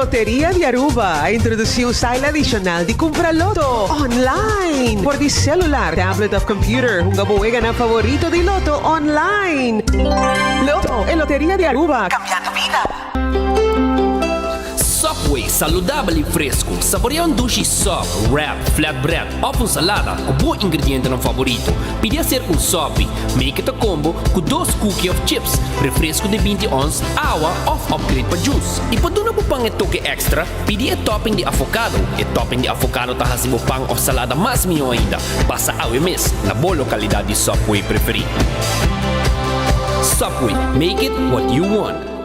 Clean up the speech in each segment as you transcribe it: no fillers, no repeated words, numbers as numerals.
Loteria di Aruba a introduci un style adicional di cumpra loto online. For di celular, tablet of computer, hunga bo weganan favorito di loto online. Loto, e Loteria di Aruba, cambiando bida. Subway, saludabel y fresco. Saborea un dushi sub, wrap, flatbread of un salada cu bo ingredientenan favorito. Pidi hacer un sopi. Make it a combo cu dos cookie of chips, refresco di 20 ons, awa of upgrade pa juice. Y pa duna bo pan e toke extra, pidi e topping di avocado. E topping di avocado ta haci bo pan of salada mas miho ainda. Pasa awe mes na bo localidad di Subway preferi. Subway, make it what you want.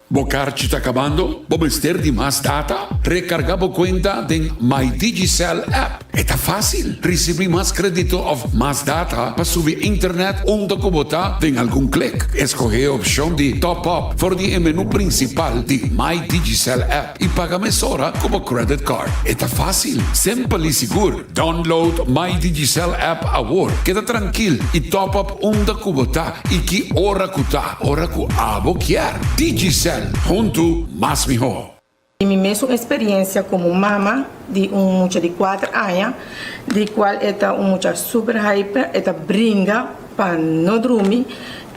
Bo karchi ta kabando? Bo mester di mas data? Rekargá bo kuenta den My Digicel app. E ta fásil! Risibí mas krédito òf mas data pa subi internet unda ku bo ta den algun klik. Eskohé e opshon di Top Up for di e menú prinsipal di My Digicel app i paga mesora ku bo credit card. E ta fásil, simpel i sigur. Download My Digicel app awor. Keda trankil i top up unda ku bo ta i ki ora ku ta. Ora ku abo kier. Digicel, huntu mas mihó. Di mi mesun experiencia como mama di un mucha di cuater aña, di cual e ta un mucha super hyper, e ta bringa pa no drumi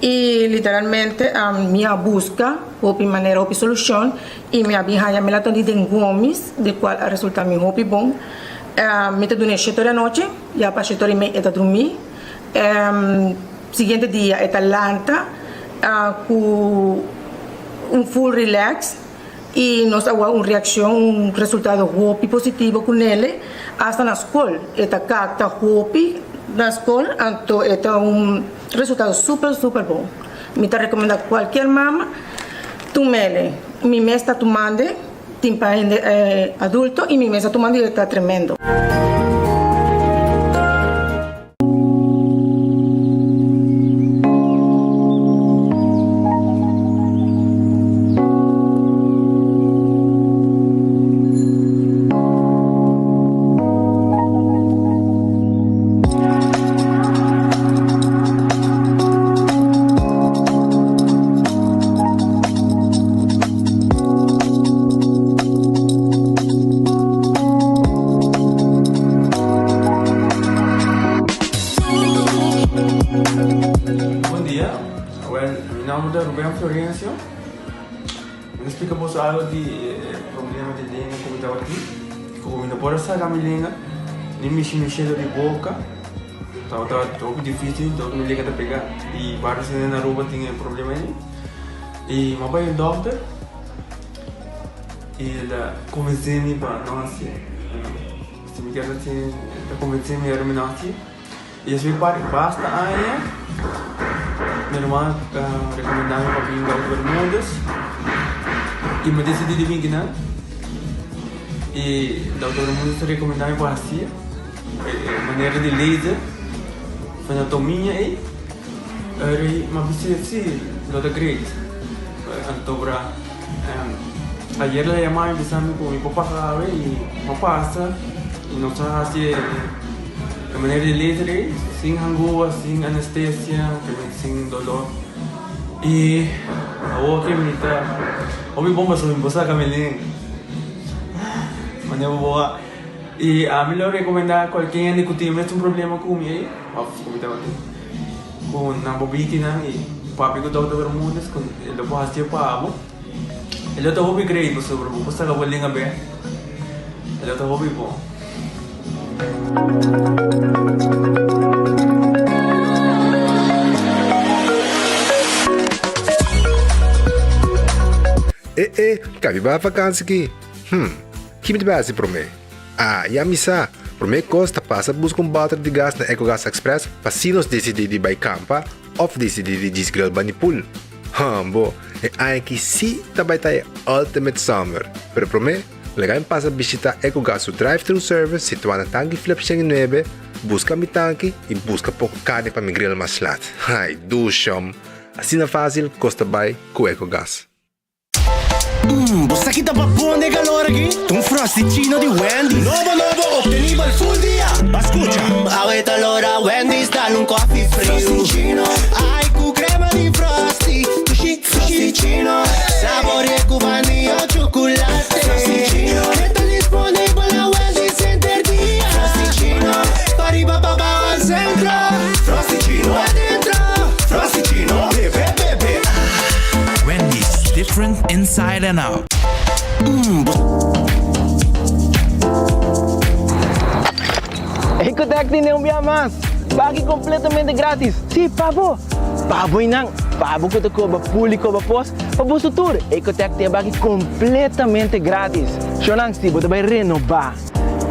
y literalmente mi a busca hopi manera, hopi solucion y mi a bin haya melatonin den gomis, di cual a resulta mi hopi bon. Mi ta duna e shete ora anochi, ya pa shete ora y mei e ta drumi. Siguiente dia e ta lanta ku un full relax y nos a wak un reaccion, un resultado hopi positivo ku nele hasta na skol e ta kapta hopi na skol anto e ta un resultado super super bon. Mi ta recomenda cualkier mama tumele, mi mes ta tumande. Tin pa hende adulto y mi mes a tuma di e ta tremendo. Bon dia, well mi nomber ta Ruben Florencio. Mi ta splika boso algo di e problema di lenga ku mi tabatin. Ku mi no por a saka mi lenga ni mishi mi shelo di boka. Tabata hopi dificil, tabata mi lenga ta pega. I varios hende na Aruba tin e problema ei. I mi a bai un dokter i el a konvensé mi pa no hasié. Si mi kier hasié, el a konvensé mi ora mi no hasié. I despues pa basta aña mi ruman a rekomendá mi pa bin Dokter Bermudez i mi a disidí di bin kinan. I Dokter Bermudez a rekomendá mi pa hasié e manera di laser fenotomia ei. Eri m'a bisa si lo ta great. Anto bra ayer la yama mi bisa mi ku mi por pasa awe i m'a pasa i nos a hasi e manera di laser ei sin hangua, sin anestesia, sin dolor i awor ke mi ta hopi bon pasobra mi por saka mi lenga manera bo a i ami lo rekomenda kualke hende ku tin mes un problema ku mi ei òf ku mi tabatin. Ku nan bo bitinan i papia ku Dòkter Bermudez ku e lo por hasié pa bo. E lo ta hopi great pasobra bo por saka bo lenga bek. E lo ta hopi bon. E e, kabi bai vakansi ki? Hm, ki mi ta bai hasi promé? Ah, ya mi sa! Promé kos ta pasa buska un bòter di gas na Ecogas Express pa si nos disidí di bai kampa òf disidí di djis grill bani pool. Hambo, e aña aki sí ta bai ta e ultimate summer! Pero promé, laga mi pasa bishitá Ecogas su drive-thru service situá na Tanki Flip 109, buska mi tanki i buska poko karni pa mi grill mas lat. Ai, dushom! Asina fásil kos ta bai ku Ecogas. Mmm, bo sa ki ta babon den calor aki? Ta un Frosty-chino di Wendy's. Nobo nobo, obtenibel full dia. Ba scucha. Mmm, awe ta lora Wendy's dal un coffee friu. Frosty-chino, ai cu crema di Frosty. Dushi, Frosty-chino, saborea cu vanilla o chocolate. inside and out. Ecotec tene un bia mas! Baki completamente gratis! Si, pa bo! Pa bo y nan, pa bo cu ta coba pul y coba pos, pa boso tur, Ecotec tin e baki completamente gratis! Shownan, si bo ta bay renoba,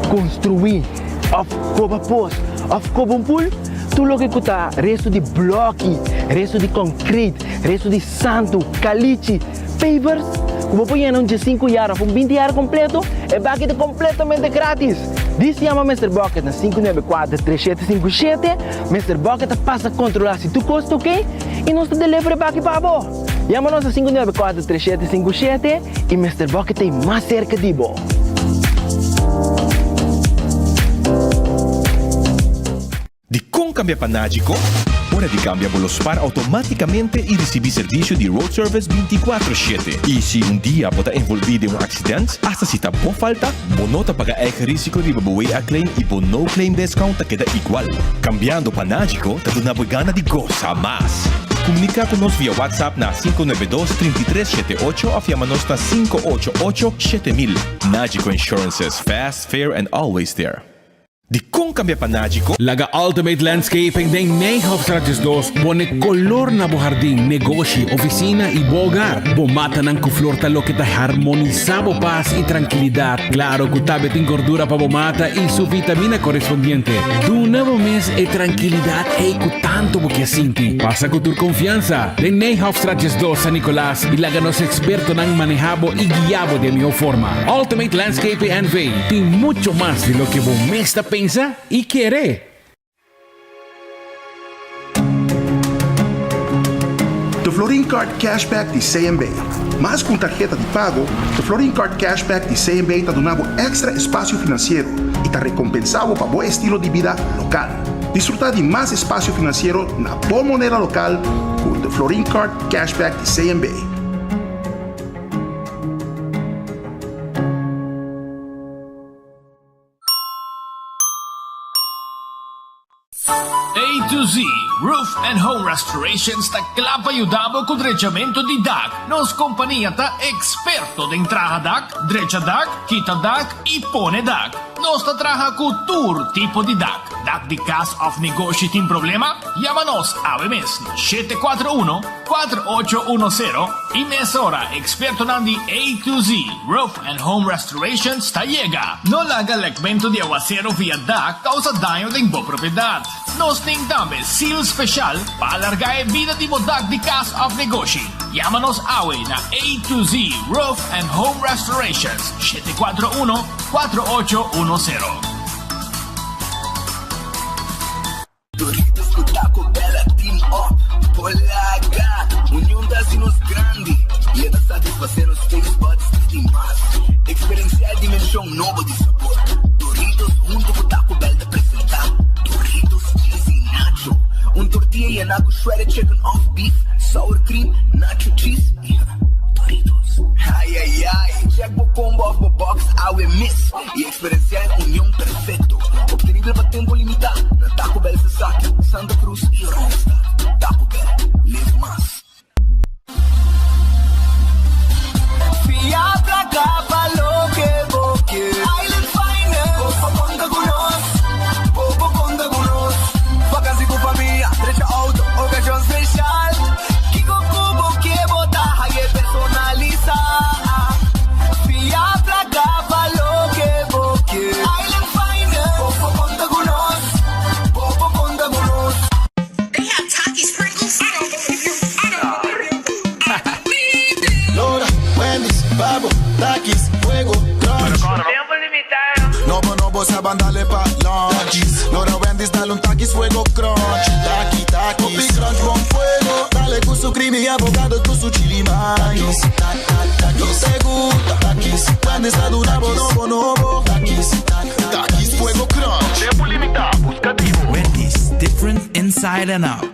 construi, of coba pos, of coba un pul, tur loke cu ta resto di bloki, resto di concrete, resto di santu, kalichi, pavers, ku bo por yena un diesinku yar òf un binti yar kompleto, e baki ta kompletamente gratis! Dis yama Mister Bucket na 594 3757, Mister Bucket ta pasa kontrolá si tur kos ta oke i nos ta deliver e baki pa bo! Yama nos na 594 3757 i Mister Bucket ta ei mas serka di bo! Dikon kambia pa Nagico? Ora di kambia bo lo spar outomátikamente i risibí servisio di road service 24 shete. I si un dia bo ta envolví den un aksident, asta si ta bo falta, bo no ta paga eigen risiko riba bo WA claim i bo no claim discount ta keda igual. Kambiando pa Nagico ta duna bo e gana di gosa mas. Komuniká ku nos via WhatsApp na 592 33 78 òf yama nos na 588 7000. Nagico Insurances, fast, fair and always there. Dikon kambia pa Nagico? Laga Ultimate Landscaping den Nijhofstraat 12 pone kolor na bo hardin, negoshi, ofisina i bo hogar. Bo matanan ku flor ta loke ta harmonisá bo pas i trankilidat. Klaro ku tambe tin gordura pa bo mata i su vitamina korespondiente. Duna bo mes e trankilidat ei ku tantu bo ke sinti. Pasa ku tur konfiansa den Nijhofstraat 12 San Nicolas i laga nos ekspertonan manehá bo i guiá bo den mihó forma. Ultimate Landscaping NV tin mucho mas di loke bo mes ta pensa y kere. The Florin Card Cashback di CMB. Mas ku un tarheta di pago, The Florin Card Cashback di CMB ta duna bo èkstra espasio finansiero i ta rekompensá bo pa bo estilo di bida lokal. Disfrutá di mas espasio finansiero na bo moneda lokal ku The Florin Card Cashback di CMB. A to Z Roof and Home Restorations ta kla pa yuda bo ku drechamentu di dak. Nos kompania ta eksperto den traha dak, drecha dak, kita dak i pone dak. Nos ta traha ku tur tipo di dak. Dak di kas òf negoshi tin problema? Yama nos awe mes na 741 4810 i mesora ekspertonan di A to Z Roof and Home Restorations ta yega. No laga lekmentu di awasero via dak kousa daño den bo propiedat. Nos tin tambe seal speshal pa alargá e bida di bo dak di kas òf negoshi. Yama nos awe na A to Z Roof and Home Restorations, 741 4810. Doritos ku Taco Bell a team up por laga Union ta hasi nos grandi i e ta satisfasé nos taste buds di mas. Eksperensiá e dimenshon nobo di sabor. Doritos huntu ku Taco Bell ta presentá Doritos Cheesy Nacho, un tortilla yená ku shredded chicken òf beef, sour cream, nacho cheese i Doritos. Ai ai ai! Check bo combo òf bo box awe mes i Eksperensiá e union perfekto, optenibel pa tempu limitá na Taco Bell Sasaki, Santa Cruz i Oranjestad. Taco Bell, live mas. Fia placa pa loke bo kier. Island Finance. Bo por conta cu nos. Bo por conta cu nos. Vakantie cu famia, drecha auto, ocasion special. Kico cu bo kier bo ta haye personalisa. Fia placa pa loke bo kier. Island Finance. Bo por conta cu nos. Bo por conta cu nos. They have Takis Pringles? I don't believe you. I don't believe you. I believe it. Lora, Wendy's, Babo, Takis, Fuego, Crunch. Tempo limita. Nobo, nobo, sa bandale pa lunch. Lora, Wendy's, dale un Takis, Fuego, Crunch. Taki, Takis. Hopi crunch, bon fuego. Dale cu su creamy avocado, cu su chili mayo. Yo te gusta. Takis, Wendy's, ta duna bo nobo, nobo. Takis, Takis, Fuego, Crunch. Tempo limita, busca di bo. Wendy's, different inside and out.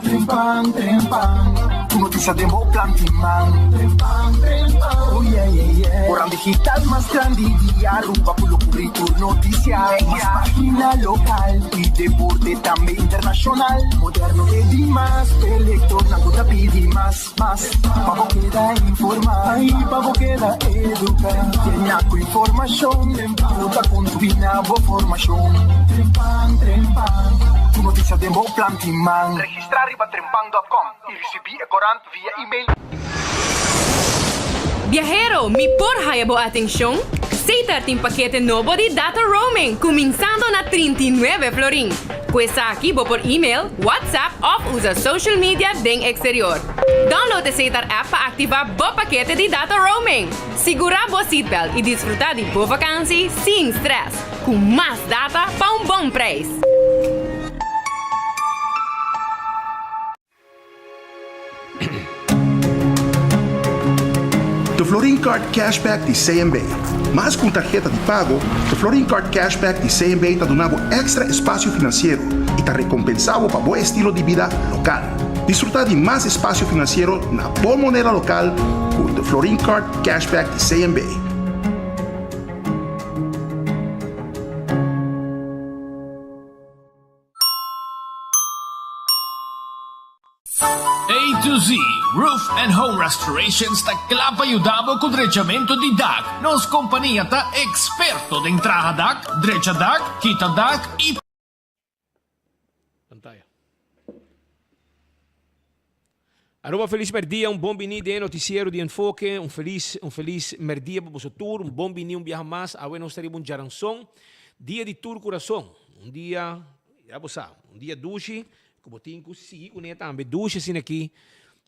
Trempan, trempan, ku notisia den bo planti man. Trempan, trempan, oh yeah, yeah, yeah. Corant digital mas grandi di Aruba cu lo cubri tur noticia, mas pagina local y deporte tambe internacional. Moderno e di mas, p'e lectornan cu ta pidi mas, mas. Pa bo keda informa y pa bo keda educa, yena cu informacion den bo ta contribui na bo formacion. Trempan, trempan, tur noticia den bo plan tin man. Registra riba trempan dot com y ricibi e corant via email. Biahero, mi por haya bo atencion? Setar tin pakete nobo di data roaming cuminsando na 39 florin. Cu esaki bo por email, WhatsApp of usa social media den exterior. Download e Setar app pa activa bo pakete di data roaming. Sigura bo seatbelt y disfruta di bo vakantie sin stress, cu mas data pa un bon prijs. De Florin Card Cashback di CMB. Mas ku un tarheta di pago, de Florin Card Cashback di CMB ta duna bo èkstra espasio finansiero i ta rekompensá bo pa bo estilo di bida lokal. Disfrutá di mas espasio finansiero na bo moneda lokal ku de Florin Card Cashback di CMB. A to Z Roof and Home Restorations ta kla pa yuda bo ku drechamentu di dak. Nos kompania ta eksperto den traha dak, drecha dak, kita dak i. Pantaya. Aruba felis merdia, un bon bini den e noticiero di Enfoke, un felis un felis merdia pa boso tur, un bon bini un biaha mas, awe nos ta riba un djaranson, dia di tur kurason, un dia, ya bo sa, un dia dushi, ku bo tin ku sigui kuné tambe, dushi asina aki,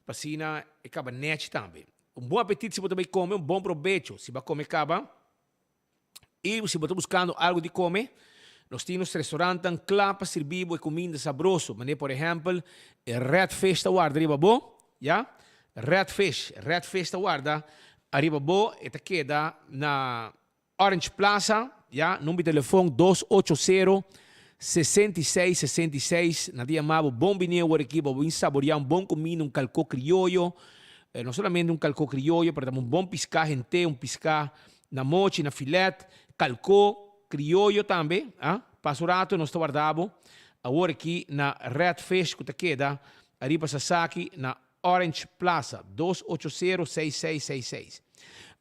pa asina e kaba nèchi tambe. Un bon apetit si bo ta bai kome, un bon probecho si bo a kome kaba. I si bo ta buskando algu di kome, nos tin nos restaurantnan kla pa sirbi bo e kuminda sabroso, manera por ehèmpel e Red Fish ta warda riba bo, ya, Red Fish, Red Fish ta warda ariba bo, e ta keda na Orange Plaza, ya, number di telefon 280 66 66, nan ta yama bo bon bini awor aki pa bo bin saboria un bon kuminda, un kalkó krioyo, no solamente un kalkó krioyo, pero tambe un bon piská hent'é, un piská Na mochi, na filet, kalkó, krioyo tambe, a. Pasa un rato nos ta warda bo awor aki na Red Fish ku ta keda ariba Sasaki na Orange Plaza, 280 6666.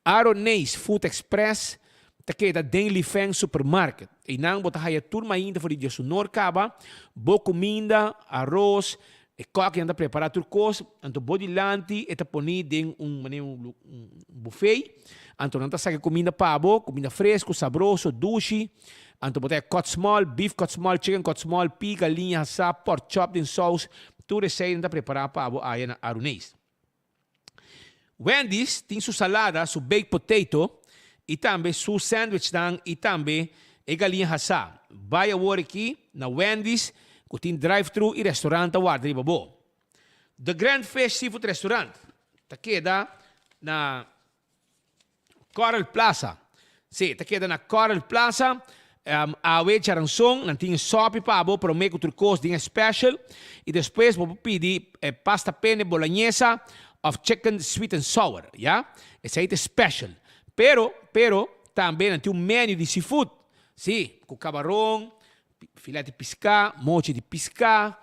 Aroneis Food Express ta keda den Li Feng Supermarket. Einan bo ta haya tur mainta for di Diosunor kaba, bo kuminda, aros, E kòkinan ta prepará tur kos, anto bo dilanti e ta poní den un manera un bufé, anto nan ta saka e kuminda pa bo, kuminda fresku, sabroso, dushi, anto bo ta haña kòt small, beef kòt small, chicken kòt small, pig, galiña hasá, pork chop den sous, tur esei nan ta prepará pa bo aya na Aruneis. Wendy's tin su salada, su baked potato y tambe su sandwichnan y tambe e galiña hasá. Bai awor aki na Wendy's cu tin drive-thru y restaurant ta warda riba bo. The Grand Fish Seafood Restaurant ta keda na Coral Plaza. Sí, ta keda na Coral Plaza. Um, awe djaranson, nan tin e sopi pa bo, promé ku tur kos den e special. I despues bo por pidi eh, pasta pene bolognesa of chicken sweet and sour, ya? Esei ta e special. Pero, pero, tambe nan tin un menu di seafood. Sí, ku kabaron, Filet di piská, mochi di piská,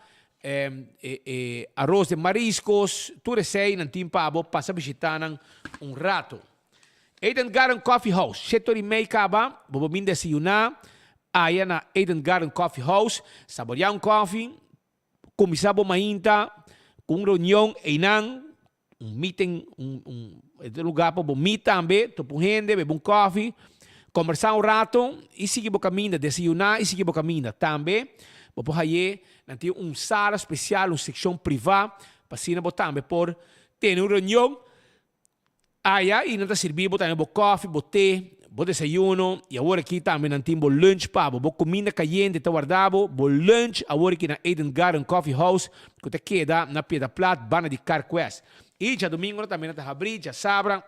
e aros de mariscos, tur esei nan tin pa bo pasa bishita nan un rato. Eden Garden Coffee House, shete ora i mei kaba, bo por bin desayuná aya na Eden Garden Coffee House, saboreá un kòfi, Kuminsá bo mainta ku un reunion einan, un meeting, un un e lugá pa bo meet tambe, topa un hende, bebe un kòfi, kòmbersá un rato i sigui bo kaminda, desayuná i sigui bo kaminda. Tambe bo por haye, nan tin un sala spesial, un sekshon privá, pa asina bo tambe por tene un reunion Aya i nan ta sirbi bo tambe bo kòfi, bo te, bo desayuno i awor aki tambe nan tin bo lunch pa bo. Bo kuminda kayente ta warda bo, bo lunch awor aki na Eden Garden Coffee House ku ta keda na Piedra Plat banda di Carquest. I djadumingo nan tambe nan ta habri, djasabra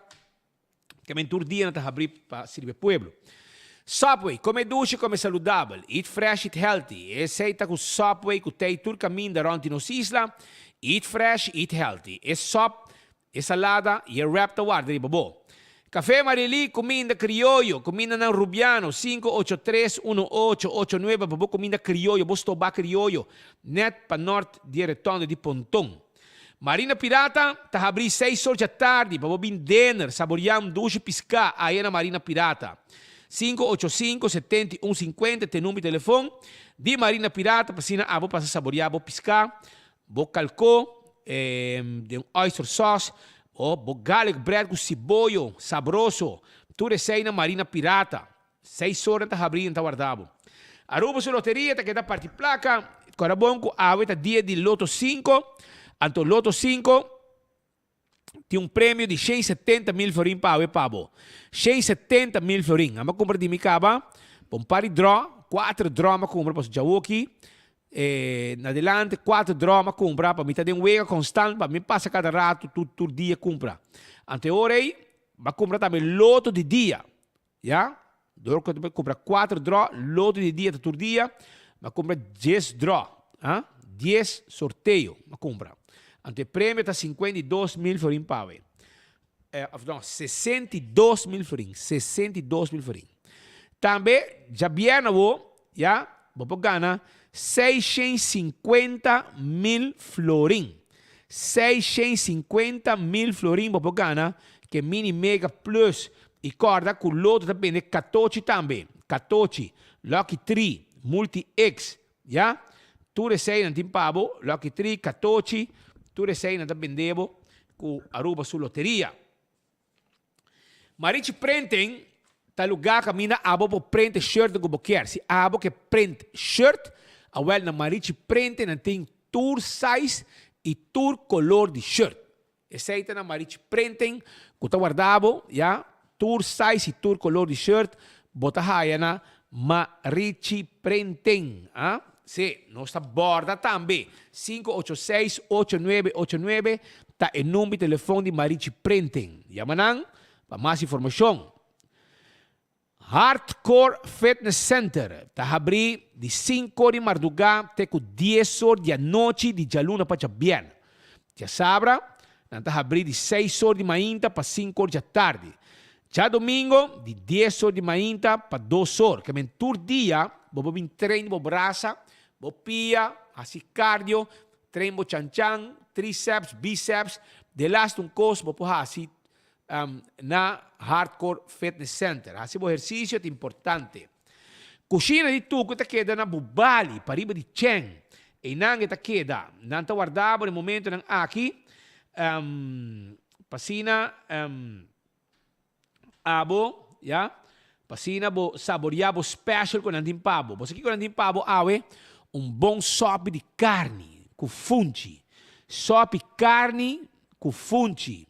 tamen tur dia nan ta habri pa sirbi e pueblo. Subway, kome dushi, kome saludabel, eat fresh, eat healthy. Esei ta ku Subway ku tei tur kaminda rònt di nos isla, eat fresh, eat healthy. E sòp E salada i e wrap ta warda riba bo. Café Marilí, Cuminda Crioyo, Cumindanan Rubiano, 583 1889 pa bo cuminda crioyo, bo stoba crioyo, net pa nort di e retondo di Ponton. Marina Pirata ta habrí seis or djatardi pa bo bin dinner, saboreá un dushi piská aya na Marina Pirata. 585 71 50 t'e number di telefon di Marina Pirata pa asina abo pasa saboreá bo piská, bo kalkó den oyster sauce o bo garlic bread ku siboyo sabroso. Tur esei na Marina Pirata. Seis ora ta habrí i ta warda bo. Aruba su loteria ta keda parti plaka. Kora bon ku awe ta dia di Loto sinku, anto Loto sinku tin un premio di 170.000 florin pa awe pa bo. 170.000 florin. Amba kumpra di mi kaba pa un par di draw, kuater draw mi a kumpra pasobra djawoki na delante kuater draw mi a kumpra pa mi ta den wega konstant pa mi pasa kada ratu tur tur dia kumpra. Anto e ora ei mi a kumpra tambe loto di dia. Ya, dor ku ta kumpra kuater drò, loto di dia ta tur dia, m'a kumpra dies drò, ah, dies sorteo m'a kumpra. Anto e premio ta 52.000 florin pa awe. Eh, of no, 62.000 florin, 62.000 florin. Tambe djabièrnè awo, ya, bo por gana 650.000 florin. 650.000 florin bo por gana ke Mini Mega Plus I kòrda ku loto ta bende katochi tambe, katochi, Lucky Tree, Multi X, ya. Tur esei nan tin pa bo, Lucky Tree, katochi, tur esei nan ta bende bo ku Aruba su loteria. Marichi Printing ta lugá kaminda abo por print e shirt ku bo kier. Si abo ke print shirt, awèl na Marichi Printing nan tin tur size i tur kolor di shirt. Esei ta na Marichi Printing ku ta warda bo, ya, tur size i tur kolor di shirt bo ta haya na Marichi Printing, a. Sí, nos ta borda tambe. 586 8989 ta e number di telefon di Marichi Printing. Yama nan pa mas informashon. Hardcore Fitness Center ta habrí di sinku or di mardugá te ku dies or di anochi di djaluna pa djabièrnè. Djasabra nan ta habrí di seis or di mainta pa sinku or djatardi. Djadomingo di dies or di mainta pa dos or. Ke men tur dia bo por bin train bo brasa, bo pia, hasi cardio, train bo chanchan, triceps, biceps, delaste un kos bo por hasi na Hardcore Fitness Center. Hasi bo ehersisio ta importante. Kushina di Tuku ta keda na Bubali, pariba di Chen. Einan e ta keda. Nan ta warda bo na e momentonan aki pa asina abo, ya, pa asina bo saboria bo special ku nan tin pa bo. Bo sa kiko nan tin pa bo awe? Un bon sòpi di karni ku funchi. Sòpi karni ku funchi.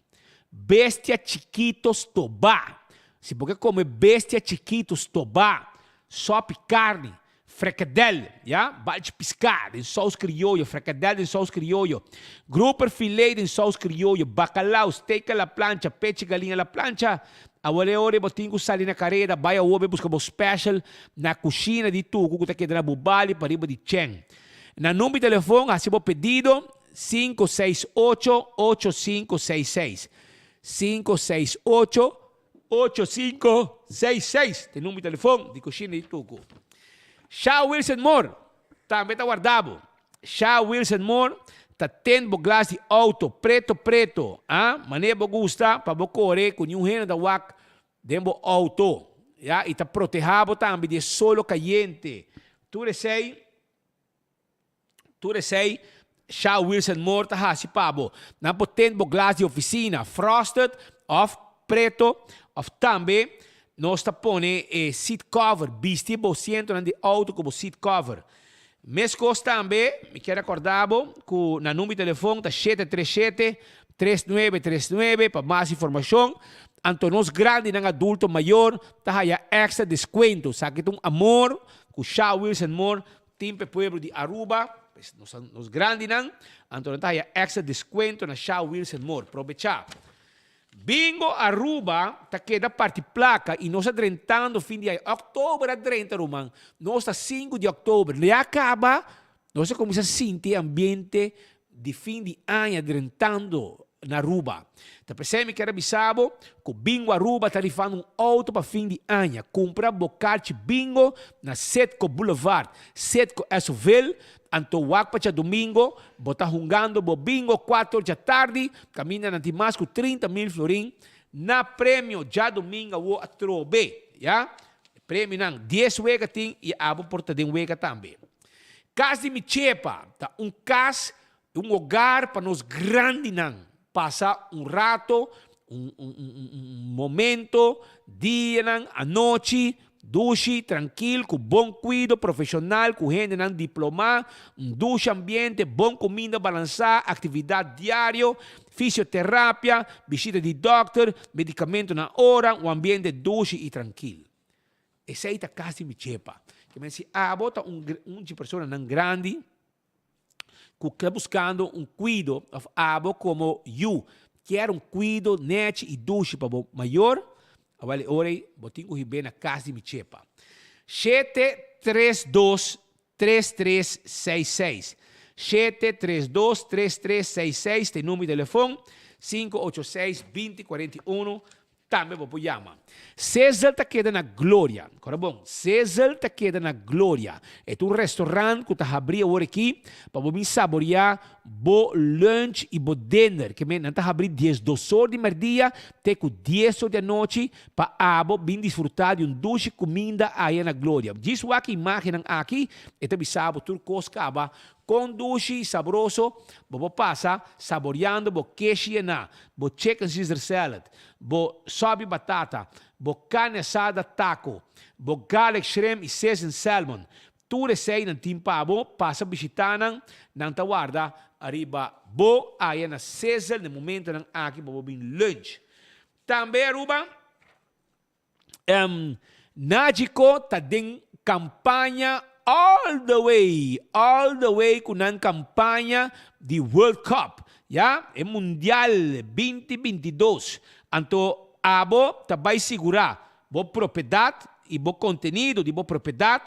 Bestia chikito stobá. Si bo ke kome bestia chikito stobá, sòpi karni, frekadèl, ya, balchi piská den sous krioyo, frekadèl den sous krioyo, grouper filé den sous krioyo, bakalau, steak a la plancha, pechi galiña a la plancha, awor e ora bo tin ku sali na kareda bai awor bai buska bo special na kushina di Tuku ku ta keda na Bubali pariba di Chen. Na number di telefon hasi bo pedido. Sinku seis ocho, ocho sinku seis seis. Sinku seis ocho, ocho sinku seis seis ta e number di telefon di Kushina di Tuku. Sha Wilson Moore tambe ta warda bo. Sha Wilson Moore ta tend bo glas di auto preto preto, ah, manera bo gusta pa bo kore ku niun hende ta wak den bo auto, ya, i ta proteha bo tambe di e solo kayente. Tur esei. Tur esei Sha Wilson Moore ta hasi pa bo. Nan por tend bo glas di oficina frosted of preto of tambe nos ta pone e seat cover, bisti bo sientonan di auto cu bo seat cover. Mescos tambe mi kier acorda bo cu nan number di telefon ta 737 3939 pa mas informacion. Anto nos grandinan adulto mayor ta haya extra descuento. Esaki ta un amor cu Sha Wilson Moore Tin p'e pueblo di Aruba, pues nos nos grandinan, anto nan ta haya extra descuento na Sha Wilson Moore. Probecha! Bingo Aruba ta keda parti placa y nos a drentando fin di aña. October a drenta ruman, nos ta sinku di october. Ya caba nos a cuminsa sinti e ambiente di fin di aña drentando. na Aruba. Ta p'esei mi kier a bisa bo ku Bingo Aruba ta rifando un outo pa fin di aña. Kumpra bo karchi bingo na Setco Boulevard, Setco Esoville, anto wak pa djadumingo bo ta hungando bo bingo kuater djatardi kaminda nan tin mas ku 30,000 florin na premio djadumingo awo atrobe, ya. E premionan dies wega tin i abo por ta den wega tambe. Kas di mi chepa ta un kas Un hogar pa nos grandinan pasa un rato, un un momento, dianan, anochi, dushi, trankil, ku bon kuido profeshonal, ku hendenan diplomá, un dushi ambiente, bon kuminda balansá, aktividat diario, fisioterapia, bishita di dòkter, medikamento na ora, un ambiente dushi i trankil. Esei ta kas di mi chepa. Ke men si abo ta un un dje personanan grandi, ku ta buskando un kuido òf abo komo yu kier un kuido nèchi i dushi pa bo mayor, awel e ora ei bo tin ku hib'é na kas di mi chepa. Shete tres dos tres tres seis seis 732 3366 ta e number di telefon, 586 2041 Tambe bo por yama. Sizzle ta keda na Gloria. Kora bon, Sizzle ta keda na Gloria. E ta un restaurant ku ta habrí awor aki pa bo bin saboriá bo lunch i bo dinner. Ke men nan ta habrí diesdos or di mèrdia te ku dies or di anochi pa abo bin disfrutá di un dushi kuminda aya na Gloria. Djis wak e imágennan aki, e ta bisa bo tur kos kaba Kon dushi i sabroso bo por pasa saboriando bo keshi yená, bo chicken Caesar salad, bo sopi batata, bo carne asada taco, bo garlic shrimp i seasoned salmon. Tur esei nan tin pa bo, pasa bishita nan, nan ta warda ariba bo aya na Sizzle na e momentonan aki pa bo bin lunch. Tambe Aruba. Nagico ta den campaña all the way, all the way cu nan campaña di World Cup, ya, e Mundial 2022. Anto abo ta bay sigura bo propiedad y bo contenido di bo propiedad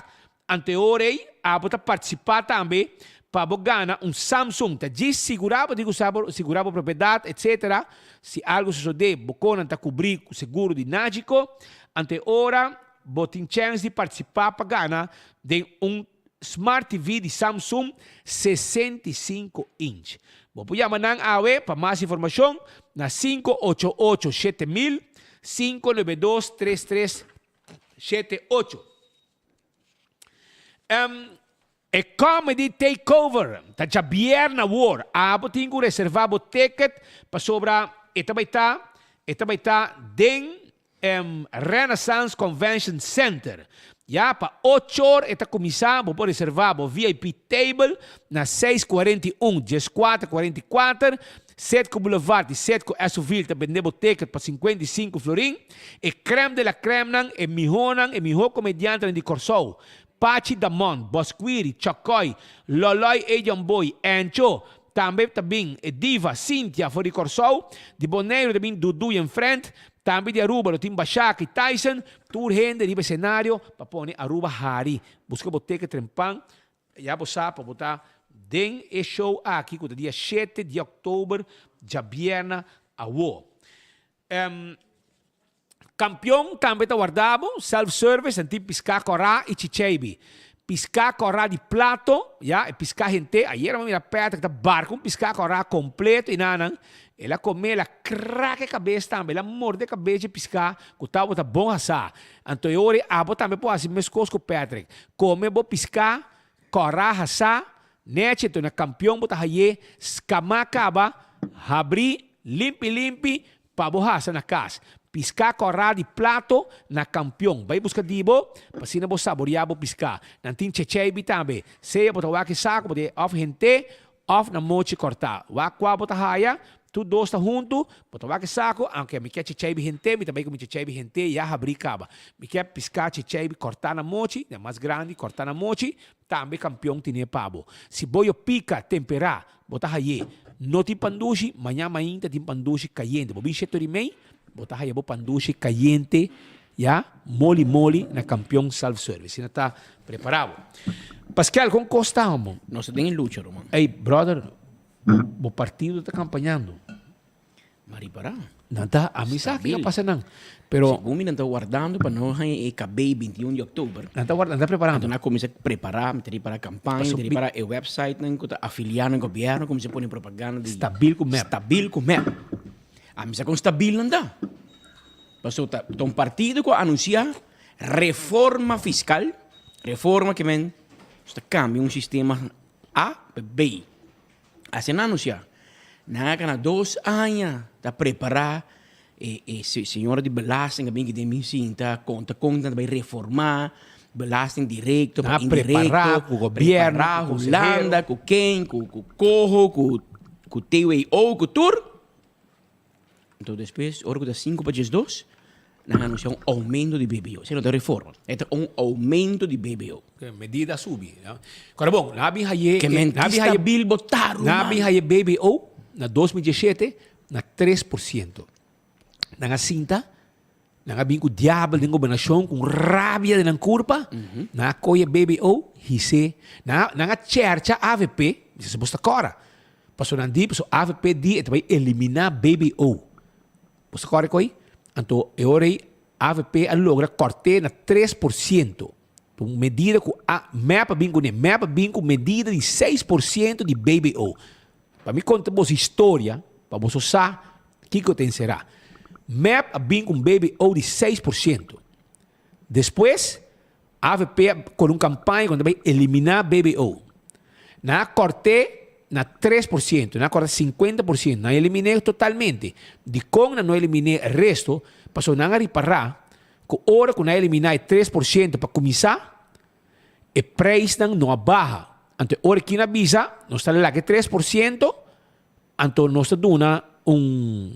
Anto e ora ei abo ta partisipá tambe pa bo gana un Samsung. Ta djis sigurá bo tin ku sa bo sigurá bo propiedat etsetera. Si algu sosodé bo konan ta kubrí ku seguro di Nagico. Anto e ora bo tin chèns di partisipá pa gana den un Smart TV di Samsung 65 inch. Bo por yama nan awe pa mas informashon na 588 7000, 592 3378. Um, e Comedy Takeover ta djabièrnè awor. Abo tin ku reservá bo ticket pasobra e ta bai ta e ta bai ta den um, Renaissance Convention Center. Ya pa ocho or e ta kuminsá, bo por reservá bo VIP table na 641 1444. Setco Boulevard i Setco Esoville ta bende bo ticket pa 55 florin. E crème de la crèmenan, e mihónan, e mihó komediantenan di Kòrsou, Pachi Damon, Bosquiri, Chòkòi, Lòlòi Ejan Boy, Encho, tambe ta bin e diva Cynthia for di Kòrsou, di Boneiru ta bin Dudu i Enfrent, tambe di Aruba lo tin Bashaka i Tyson, tur hende riba e senario pa pone Aruba hari. Buska bo ticket trempan Ya bo sa pa bo ta den e show aki ku ta dia shete di òktober djabièrnè awo. Em Kampion tambe ta warda bo, self service, nan tin piská kòrá i chicheibi. Piská kòrá di plato, ya, e piská hent'é, ayera mi a mira Patrick ta barka un piská kòrá kompleto i nanan, el a kom'é, el a krak e kabes tambe, el a morde e kabes dje piská ku tabata bon hasá. Anto e ora ei abo tambe por hasi meskos ku Patrick. Kome bo piská, kòrá hasá, nèchi anto na kampion bo ta hay'é skamá kaba, habrí, limpi limpi pa bo hasa na kas. Piská kòrá di plato na kampion. Bai buska di bo pa asina bo saboriá bo piská. Nan tin checheibi tambe. Sea bo ta wak e saku bo ta òf hent'é Of na mochi cortá. Wak cua bo ta haya, tur dos ta huntu, bo ta wak e saco, aunke mi kier checheibi hente, mi ta bay cu mi checheibi hente ya habrí caba. Mi kier piscá checheibi cortá na mochi, den mas grandi, cortá na mochi, tambe campeon tine pa bo. Si boyo pica, temperá, bo ta hay'é. No tin pandushi, maña mainta tin pandushi cayente. Bo bin sheto di mei, bo ta haya bo pandushi cayente ya, moli moli na Campeon Self Service. Asina ta prepara bo. Pascal, con cos ta amo? Nos ta den e lucha, ruman. Ey, brother, bo partido ta campañando. Ma ripará. Nan ta, ami sa kiko a pasa nan. Pero. Segun mi nan ta wardando pa no haña e kabei bintiun di òktober. Nan ta warda, nan ta preparando. Anto nan a kuminsá prepará, mi ta ripará kampaña, mi ta ripará e websitenan ku ta afiliá na gobièrnu kuminsá pone propaganda di. Stabil ku mep. Stabil ku mep. Ami sa kon stabil nan ta. Pasobra ta un partido ku a anunsiá reforma fiskal, reforma ke men ta kambia un sistema A pa B. Asina nan anunsiá. Nan a gana dos aña ta prepará e e señora di belasting a bin aki den mi sinta konta kon nan ta bai reformá belasting direkto pa Nan a prepará indirekto, ku gobièrnu, prepará ku konsehero. Hulanda, ku ken, ku ku koho, ku ku TWO, ku tur. Anto despues ora ku ta sinku pa diesdos nan a anunsiá un oumento di BBO. Esei no ta reforma, e ta un oumento di BBO. Medida a subi. Kora bon, nan a bin haye Ke men nan a bin haye stabil bo ta, nan a ruman. bin haye BBO na 2017 na 3%. Nan a sinta, nan a bin ku diabel den gobernashon ku un rabia den nan kurpa, nan a koye BBO his'é. Nan a nan a chèrcha avp, bisa si bo sta kòrda. Pasobra nan di, pasobra avp di e ta bai eliminá BBO. Bo sta kòrda e koi? Anto e ora ei avp a logra kòrt'é na 3%. Un medida ku a mep a bin kuné. Mep a bin ku medida di 6% di BBO. Pa mi konta boso historia, pa boso sa kiko ta enserá. Mep a bin ku un BBO di 6%. Despues, avp a kore un kampaña ku nan ta bai eliminá BBO. Nan a kòrt'é na 3%, nan a kòrta 50%, nan a eliminé totalmente. Dikon nan no a eliminé resto? Pasobra nan a ripará Ku ora ku nan a eliminá e 3% pa kuminsá, e preisnan no a baha. Anto e ora ki nan a bisa, nos ta laga e 3%, anto nos ta duna un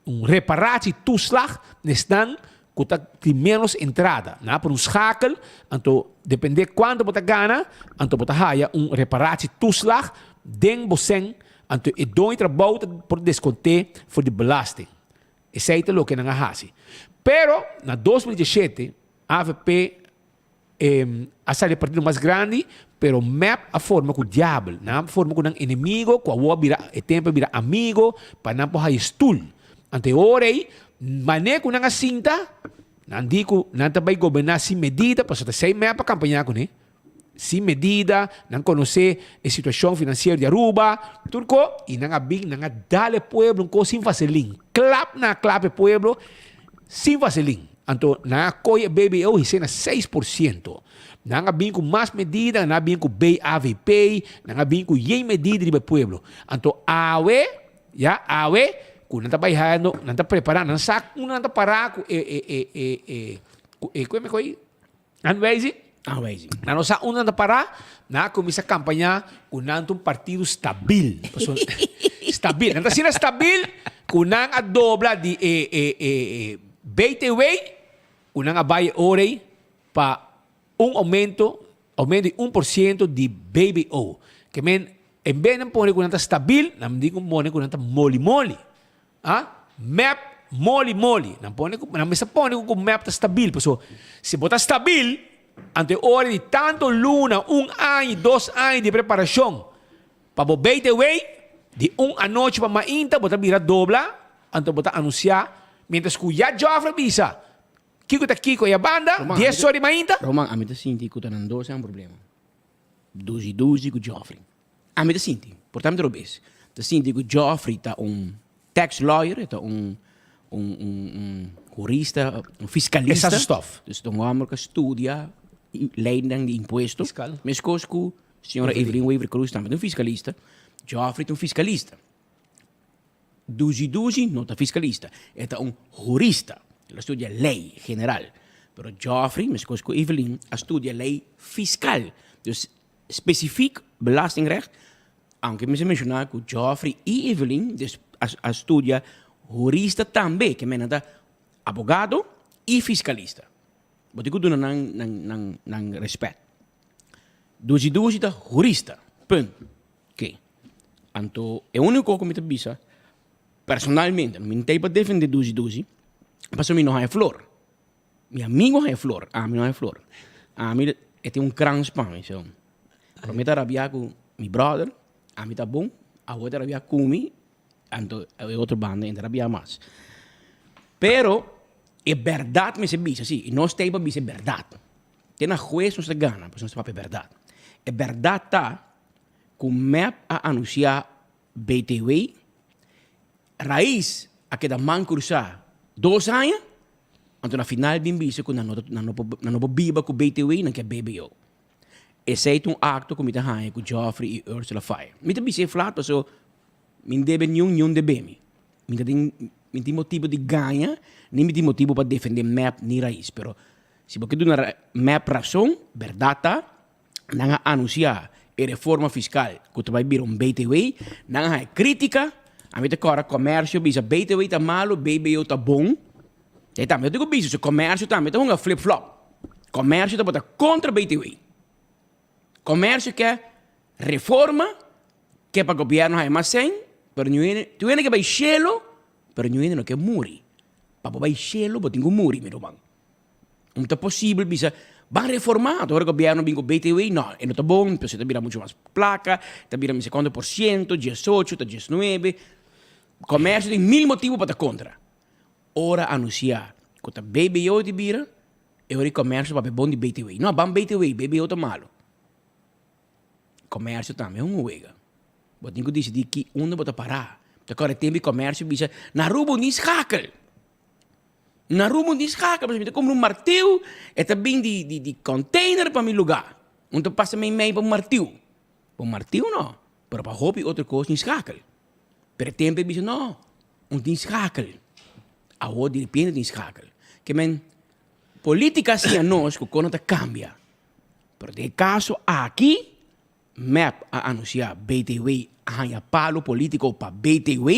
un reparatietoeslag na esnan ku ta tin ménos entrada. Nan a pone un schakel, anto dependé kuantu bo ta gana, anto bo ta haya un reparatietoeslag den bo sèn, anto e doño di trabou ta por deskonté for di belasting. Esei ta loke nan a hasi. Pero na 2017 avp a sali e partido mas grandi, pero mep a forma ku diabel. Nan a forma ku nan enemigo ku awor a bira e tempu a bira amigo pa nan por haya stul. Anto e ora ei mane ku nan a sinta, nan di ku nan ta bai goberná sin medida pasobra ta esei mep a kampañá kuné. Sin medida, nan conoce e situacion financiero di Aruba, tur co, y nan a bin, nan a dal e pueblo un cos sin vaselin. Klap nan a klap e pueblo sin vaselin. Anto nan a coy e BBO hise na 6%. Nan a bin cu mas medida, nan a bin cu BAVP, nan a bin cu yen medida riba e pueblo. Anto awe, ya, awe, cu nan ta bay hañando, nan ta prepara, nan sa unda nan ta para cu e, e, e, e, e, cu e, cu e me coy? Aanwijzing? Aanwijzing. Nan no sa unda nan ta pará, nan a kuminsá kampañá ku nan ta un partido stabil. Pasobra stabil. Nan ta asina stabil ku nan a dobla di e e e BTW ku nan a bai e ora ei pa un oumento, oumento di 1% di BBO. Ke men en bes nan pone ku nan ta stabil, nan di ku pone ku nan ta moli moli. A Mep moli moli. Nan pone ku nan mester pone ku mep ta stabil paso si bo ta stabil anto e ora di tanto luna un aña dos aña di preparashon pa bo btw di un anochi pa mainta bo ta bira dobla anto bo ta anunsia mientras ku ya Geoffrey bisa kiko ta kiko e a banda dies ora di mainta. Roman ami ta sinti ku ta nan dos e un problema duzi duzi ku Geoffrey. Ami ta sinti, por ta mi ta robes, ta sinti ku Geoffrey ta un tax lawyer, e ta un un un un hurista, un fiskalista. E sa su stof. Dus ta un hòmber ku a studia leinan di impuesto. Fiskal. Meskos ku señora Evelyn Wever Croes tambe ta un fiskalista. Geoffrey ta un fiskalista. Duzi Duzi no ta fiskalista, e ta un hurista. El a studia lei general. Pero Geoffrey, meskos ku Evelyn, a studia lei fiskal. Dus Specifiek belastingrecht, aunke mester menciona cu Geoffrey y Evelyn des a studia hurista tambe, ke men nan ta abogado y fiscalista. Bo tin cu duna nan nan nan nan respet. Duzi Duzi ta hurista, punt. Oké. Anto e unico cu mi ta bisa personalmente, mi no ta pa defende Duzi Duzi, pasobra mi no haya flor. Mi amigo haña flor, ami no haña flor. Ami e tin un krans pa mi, so. Pero mi ta rabia ku mi brother, ami ta bon, awor e ta rabia ku mi. Anto e otro banda entra bia mas. Pero e berdad mester bisa si, y nos ta ey pa bisa e berdad. Te na hues nos ta gana, pasobra nos ta papia e berdad. E berdad ta cu mep a anuncia BTW, Raiz a keda man cruza dos aña, anto na final bin bisa cu nan no ta nan no por nan no por biba cu BTW, nan kier BBO. Esey ta un acto cu mi ta haña cu Geoffrey y Ursula faya. Mi ta bisa e flat paso mi no debe niun, niun debe mi. Mi ta tin mi tin motibo di gaña ni mi tin motibo pa defende mep ni Raiz, pero si bo ke duna mep razon, berdad ta nan a anuncia e reforma fiscal cu ta bay bira un BTW, nan a haña critica, ami ta cora comercio bisa BTW ta malo, BBO ta bon, e tambe ta cu bisa su comercio tambe ta hunga flip flop, comercio tabata contra BTW, comercio ke reforma, ke pa gobierno haña mas cen, pero niun hende, tur hende ke bay cielo, pero niun hende no ke muri, pa bo bay cielo bo tin cu muri mi ruman. No ta posibel bisa, ban reforma, anto ora gobierno bin ku BTW, no, e no ta bon, pasobra ta bira mucho mas plaka, ta bira mester kuantu por siento, diesocho ta diesnuebe. Komersio tin mil motibu pa ta kontra. Ora anunsiá ku ta BBO di bira, e ora e komersio papia bon di BTW. No, ban BTW, BBO ta malu. Komersio tambe un wega. Bo tin ku disidí ki unda bo ta pará. Ta kòrda tempu e komersio bisa, na Aruba un schakel. Na Aruba un tin schakel, pasobra mi ta kumpra un martiu, e ta bin di di di container pa mi lugá. Un ta pasa mei mei pa un martiu. Pa un martiu no, pero pa hopi otro kos tin schakel. Pero e tempu e bisa no, un tin schakel. Awor di repente tin schakel. Ke men, politica a siña nos ku kon no ta kambia. Pero den e kaso aki, Mep a anuncia BTW a haña palo politico pa BTW,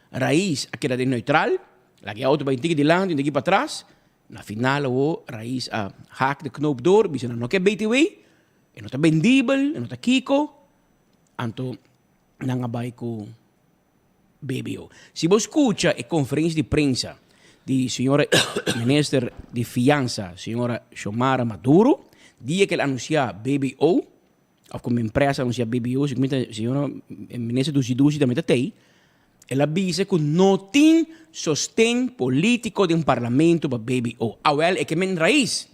Raiz a keda den neutral, laga e auto bai un tiki dilanti un tiki patras, na final awo Raiz a haak de knoop door bisa nan no ke BTW, e no ta bendibel, e no ta kiko, anto nan a bai ku BBO. Si bo skucha e konferensia di prensa di señora minister di fiansa, señora Xiomara Maduro, dia ku el anunsiá BBO, òf ku mi empresa anunsiá BBO, si ku señora minister Dushi Dushi tambe ta tei, el a bisa ku no tin sosten polítiko den parlamento pa BBO. Awèl e ke men rais.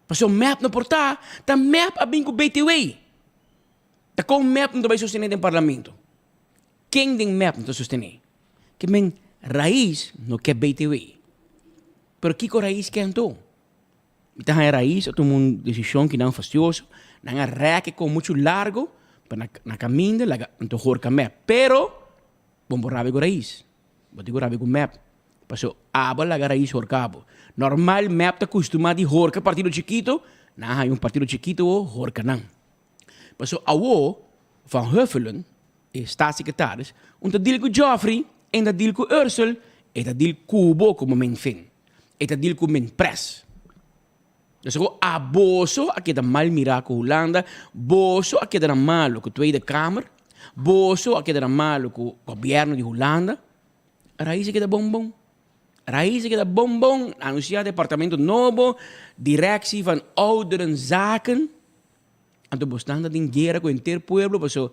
Pasobra mep no por ta, ta mep a bin ku BTW. Ta kon mep no ta bai sostené den parlamento? Ken den mep no ta sostené? Ke men Raiz no ke BTW. Pero kiko Raiz ke anto? Mi ta haña Raiz a tuma un desishon kinan fastioso, nan a rèk e kon muchu largo pa na na kaminda laga anto horka mep. Pero bo no por rabia ku Raiz, bo tin ku rabia ku mep. Paso abo a laga Raiz horka bo. Normal mep ta kustumá di horka partido chikito, nan a haña un partido chikito wo horka nan. Paso awo Van Huffelen, e staatssecretaris, un ta deal ku Geoffrey, en ta deal ku Ursel, e ta deal ku bo komo men fin. E ta deal ku men pres. Dus awo a boso a keda mal mirá ku Hulanda, boso a keda na malo ku Tweede Kamer, boso a keda na malo ku gobièrnu di Hulanda, Raiz a keda bon bon. Raiz a keda bon bon, anunsiá departamento nobo, Directie van Ouderenzaken. Anto bosnan ta den guera ku henter pueblo paso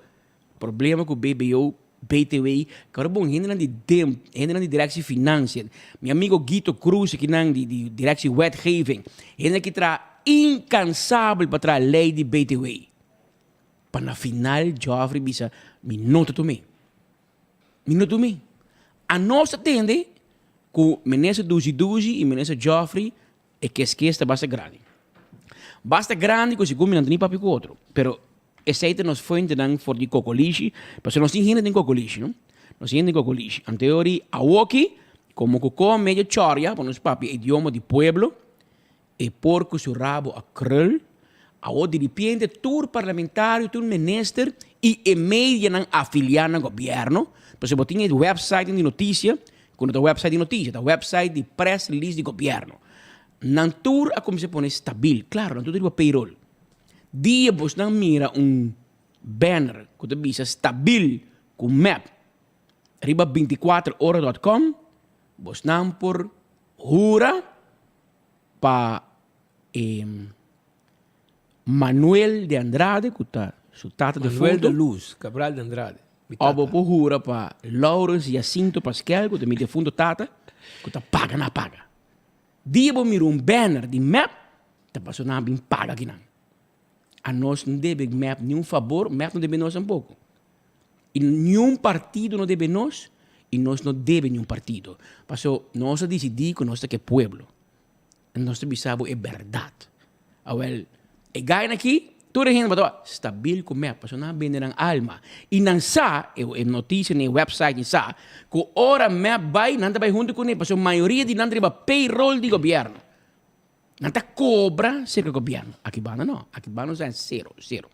problema ku BBO, BTW, ku ora bon hendenan di dem, hendenan di Directie Financiën, mi amigo Guito Cruz akinan di di Directie Wetgeving, hendenan ki traha incansabel pa traha ley di BTW. Pa na final Geoffrey bisa mi no ta tum'é. Mi no tum'é. Anos ta tende ku Minister Dushi Dushi i Minister Geoffrey E keskes ta basta grandi. Basta grandi ku segun mi nan ta ni papia ku otro. Pero esei ta nos fuentenan for di kokolishi, pasobra nos tin hende den kokolishi, no? Nos tin hende den kokolishi. Anto e ora awoki, komo ku koa medio chòria pa nos papia idioma di pueblo, e porko su rabo a krul, awo diripiente tur parlamentario, tur minister i e medianan afiliá na gobièrnu, pasobra bo tin e wèpsaitnan di notisia, Ku no ta website di notisia, ta website di press release di gobièrnu. Nan tur a kuminsá pone stabil. Klaro, nan tur ta riba payroll. Dia bosnan mira un banner ku ta bisa stabil ku mep riba bintikuater ora dòt kòm, bosnan por hura pa e Manuel de Andrade ku ta su tata defuntu. Manuel da Luz Cabral de Andrade. Of bo por hura pa Lawrence Jacinto Pasquel ku ta mi defunto tata ku ta paga na paga. Dia bo mira un banner di mep ta paso nan a bin paga kinan. Anos no debe mep niun fabor, mep no debe nos tampoco. Y niun partido no debe nos y nos no debe niun partido. Paso nos a dicidi cu nos ta ke pueblo. En nos ta bisa bo e berdad. Awel, e gainan aki, tur e hende bo stabil cu mep, paso nan a bende nan alma. Y nan sa, e e noticia na e website nan sa, cu ora mep bay, nan ta bay hunto cune, paso mayoria di nan ta riba payroll di gobierno. Nan ta cobra cerca gobierno. Aki banda no, aki banda nos ta cero, cero.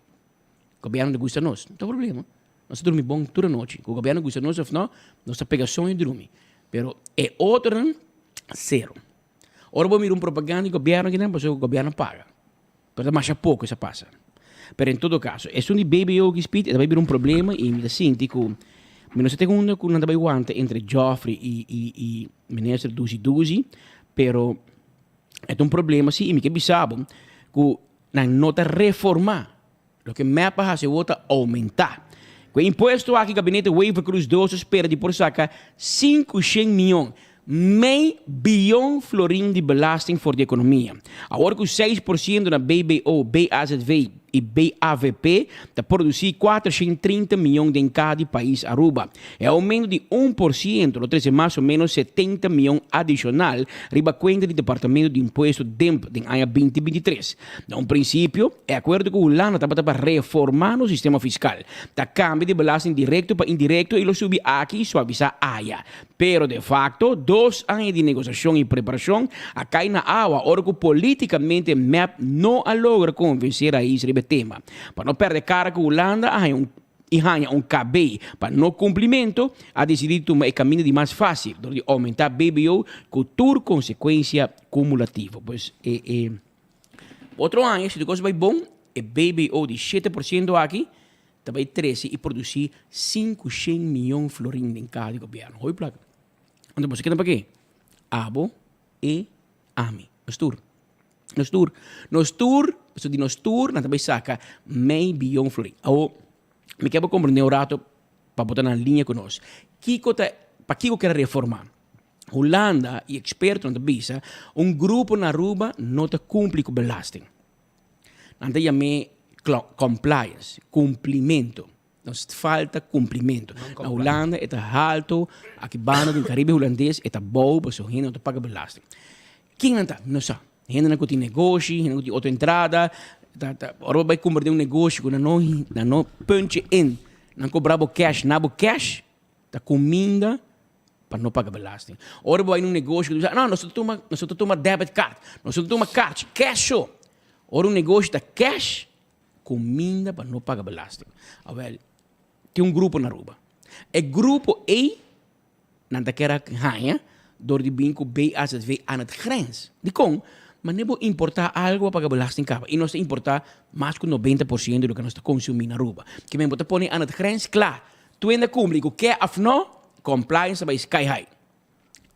Gobierno ta gusta nos, no ta problema. Nos ta drumi bon tur anochi. Cu gobierno gusta nos of no, nos ta pega soño y drumi. Pero e otronan, cero. Ora bo mira un propaganda di gobierno akinan, pasobra gobierno paga. Pero ta masha poco esa pasa. Pero en todo caso, esun di BBO ki Speed, e ta bai bira un problema y mi ta sinti cu mi no sa te unda cu nan ta bai wanta entre Geoffrey y y y minister Dusi Dusi, pero e ta un problema si y mi ke bisa bo cu nan no ta reforma. Loke mep a hasi awor ta oumentá. Ku e impuesto aki gabinete Wever-Croes dos a spera di por saka 500 mion, mei bion florin di belasting for di ekonomia. Awor ku 6% na BBO, BAZV i BAVP ta produsí 430 mion den kada di pais Aruba. E oumento di 1% lo trese mas o ménos 70 mion adishonal riba kuenta di Departamento di Impuesto DIMP den aña 2023. Na un prinsipio, e akuerdo ku Hulanda tabata pa reformá nos sistema fiskal. Ta kambia di belasting direkto pa indirekto i lo subi aki i suavisá aya. Pero de fakto, dos aña di negosiashon i preparashon a kai na awa ora ku polítikamente mep no a logra konvensé rais riba e tema. Pa no pèrdè kara ku Hulanda a haña un i haña un KB pa no kumplimentu, a disidí di tuma e kaminda di mas fásil dor di oumentá BBO ku tur konsekuensia kumulativo. Pues e e Otro aña, si tur kos bai bon, e BBO di 7% aki ta bai trese i produsí 500 mion florin den kaha di gobièrnu. Hopi plaka. Anto boso keda pa ke? Abo e ami. Nos tur. Nos tur. Nos tur, pasobra di nos tur nan ta bai saka mei bion florin. Awor, mi ke bo komprendé un rato pa bo ta na liña ku nos. Kiko ta, pakiko kere reformá? Hulanda y expertonan ta bisa un grupo na Aruba no ta cumpli cu belasting. Nan ta yam'e compliance, cumplimento. Nos falta cumplimento. Na Hulanda e ta halto, aki banda den Caribe Hulandes e ta bou pasobra hende no ta paga belasting. Ken nan ta? No sa. Hendenan cu tin negoshi, hendenan cu tin otro entrada, ta ta ora bo bay cumpra den un negoshi cu nan no nan no punch in, nan cobra bo cash na bo cash, ta cuminda pa no paga belasting. Ora bo bai na un negoshi ku ta bisa, no, nos ta tuma, nos ta tuma debit card, nos ta tuma kaartje, cash so. Ora un negoshi ta cash, kuminda pa no paga belasting. Awel, tin un grupo na Aruba. E grupo ei, nan ta kere haña dor di bin ku BAZV aan het grens. Dikon? Manera bo importá algu bo paga belasting kaba. I nos ta importá mas ku 90% di loke nos ta konsumí na Aruba. Ke men bo ta pone aan het grens kla. Tur hende a kumpli ku ke òf no, compliance ta bai sky high.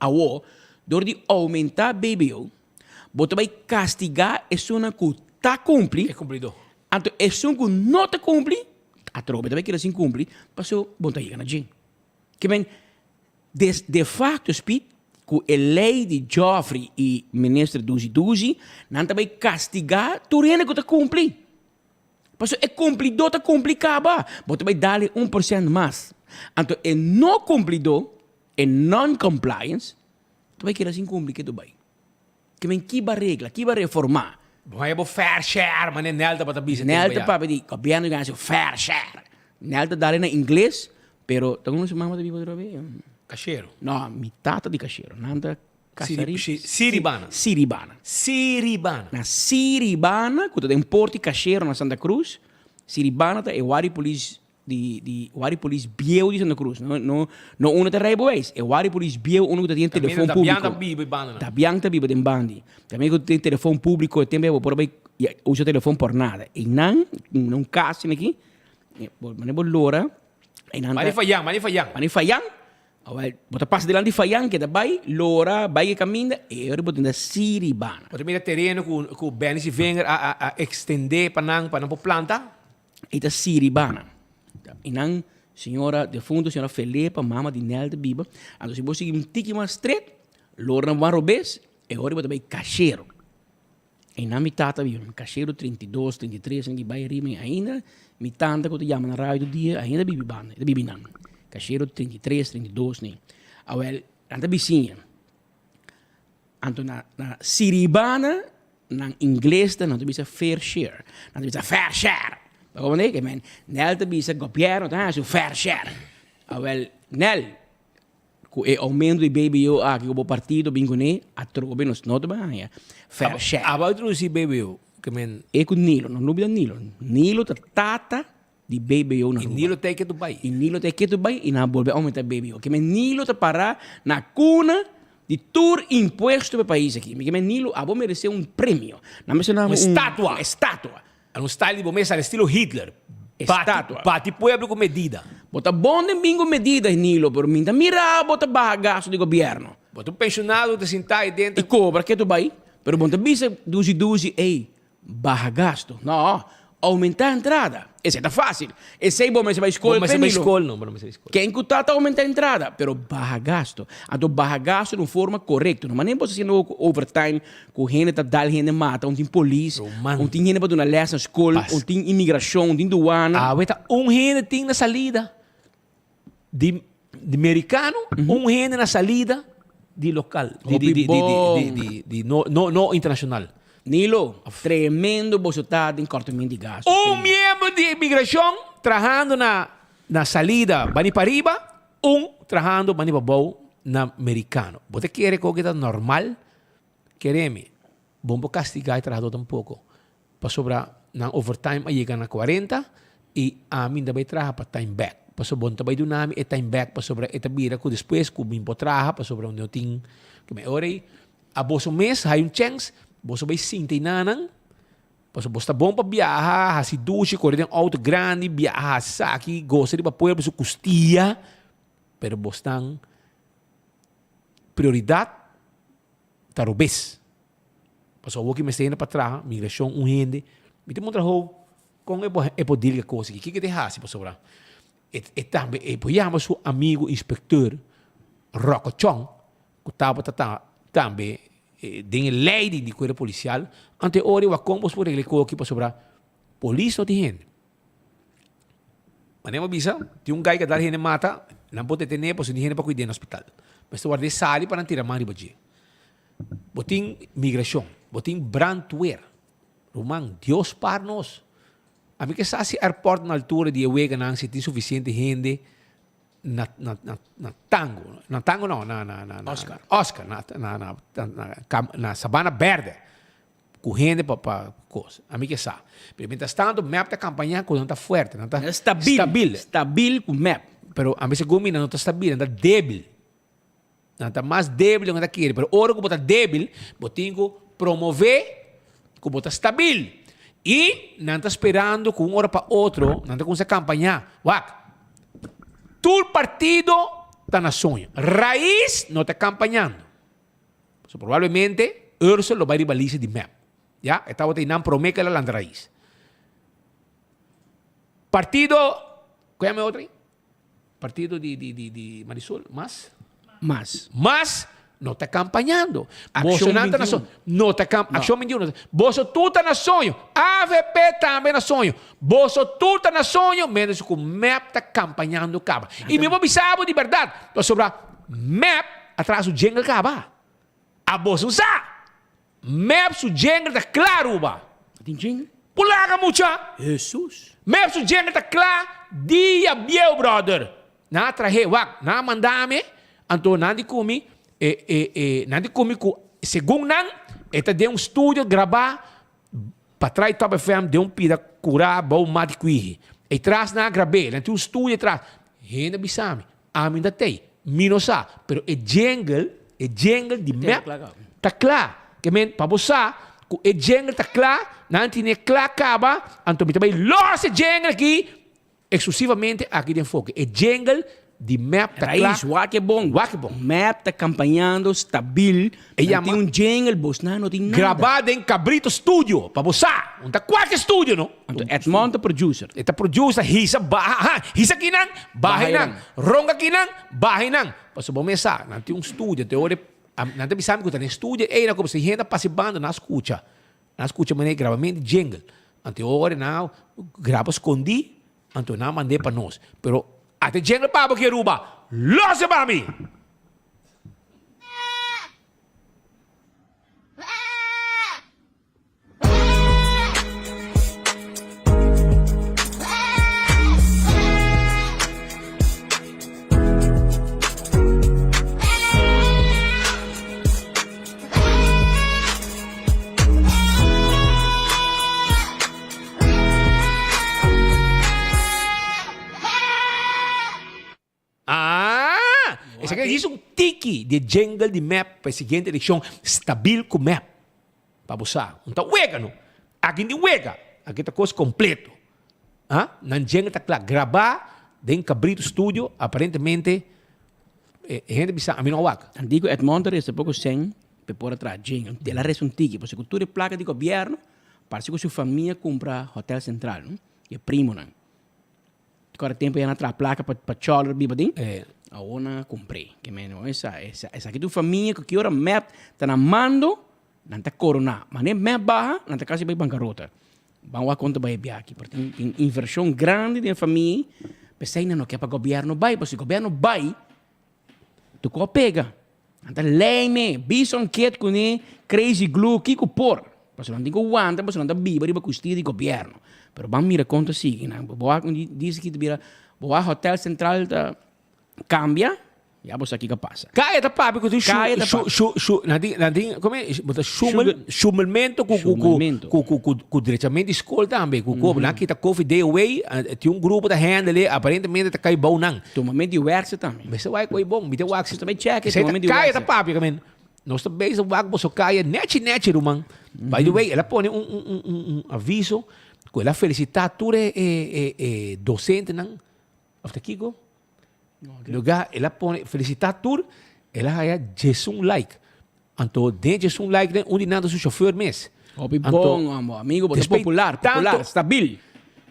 Awor, dor di oumentá BBO, bo ta bai kastigá esunnan ku ta kumpli. E kumplidó. Anto esun ku no ta kumpli, atrobe ta bai keda sin kumpli, pasobra bo no ta yega na dje. Ke men, des de facto Speed, ku e lei di Geoffrey i Minister Dusi Dusi, nan ta bai kastigá tur hende ku ta kumpli. Pasobra e kumplidó ta kumpli kaba. Bo ta bai dal e 1% mas. Anto e no kumplidó, e non-compliance, ta bai keda sin kumpli ke tu bai. Ke men kiba regla, kiba reformá. Bo haña bo fair share, manera Nel tabata bisa tempu Nel ta ya. papia di gobièrnu gana su fair share. Nel ta dal e na ingles, pero ta komo su mama ta biba otro be? Kashero. No, mi tata di kashero. Nan ta Siri, Siribana. Siribana. Siribana. Na Siribana, ku ta den Porti Kashero na Santa Cruz. Siribana ta e wari polis di di wari polis bieu di Santa Cruz. No no no uno ta rijbewijs. E wari polis bieu uno ku ta tin telefon Dabian públiko. ta biba e banda nan. Dabian ta biba den bandi. También ku tin telefon públiko e tempo bo por bai usa telefon por nada. Einan na un kas aki, bo bo lora, einan ta. Mani fayan, mani fayan. Mani fayan. Awel, bo ta pasa dilanti fayan ke ta bai, lora, bai e kaminda, e ora bo tin ta siribana. Bo ta mira tereno ku ku Benny Sivinger a a a ekstendé pa nan pa nan por planta? E ta siribana. I nan. Señora defunto, señora Felipa, mama di Nel ta biba. Anto si bo sigui un tiki mas stret, lor na ban robes, e ora bo ta bai Cashero. Einan mi tata biba, Cashero 32, 33, esaki bai riba ainda mi tanta ku ta yama na radio tur dia ainda bibi banda, e ta bibi nan. Cashero 33, 32 nei. Awel, nan ta bisiña. Anto na na Siribana nan ingles ta nan ta bisa fair share. Nan ta bisa fair share. Bo comprende? Ke men Nel ta bisa gobierno ta hasi un fair share. Awel Nel ku e aumento di BBO aki ku bo partido bin kuné atrobe nos no ta bin haña fair share. Abo a introdusi BBO ke men. E ku Nilo, no lubida Nilo. Nilo ta tata di BBO na I Aruba. Nilo ta e ke tu bai. I Nilo ta e ke tu bai i nan a bolbe aumenta BBO. Ke men Nilo ta para na kuna di tur impuesto pa e pais aki. Mi ke men Nilo abo merece un premio. Nan mester duna Un un estatua. Un estatua. Un style di bo mes al estilo Hitler. Estatua. Bati pueblo ku medida. Bo ta bon den bin ku medida Nilo pero mi ta mira bo ta baha gasto di gobierno. Bo ta un pensionado ku ta sinta ahi dentro. I kobra ke tu bai pero bo no ta bisa dushi dushi ey Baha gasto? No, oumentá entrada. Esei ta fásil. Esei bo mester bai skol Bo mester bai p'e, Nilo. skol no, bo no mester bai skol. Ken ku ta ta oumentá entrada, pero baha gasto. Anto baha gasto di un forma korekto. No manera bo ta hasiendo overtime ku hende ta dal hende mata, un tin polis, Ruman. un tin hende pa duna lès na skol, Pas. un tin imigrashon, un tin duana. Awe ta un hende tin na salida di di mericano, un hende na salida di local, di di di di di di di no no no internacional. Nilo, tremendo boso ta den cortament di gasto. Un miembro di inmigracion trahando na na salida bani pariba, un trahando bani pabou na mericano. Bo ta kere cu ta normal? Keremi, bo no por castiga e trahador tampoco. Pasobra nan overtime a yega na cuarenta y ami ta bay traha pa time back. Pasobra bo no ta bay duna mi e time back pasobra e ta bira cu despues cu mi por traha pasobra no tin e ora ey a boso mes hay un chens boso bay sinta y nanan pasobra boso ta bon pa biaha haci dushi core den auto grandi biaha haci esaki gosa riba pueblo su custia pero bosnan prioridad ta robes. Pasobra awor ki mester hende pa traha, migrashon un hende, mi ta puntra how kon e por e por deal ku e kos aki, kiko e ta hasi pasobra e e tambe e por yama su amigu inspekteur Rocco Chong ku tabata ta tambe den e leiding di kuerpo polisial, anto e ora e wak kon bo por regla e kos aki pasobra polis no tin hende. Manera bo bisa, tin un gai ku a dal hende mata, nan por detené pasobra tin hende pa kuid'é na hospital. Mester warda e sali pa nan tira man riba dje. Bo tin migrashon, bo tin brandweer. Ruman, Dios par nos. Ami ke sa si airport na altura di e weganan si tin sufisiente hende na na na na Tango, na Tango no, na na na na Oscar. Oscar, na na na na na Sabana Berde ku hende pa pa kos. Ami ke sa. Pero mientras tanto mep ta kampañá ku nan ta fuerte, nan ta Stabil. stabil. Stabil ku mep. Pero ami segun mi nan no ta stabil, nan ta debil. Nan ta mas débil di loke nan ta kere, pero ora ku bo ta débil, bo tin ku promové ku bo ta stabil. I nan ta sperando ku un ora pa otro nan ta kuminsá kampañá. Wak, tur partido ta na soño. Rais no ta kampañando. So probablemente Ursel lo bai riba lista di mep. Ya, e tabata einan promé ku el a lanta Rais. Partido, ku yama e otro ei? Partido di di di di Marisol, mas? Mas. Mas no ta campañando. Accion Boso nan ta na 21. soño. No ta cam No. Accion 21. Boso tur ta na soño. Avp tambe na soño. Boso tur ta na soño menos cu mep ta campañando caba. Y mi por bisa bo di berdad, pasobra mep a traha su jingle caba. A boso sa! Mep su jingle ta kla Aruba. Tin jingle? Pulaga mucha! Hesus! Mep su jingle ta kla dia bieu brother. Nan a trahe wak, nan a manda mi, anto nan di ku mi, e e e nan di ku mi ku segun nan e ta den un studio grabá pa trai Top FM den un pida kurá bou mat di kuihi. E tras nan a grab'é, nan tin un studio tras. Hende a bisa mi, Ami ta tei, mi no sa, pero e jingle, e jingle di mep ta kla. Ke men, pa bo sa ku e jingle ta kla, nan tine kla kaba, anto mi ta bai los e jingle aki eksklusivamente aki den Enfoke. E jingle. di mep ta kla. Rais, wak e bon. Wak e bon. Mep ta kampañando stabil. E Nan yama. tin un jingle, bosnan no tin nada. Grabá den Cabrito Studio, pa bo sa. Un ta kualke studio no. Anto Edmond ta producer. E ta producer, hisa baha, ha, hisa kinan, baha einan. Ronga kinan, baha einan. Pasobra bo mes sa, nan tin un studio, te ora e, nan ta bisa mi ku ta den studio einan ku si hende a pasa e banda nan a skucha. Nan a skucha manera e grabamento di jingle. Anto e ora nan a graba skondí, anto nan a mand'é pa nos. Pero ata e jingle pa bo aki Aruba, los e pa mi! Ah! Esaki djis un tiki di e jingle di mep pa e siguiente elekshon stabil ku mep. Pa bo sa, un ta wega no. Aki di wega, aki ta kos kompleto. Ah, nan jingle ta kla grabá den Cabrito Studio, aparentemente e hende bisa ami no a wak. Antigo Edmond ta resta poko sèn pa e por a traha jingle. El a resta un tiki, pasobra ku tur e plaka di gobièrnu parse ku su famia kumpra Hotel Central, no? E primonan. Kora tempo ya na traha plaka pa pa choler biba den. Awor nan a kumpr'é. Ke men no esa esa esaki tur famia ku ki ora mep ta na mando nan ta koroná. Manera mep baha nan ta kasi bai bankarota. Ban wak kon ta bai e biaha aki. Pero tin tin invershon grandi den e famia ei. P'esei nan no ke pa gobièrnu bai. Pasobra si gobièrnu bai tur kos a pega. Nan ta lijme, bison ket kuné, crazy glue, kiko por. Pasobra nan tin ku wanta, pasobra nan ta biba riba kustia di gobièrnu. Pero ban mira kon ta sigui nan. Bo wak un dies aki ta bira, bo wak Hotel Central ta kambia, ya bo sa kiko a pasa. Kaya ta papia ku tin shu, Kaya ta shu, papia. shu, shu, nan tin, nan tin, kome, bo ta shumel, shumelmento ku, ku, ku, Shumelmento. ku, ku, ku, ku drechament di skol tambe, ku ku, nan kita koffie day away, tin un grupo ta handle e, aparentemente ta kai bou nan. Tumamento di werkse tambe. Mester wak koe bon, mi ta wak si. Mester bai check e Esei ta tumamento di kaya werkse. ta papia kamen. Nos ta bezig wak boso kaya nechi nechi ruman. By the way, el a pone un un un un un aviso ku el a felisitá tur e e e e dosentenan òf ta kiko? Lugá el a pone felisitá tur, el a haya diesun like. Anto den diesun like den un di nan ta su chauffeur mes. Hopi Anto, bon amo, amigo, bo ta despues popular, popular, tanto- stabil.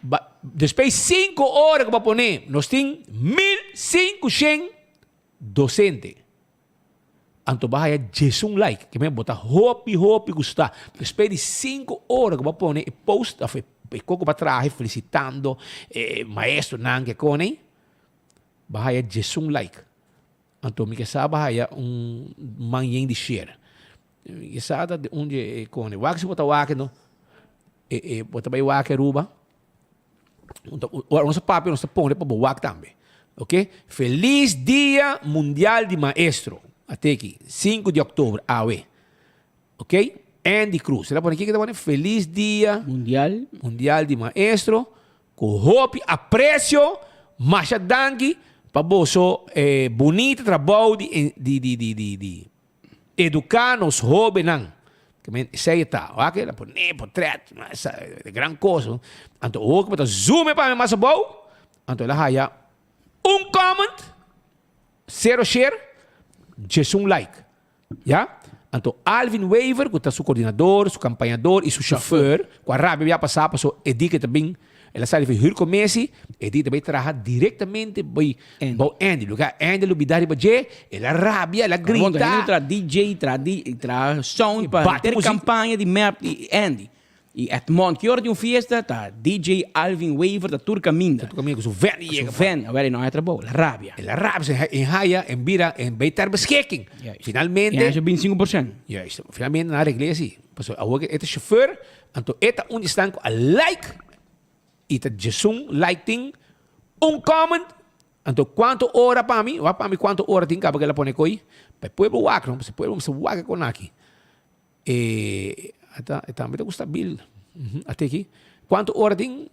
Ba, despues cinco ora ku bo a pone, nos tin 1500 docente. Anto bo a haya diesun like. Ke men bo ta hopi hopi gusta. Despues di cinco ora ku bo a pone e post of e e koko bo a traha felicitando e maestronan ke kone, bo a haya diesun like. Anto mi ke sa bo haya un man yen di share. Mi ke sa ta di un di e kone. Wak si bo ta wak no, e e bo ta bai wak Aruba, ora nos a papia nos ta pone pa bo wak tambe. Ok, Feliz Dia Mundial di Maestro. Ate aki, sinku di oktober, awe. Ok, Andy Cruz. El a pone kiko ta pone? Feliz Dia Mundial. Mundial di Maestro. Ku hopi aprecio, masha danki pa boso e bunita trabou di di di di di di educa nos hobennan. Ke men esei e ta. Wak el a pone potret, esa e gran cos. Anto awor ku bo ta zoom e pa mi mas abou, anto el a haya un comment, sero share, djesun like. Ya? Anto Alvin Wever, ku ta su koordinador, su kampañador i su shofèr, ku a rabia bia pasá paso e di ke ta bin, el a sali for huurcommissie, e di ta bai traha direktamente bai bou Andy. Loke Andy a lubidá riba dje, el a rabia, el a Bon, grita. Andy traha DJ, traha di, traha sound pa Bati henter muziek. kampaña di mep di Andy. I Edmond, ki ora tin un fiesta, ta DJ Alvin Wever ta tur kaminda. Ta tur kaminda ku su vèn Ku yega su vèn, awel e no haya trabou, el a rabia. El a rabia, se en haya, en bira, en bay ter beschikking. Juist. Finalmente. E haya su 25%. Juist. Finalmente nan a regl'é así. Pasobra awor e ta chauffeur, anto e ta un di esnan ku a like, i ta djesun like tin un comment, anto kuantu ora pa mi, wak pa mi kuantu ora tin kaba ku el a pone koi, pa e pueblo wak no, pasobra e pueblo mester wak e kon aki. E ata e tambe ta gusta bil. Ate aki. Cuanto ora tin?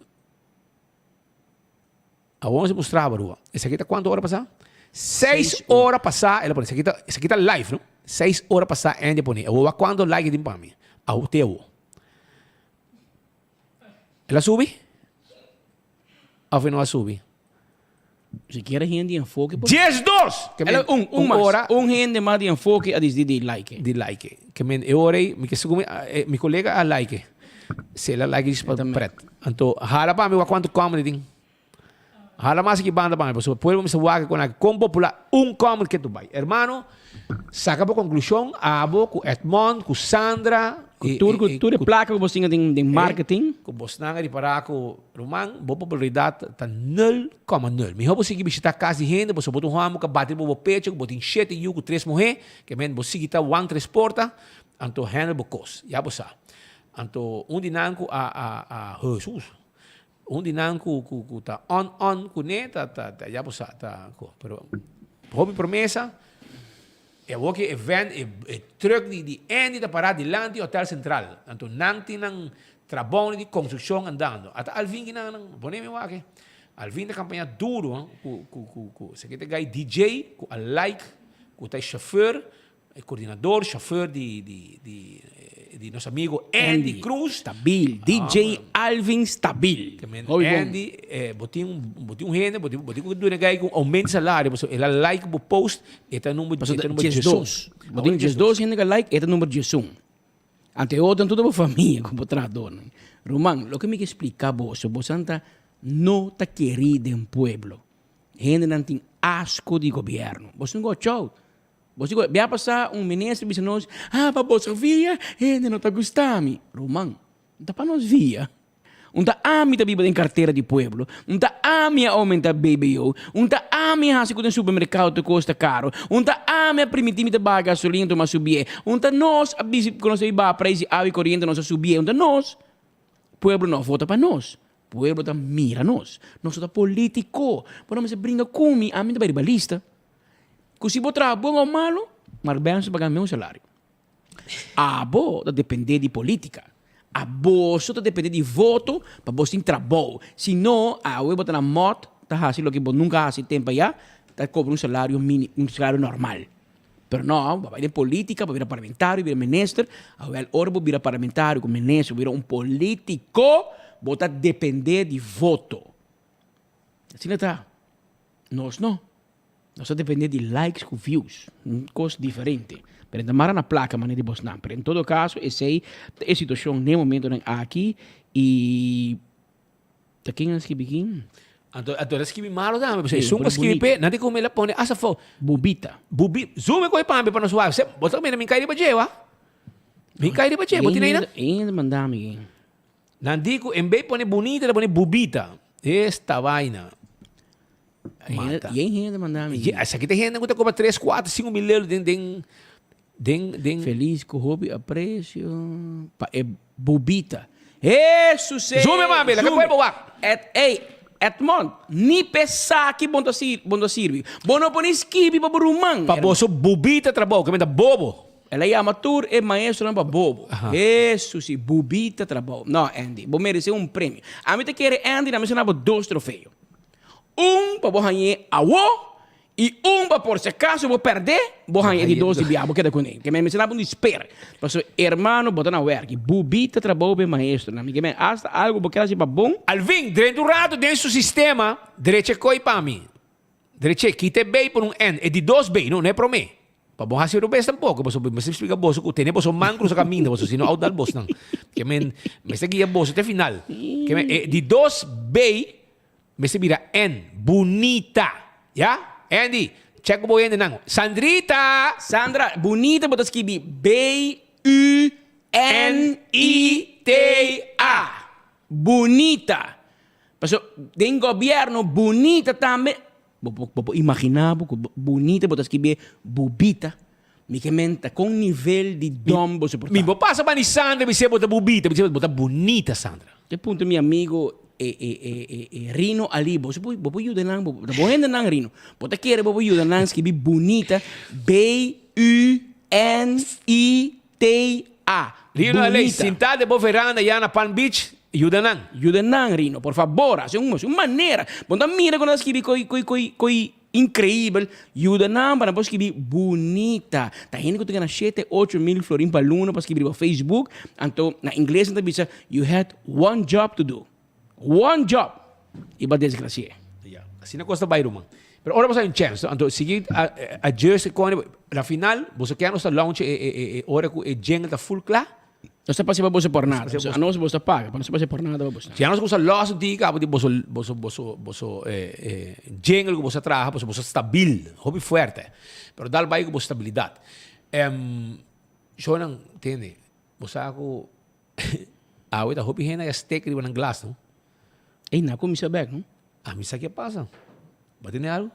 Awor nos mostraba rua. Esaki ta cuanto ora pasa? Seis ora pasa. El a pone. Esaki ta, esaki ta live, no? Seis ora pasa Andy a pone. Awor wak cuanto like tin pa mi. Awor te awor. El a subi? Of e no a subi? Sikiera hende di enfoke por. 12! Ke men, Un, un mas. ora. Un hende mas di enfoke a disdi di like. Di like. Ke men e ora ei, mi ke segun mi, mi kolega a like. Si el a like djis pa pret. Anto hala pa mi wak kuantu comment tin. Hala mas aki banda pa mi pasobra pueblo mester wak kon aki kon popular un comment ke tu bai. Hermano, saka bo konklushon abo ku Edmond, ku Sandra, Ku tur ku tur e plaka ku bos tin den den marketing. Ku bosnan a ripará ku ruman bo popularidat ta nul koma nul. Mihó bo sigui bishitá kas di hende pasobra bo ta un hòmber ku a bati riba bo pecho ku bo tin shete yu ku tres muhé ke men bo sigui ta wan tres porta anto handle bo kos. Ya bo sa. Anto un di nan ku a a a Hesus un di nan ku ku ku ta on on kuné ta ta ya bo sa ta ku pero hopi promesa. E awor ki e van, e e truck di di Andy ta pará dilanti Hotel Central. Anto nan tin nan trabounan di construccion andando. Ata Alvin ki nan nan pone mi wak. Alvin ta campaña duro han cu cu cu cu esaki ta e guy DJ cu a like cu ta e chauffeur, e coordinador, chauffeur di di di di nos amigo Andy Cruz. Stabil, DJ Alvin Stabil. Hopi bon. Andy, bo tin un bo tin un hende bo tin bo tin cu duna e guy un aumento di salario pasobra el a like bo post E ta number Pasobra e ta number 12. Bo tin 12 hende ka like, e ta number 11. Anto e otro tur ta bo famia ku bo trahadornan. Ruman, loke mi ke splika boso, bosan ta no ta keri den pueblo. Hendenan tin asko di gobierno. Boso no watch out. Boso di bia pasa un minister bisa nos, ah pa boso via hende no ta gusta mi. Ruman, no ta pa nos via. Un ta ami ta biba den kartera di pueblo, un ta ami a oumenta BBO, un ta ami a hasi ku den supermerkado tur kos ta karo, un ta ami a primiti mi ta baha gasolina tuma subié, un ta nos a bisi ku nos ta baha preis di awa i koriente nos a subié, un ta nos. Pueblo no a vota pa nos, pueblo ta mira nos, nos no ta politiko, bo no mester bringa ku mi, ami ta bai riba lista, ku si bo traha bon òf malu, Mark Benson paga mi un salario. Abo ta depende di politica. Aboso ta depende di voto pa bos tin trabou. Si no, awe bo ta na mòt ta hasi loke bo nunka a hasi tempu ayá, ta kobra un salario mini, un salario normal. Pero no, bo a bai den politica, bo a bira parlamentario, bo a bira minister. Awel, ora bo bira parlamentario ku minister, bo bira un politico, bo ta depende di voto. Asina ta. Nos no. Nos ta depende di likes ku views, un kos diferente. Pero e ta mara na plaka manera di bosnan. Pero en todo kaso esei ta e situashon n'e momentonan aki i ta ken a skibi aki? Anto anto el a skibi malo tambe pasobra esun ku a skibi p'e nan tin ku el a pone asta afó. Bubita. Bubi zoom e kohe pambe pa nos wak. Se bo ta mira mi kai riba dje wak. Mi kai riba dje bo tin einan? Einan ta manda mi aki. Nan di ku en bes pone bunita ta pone bubita. Esta vaina. Mata. Yen hende manda mi. Ye, esaki ta hende ku ta kobra 3, 4, 5 mil euro den den den den. Feliz ku hopi aprecio pa e bubita. Hesus e! Zoom e mami, laga pueblo wak. Et ey, Edmond, ni p'e saki bon ta sir bon ta sirbi. Bo no por ni skibi pa bo ruman. Pa boso bubita trabou, ke men ta bobo. El a yama tur e maestronan pa bobo. Hesus i bubita trabou. No, Andy, bo merece un premio. Ami ta kere Andy na mester na bo dos trofeo. Un pa bo hañ'é awó i un pa por si acaso bo pèrdè, bo haña e di dos di bia, bo keda kuné. Ke men mester na bo un di sper. Pasobra hermano bo ta na wèrk i bubita trabou pa e maestronan. Mi ke men asta algu bo kier hasi pa bon. Alvin, drenta un rato den su sistema, drecha e koi pa mi. Drecha e, kita e bei por un N, e di dos bei, no, no e promé. Pa bo hasi robes tampoco, pasobra mi mester splica boso cu tene boso man crusa caminda, pasobra si no out dal bosnan. Ke men mester guia boso te final. Ke men e di dos B mester bira N, bunita. Ya? Andy, check cu bo hendenan. Sandrita! Sandra, bunita bo ta skibi B-U-N-I-T-A. Bunita. Pasobra den gobierno bunita tambe Bo bo bo por imagina bo ku bunita bo ta skibi bubita. Mi ke men ta kon nivel di dom bo soporta. Mi bo pasa bani Sandra bis'é bo ta bubita, mi bis'é bo ta bunita Sandra. Te punto mi amigo e e e e e Rino Ali bo bo bo por yuda nan bo ta bo hende nan Rino. Bo ta kere bo por yuda nan skibi bunita B U N I T A. Rino Ali Bunita. sinta den bo veranda ya na Palm Beach yuda nan. Yuda nan Rino por fabor hasi un hasi un manera bo ta mira ku nan ta skibi koi koi koi koi increibel yuda nan pa nan por skibi bunita ta hende ku ta gana shete ocho mil florin pa luna pa skibi riba Facebook anto na ingles nan ta bisa you had one job to do one job i bo a desgracia. Ya. Asina kos ta bai ruman. Pero ora bo sa un chèns, anto sigui adjust e kòne, na final boso ke nos ta launch e e e ora ku e jingle ta full kla. Nos ta pasa pa boso por nada. Anos boso ta paga, pa nos ta pasa por nada pa boso. Si anos kusa lòs un tiki kaba di boso boso boso boso jingle ku boso a traha pasobra boso stabil, hopi fuerte. Pero dal bai ku bo stabilidat. Shownan tende, bo sa ku awe ta hopi hende a stek riba nan glas no. Ey, nan a kuminsá bèk no. Ami sa ke pasa. Bo a tende algu?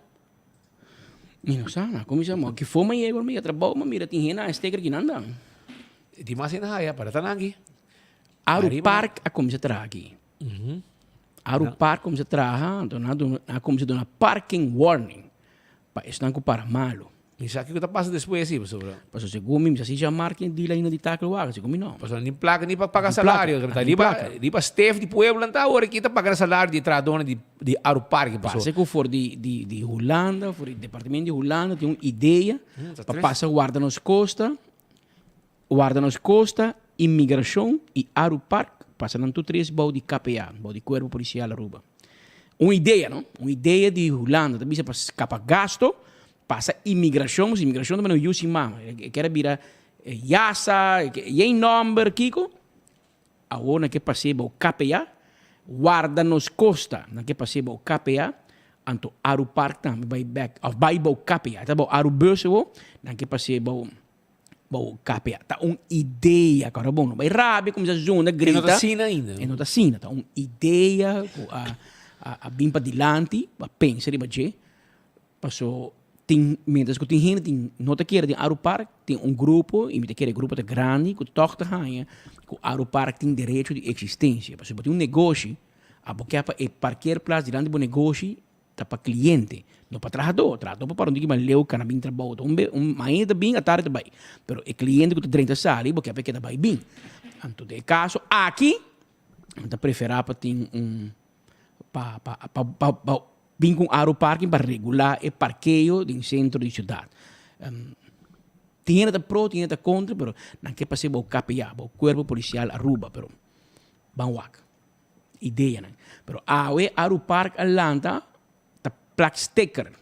Mi no sa, nan a kuminsá. Mo ki forma yega ora mi yega trabou, mi mira tin hende a steker kinan dan. Tin mas hende haya, para ta nan aki. Aru Park a kuminsá traha aki. Aru Park kuminsá traha, anto nan a duna, nan a kuminsá duna parking warning pa esnan ku para malu. Mi sa kiko ta pasa despues si pasobra. Pasobra segun mi, mi sa si Jean-Marc tin deal ainda di takel wak, segun mi no. Pasobra ni plaka ni pa paga salario. Riba riba stef di pueblo nan ta awor aki ta paga salario di e trahadornan di di Arupark pasobra. Parse ku for di di di Hulanda, for di departamento di Hulanda tin un idea pa pasa warda nos kosta, warda nos kosta, inmigrashon i Arupark pasa nan tur tres bou di KPA, bou di Kuerpo Polisial Aruba. Un idea no, un idea di Hulanda ta bisa pa skapa gasto Pasa imigrashon, pasobra imigrashon ta manda un yu sin mama. E kier a bira yasa, yen nomber, kiko. Awor nan ke pas'é bou KPA, warda nos kosta, nan ke pas'é bou KPA, anto Aru Park tambe bai bek, of bai bou KPA. E ta bou Aru Bus awor, nan ke pas'é bou bou KPA. Ta un idea, kòrda bon, no bai rabia, kuminsá zunda, grita. E no ta asina ainda. E no ta asina, ta un idea ku a a bin padilanti, a pensa riba dje. Paso tin mientras ku tin hende tin no ta kere den Aru Park tin un grupo y mi ta kere e grupo ta grandi ku tòg ta haña ku Aru Park tin derecho di eksistensia. Pasobra bo tin un negoshi abo ke pa e parkeerplaats dilanti bo negoshi ta pa kliente no pa trahadó. Trahadó por para un tiki mas leu kana bin trabou ta un be un mainta ta bin atardi ta bai pero e kliente ku ta drenta sali bo ke pa e keda bai bin. Anto den e kaso aki mi ta prefera pa tin un pa pa pa pa Bin ku un aro parking pa regulá e parkeo den sentro di siudat. Tin hende ta pro, tin hende ta kontra, pero nan ke pas'é bou KPA, bou Kuerpo Polisial Aruba, pero ban wak ideanan. Pero awe Aru Park a lanta ta plak sticker.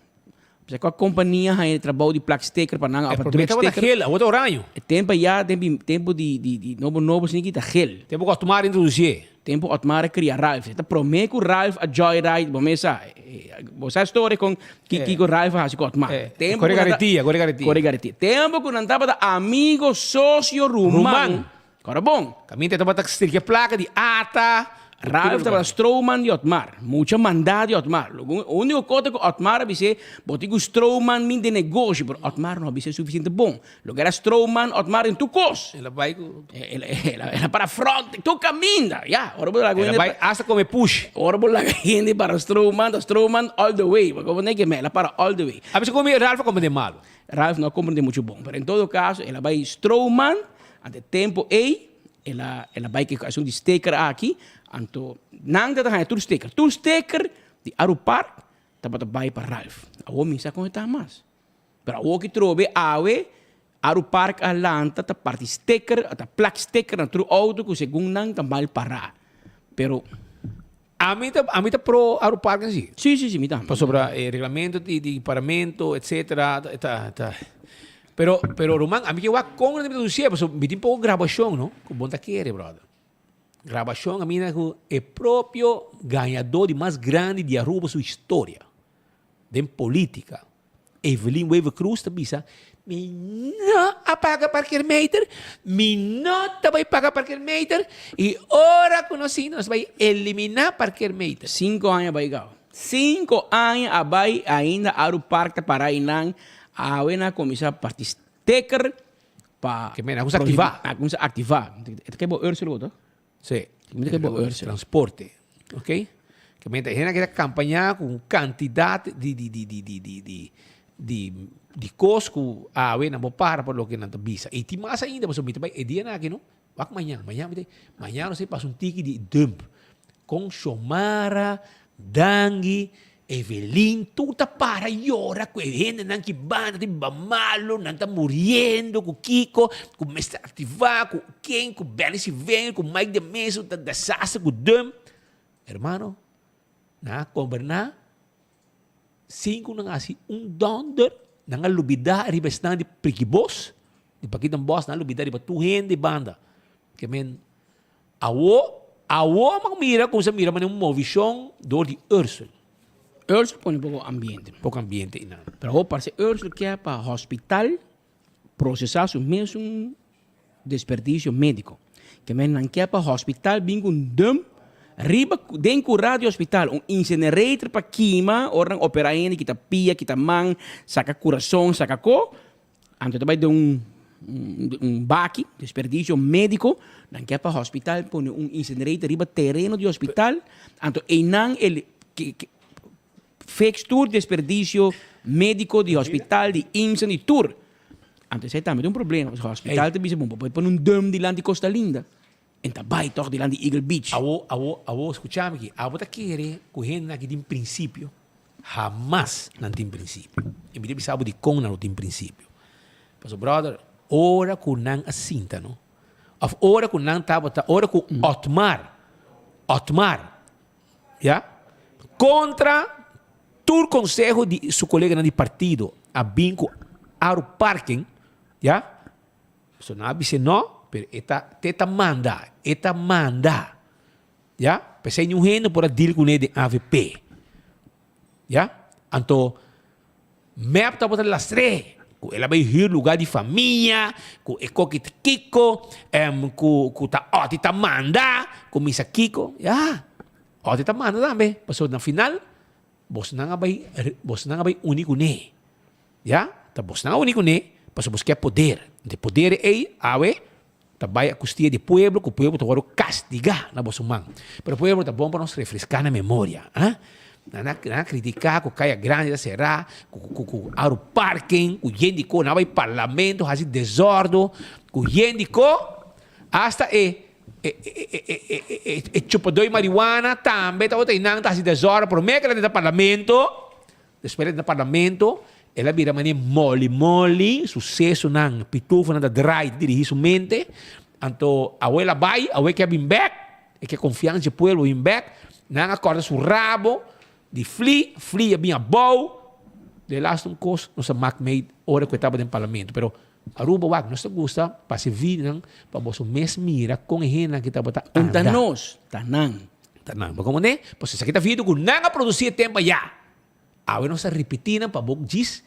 P'esei kua kompania haña e trabou di plak sticker pa nan E òf promé druk tabata sticker. gel, awor ta oraño. E tempu ayá, tempu tempu di di di nobo nobo esei ta gel. Tempu ku Otmar a introdusié. Tempu Otmar a kria Ralph. E ta promé ku Ralph a joyride, bo mes sa. Bo sa e storia kon ki kiko Ralph a hasi ku Otmar. Tempu Kore ku nan ta garetia, kore garetia. Kore garetia. Tempu ku nan tabata amigo, sosio, ruman. Ruman. Kòrda bon. Kaminda e tabata striki plaka di ata. Ralph tabata stroman di Otmar. Mucha mandá di Otmar. Loke úniko kos ku Otmar a bis'é, bo tin ku stroman mi den negoshi, pero Otmar no a bis'é sufisiente bon. Loke era stroman Otmar den tur kos. El a bai ku. El a para front tur kaminda. Ya, ora bo laga El a hende. bai asta kome push. Ora bo laga hende para stroman, ta stroman all the way. Bo komo ke el a para all the way. A bisa ku mi Ralph a komprendé malu. Ralph no a komprendé muchu bon, pero en todo kaso el a bai stroman. Anto e tempo ei el a el a bai ku e asuntu di steker aki, anto nan ta ta haña tur steker. Tur steker di Arupark tabata bai pa Ralph. Awor mi sa kon e ta mas. Pero awor ki trobe awe Arupark a lanta ta parti steker, ta plak steker na tur outo ku segun nan ta mal pará. Pero. Ami ta ami ta pro Arupark en si. Sí, sí, sí, mi tambe. Pasobra e reglamento di di paramento etcetera ta ta ta pero pero ruman ami ke wak kon nan ta introducié pasobra mi tin poko grabashon no ku bo no ta kere brother. Grabashon a mina ku e propio gañadó di mas grandi di Aruba su historia den politica. Evelyn Wever Croes ta bisa, Mi no a paga parkeermeter, mi no ta bai paga parkeermeter y ora cu nos sinta nos bai elimina parkeermeter. Cinco aña a bai gao. Cinco aña a bai ainda Aru Park ta para einan. Awe nan a cuminsa parti sticker pa. Ke men a cuminsa activa. A cuminsa activa. E ta ke bo Ursula bo to? Sí. Mi ta ke bo Ursula. Transporte. Ok. Ke men ta hende a keda kampañá ku un kantidat di di di di di di di di di kos ku awe nan por para pa loke nan ta bisa. I tin mas ainda pasobra mi ta bai e dianan aki no, wak mañan, mañan mi ta mañan nos ta pasa un tiki di dump. Kon Xiomara, Dangui, Evelyn tur ta para yora ku e hendenan ki banda ta biba malu, nan ta muriendo ku kiko, ku mester aktivá, ku ken, ku Benny Sylvain, ku Mike de Meza ta desaster ku dump. Hermano, nan a goberná. Sin ku nan hasi un dònder, nan a lubidá riba esnan di Prikibos, di Pakitan Bos, nan a lubidá riba tur hende banda. Ke men, awo, awo mi a mira kuminsá mira manera un movishon dor di Ursel. Ursel pone poko ambiente. Poko ambiente einan. Pero awo parse Ursel ke pa hospital procesá su mesun desperdicio médico. Ke men nan ke pa hospital bin ku un dump riba den kurá di hospital, un incinerator pa kima ora nan operá hende, kita pia, kita man, saka kurason, saka ko, anto ta bai den un un baki, desperdicio médico, nan ke pa hospital pone un incinerator riba tereno di hospital, anto einan el Fix tur desperdicio medico di hospital, di IMSA, di tur. Anto esei tambe ta un problema, pasobra hospital ta bisa bo por pone un dump dilanti Costa Linda. En ta bai toch dilanti Eagle Beach. Awo, awo, awo, scucha mi aki. Abo ta kere cu hendenan aki tin principio? Hamas nan tin principio. Y mi ta bisa bo dicon nan no tin principio. Pasobra brother, ora cu nan a sinta no, of ora cu nan tabata, ora cu Otmar, Otmar, Ya. Contra tur conseho di su coleganan di partido a bin cu Aru Parking, ya. So nan a bis'e no, pero e ta te ta manda, e ta manda. Ya. P'esei niun hende por a deal cune den avp. Ya. Anto Mep tabata lastr'é ku el a bai hür lugá di famia, ku e koki ta kiko, ku ku ta Otty ta manda, ku misa kiko. Ya, Otty ta manda tambe, pasobra na final bosnan a bai bosnan a bai uni kuné. Ya, ta bosnan a uni kuné pasobra bos ke poder. Anto e poder ei awe Ta bai a kustia di pueblo ku pueblo ta wòrdu kastigá na boso man. Pero pueblo ta bon pa nos refreská na memoria. Ah? Nan a, nan a kritiká ku Kaya Grandi ta será, ku, ku, ku Aru Parking, ku yen di ko, nan a bai parlamento hasi desòrdu, ku yen di ko, asta e, e, e, e, e, e, e, e, e chupadó di marihuana tambe tabata einan ta hasi desòrdu promé ku el a drenta parlamento. Despues den parlamento el a bira manera moli moli, su sesonan, pitufonan ta draai ta dirigi su mente, anto awe el a bai, awe ke a bin bek, e ke konfiansa dje pueblo bin bek, nan a kòrta su rabo di fli, fli a bin abou, de laatste un kos nos a mak mei ora ku e tabata den parlamento, pero Aruba wak nos ta gusta pasa e videonan pa boso mes mira kon e hendenan ki tabata Un ta anda. nos, ta nan. Ta nan. Bo komprende? Pasobra esaki ta video ku nan a produsí e tempu ayá. Awe nos ta ripití nan pa bo djis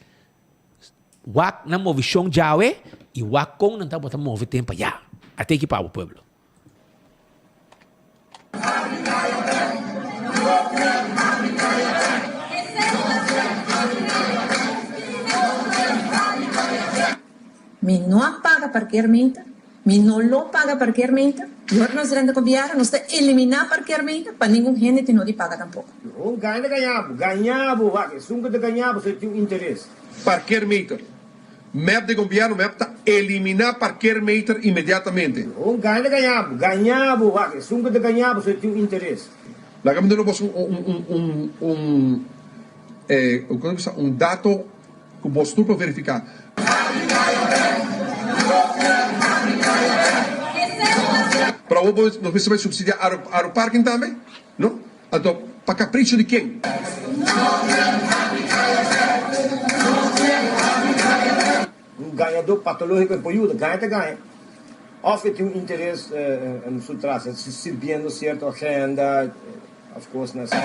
wak nan movishon djawe i wak kon nan tabata move tempu ayá. A teki pa bo pueblo. Mi no a paga parkeermeter, mi no lo paga parkeermeter y ora nos drenta gobierno nos ta elimina parkeermeter pa ningun hende tin no di paga tampoco. Un gaña ta gaña bo, gaña bo, wak, esun ku ta gaña bo so tin un interes. Parkeermeter. Mep di gobierno mep ta elimina parkeermeter inmediatamente. Un gaña ta gaña bo, gaña bo, wak, esun ku ta gaña bo so tin un interes. Laga mi duna bos un un un un eh kon ta bisa un dato ku bos tur por verifiká. Pero awor bo nos mester bai subsidiá Aru Parking tambe? No? Anto pa capricho di ken? Un gañadó patológico e por yuda, gaña ta gaña. Of e tin un interes su tras, e sirbiendo cierto agenda of cosnan así.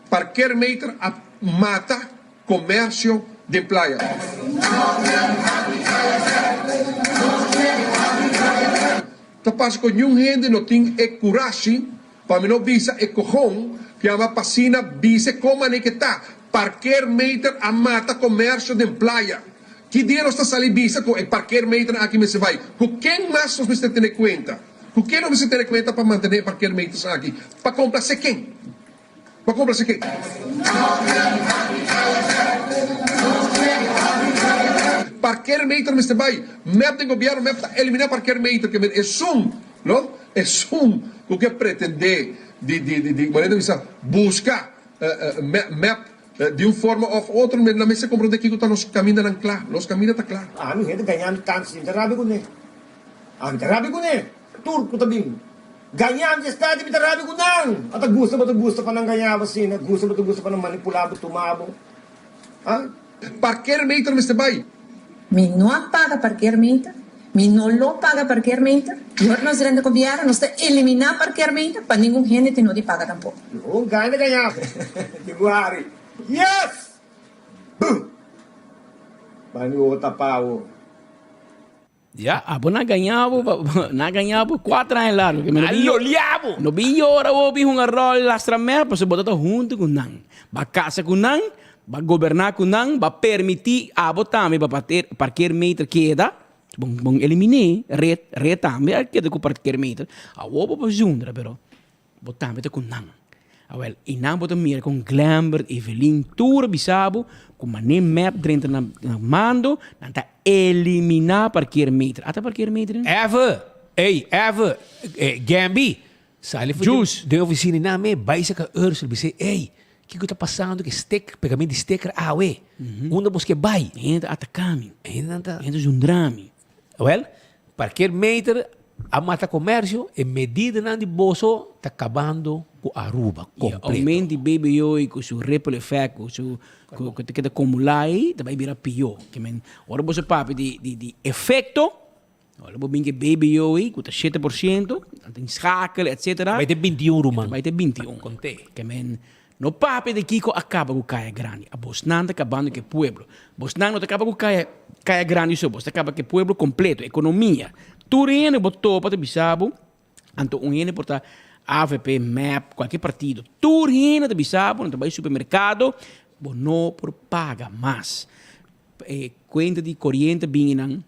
Parkeermeter a mata Comercio den playa. Ta pasa cu niun hende no tin e curashi, pa mi no bisa e cojon, yama pa asina bise con mane ke ta. Parkeermeter a mata comercio den playa. Ki dia nos ta sali bisa cu e parkeermeternan aki mester bay? Cu ken mas nos mester tene cuenta? Cu ken nos mester tene cuenta pa mantene e parkeermeters aki? Pa complace ken? Pa complace ken? Parkeermeter mester bay. Mep den gobierno mep ta elimina parkeermeter ke men esun no esun ku ke pretende di di di di manera di bisa buska mep di un forma of otro men nan mester comprende kiko ta nos kamindanan kla nos kaminda ta kla. Ami hende gañando tantu sin ta rabia kuné. Ami ta rabia kuné. Tur ku ta bin gaña mi estadi mi ta rabia ku nan. A ta gusta bo ta gusta pa nan gaña bo asina, gusta bo ta gusta pa nan manipula bo, tuma bo. Ha? Parkeermeter mester bai. Mi no a paga parkeermeter, mi no lo paga parkeermeter, y ora nos drenta gobierno nos ta elimina parkeermeter pa ningun hende tin no di paga tampoco. Un gaña ta gaña di guari. Yes! Boom! Bani wowo tapa wo. Ya. Abo na gaña bo, na gaña bo cuatro aña largo. Que me no bin, loliá bo. No bin yora bo bin hunga rol lastra mep, pasobra bo ta hunto cu nan. Ba casa cu nan, ba goberna cu nan, ba permiti abo tambe pa parkeermeter keda. Bon, bon elimine red, red tambe a keda cu parkeermeter. Awor bo por zundra, pero Bo tambe ta ku nan. Awel, i nan bo ta mira kon Glembert, Evelyn, tur a bisa bo ku mané mep drenta na mando, nan ta eliminá parkeermeter. Ata parkeermeter? Eve, ey, Eve, Gembi, sali for Juice. den oficina i nan me bai saka Ursel, bis'é, ey, kiko ta pasando ku e stick, pegamento di sticker awe? Unda bos ke bai? Hende ta ataka mi. Hende ta. Hende ta zundra mi. Awel, parkeermeter a mata comercio, e medidanan di boso ta cabando cu Aruba Y completo. aumento di BBO y cu su ripple effect, cu su cu cu ta keda acumula ey, ta bay bira pio. Ke men, ora boso papia di di di efecto, ora bo bin cu e BBO ey cu ta 7%, nan ta inschakel etcetera. Bay te 21 ruman. Bay te 21. Conte. Ke men, No papia di kiko a kaba ku Kaya Grandi. A bosnan ta kabando ku e pueblo. Bosnan no ta kaba ku Kaya Kaya Grandi so, bos ta kaba ku e pueblo kompleto, ekonomia. Tur hende bo topa ta bisa bo, anto un hende por ta avp, mep, kualke partido. Tur hende ta bisa bo, nan ta bai supermerkado, bo no por paga mas. E kuenta di koriente bini nan.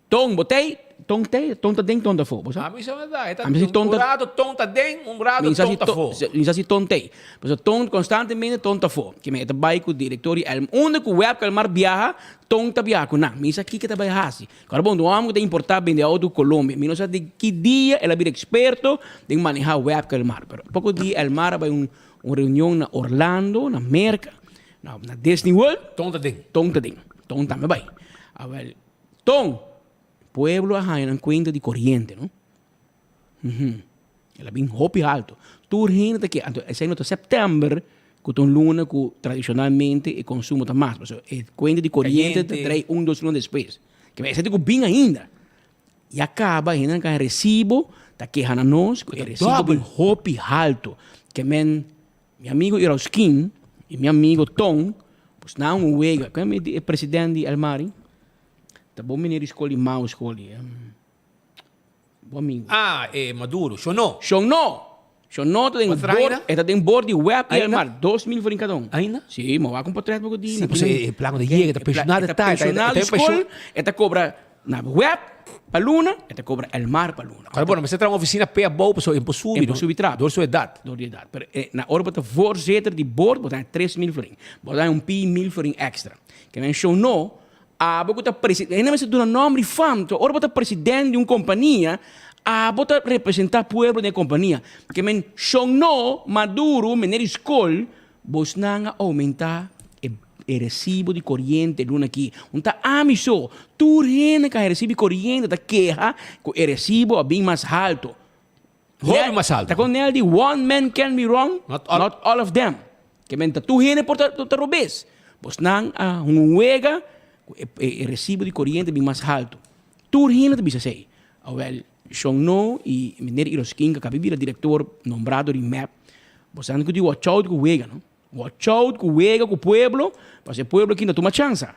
Ton, bo t'ei? Ton t'ei? Ton ta den, ton ta afó. Bo sa? Ami sa verdad. E ta Ami sa si ton un ta. rato ton ta den, un rato Mi sa ton si ta to, afó. mi sa si ton t'ei. Pasobra ton konstantemente ton ta afó. Ke men e ta bai ku direktor di Elm. Unda ku Webke Elmar biaha, ton ta biaha ku nan. Mi sa kiko e ta bai hasi. Kòrda bon, un hòmber ku ta importá bende outo ku Colombia. Mi no sa di ki dia el a bira eksperto den manehá Webke Elmar. Pero poko dia Elmar a bai un un reunion na Orlando, na Merka, na na Disney World. Ton ta den. Ton ta den. Ton tambe bai. Awèl. Ton, pueblo a haña nan cuenta di coriente, no? Uhum. El a bin hopi halto. Tur hende ta ke, anto esei no ta september, cu ta un luna cu tradicionalmente e consumo ta mas. Pasobra e cuenta di coriente ta Cayente. trae un dos luna despues. Ke esei ta cu bin ainda. Ya caba hendenan ka haña recibo, ta keha na nos cu e recibo bin hopi halto. Ke men Mi amigo Irausquin y mi amigo Ton, pues nan un wega. Ken mi di e president di El Mari? Ta bon meneer di skol di Mao skol di. Bo amigo. Ah, e Maduro. Shonó. Shonó! Shonó ta den Wat bord, traina? e ta den bord di web di El Ainda? Mari. 2000 florin cada un. Ainda? Sí, mi wak un portret poko di. Sí, pues e plan di yega, ta pensionado E ta ta, e ta pensionado di skol, e ta cobra na web pa luna, e ta cobra El Mar pa luna. Ahora bueno, mester traha un oficina pe abou pasobra e por subi, E por subi trap. Door su edad. Door di edad. Pero eh, na ora bo ta voorzitter di board, bo ta haña 3000 florin. Bo ta haña un pi mil florin extra. Ke men show no, abo ku ta presidente, hende mester duna nomber i fam. So, ora bo ta president di un kompania, abo ta representa pueblo den e kompania. Ke men show no, Maduro, meneer di skol, Bosnan a oumentá e e resibo di koriente luna aki. Un ta ami so. Tur hende ku a resibi koriente ta keha ku e resibo a bin mas halto. Hopi mas halto. Ta kon nel di one man can be wrong, Not all. not all of them. Ke men ta tur hende por ta ta robes. Bosnan a hunga un wega ku e e resibo di koriente bin mas halto. Tur hende ta bisa esei. Awel, Shon No i Meneer Iroskin ku a kabi bira direktor nombrado di mep, bo sa ku di watch out ku wega no. Watch out ku wega ku pueblo, pasobra e pueblo aki no tuma chansa.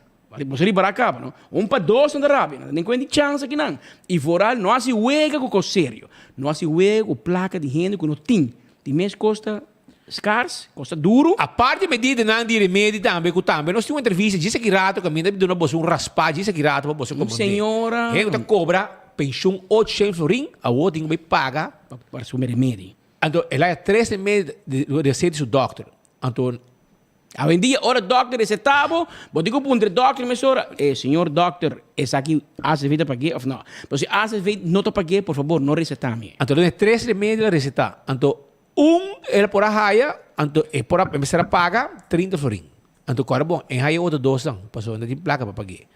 Bo sa ripará kaba no. Un pa dos nan ta rabia, nan ta den kuenta di chansa akinan. I vooral no hasi wega ku kos serio. No hasi wega ku plaka di hende ku no tin. Di mes kos ta Scars, kos ta duru. Aparte medidanan di remedi tambe ku tambe nos tin un entrevista djis aki rato kaminda mi duna boso un raspá djis aki rato pa boso Un komprondé. señora. Hende ku ta kobra penshun ochshen florin awor tin ku bai paga. Pa su remedi. Anto el haya tres remedi di reseta di su dòkter. Anto. Awendia ora dòkter resetá bo, bo tin ku puntra e dòkter mesora, e señor dòkter esaki ACV ta pag'é òf no? Pero si ACV no ta pag'é por fabor no resetá mi. Anto den e tres remedi el a resetá. Anto Un el por a haya, anto e por a mester a paga 30 florin. Anto kòrda bon, e haya otro dosnan, pasobra no tin plaka pa pag'é.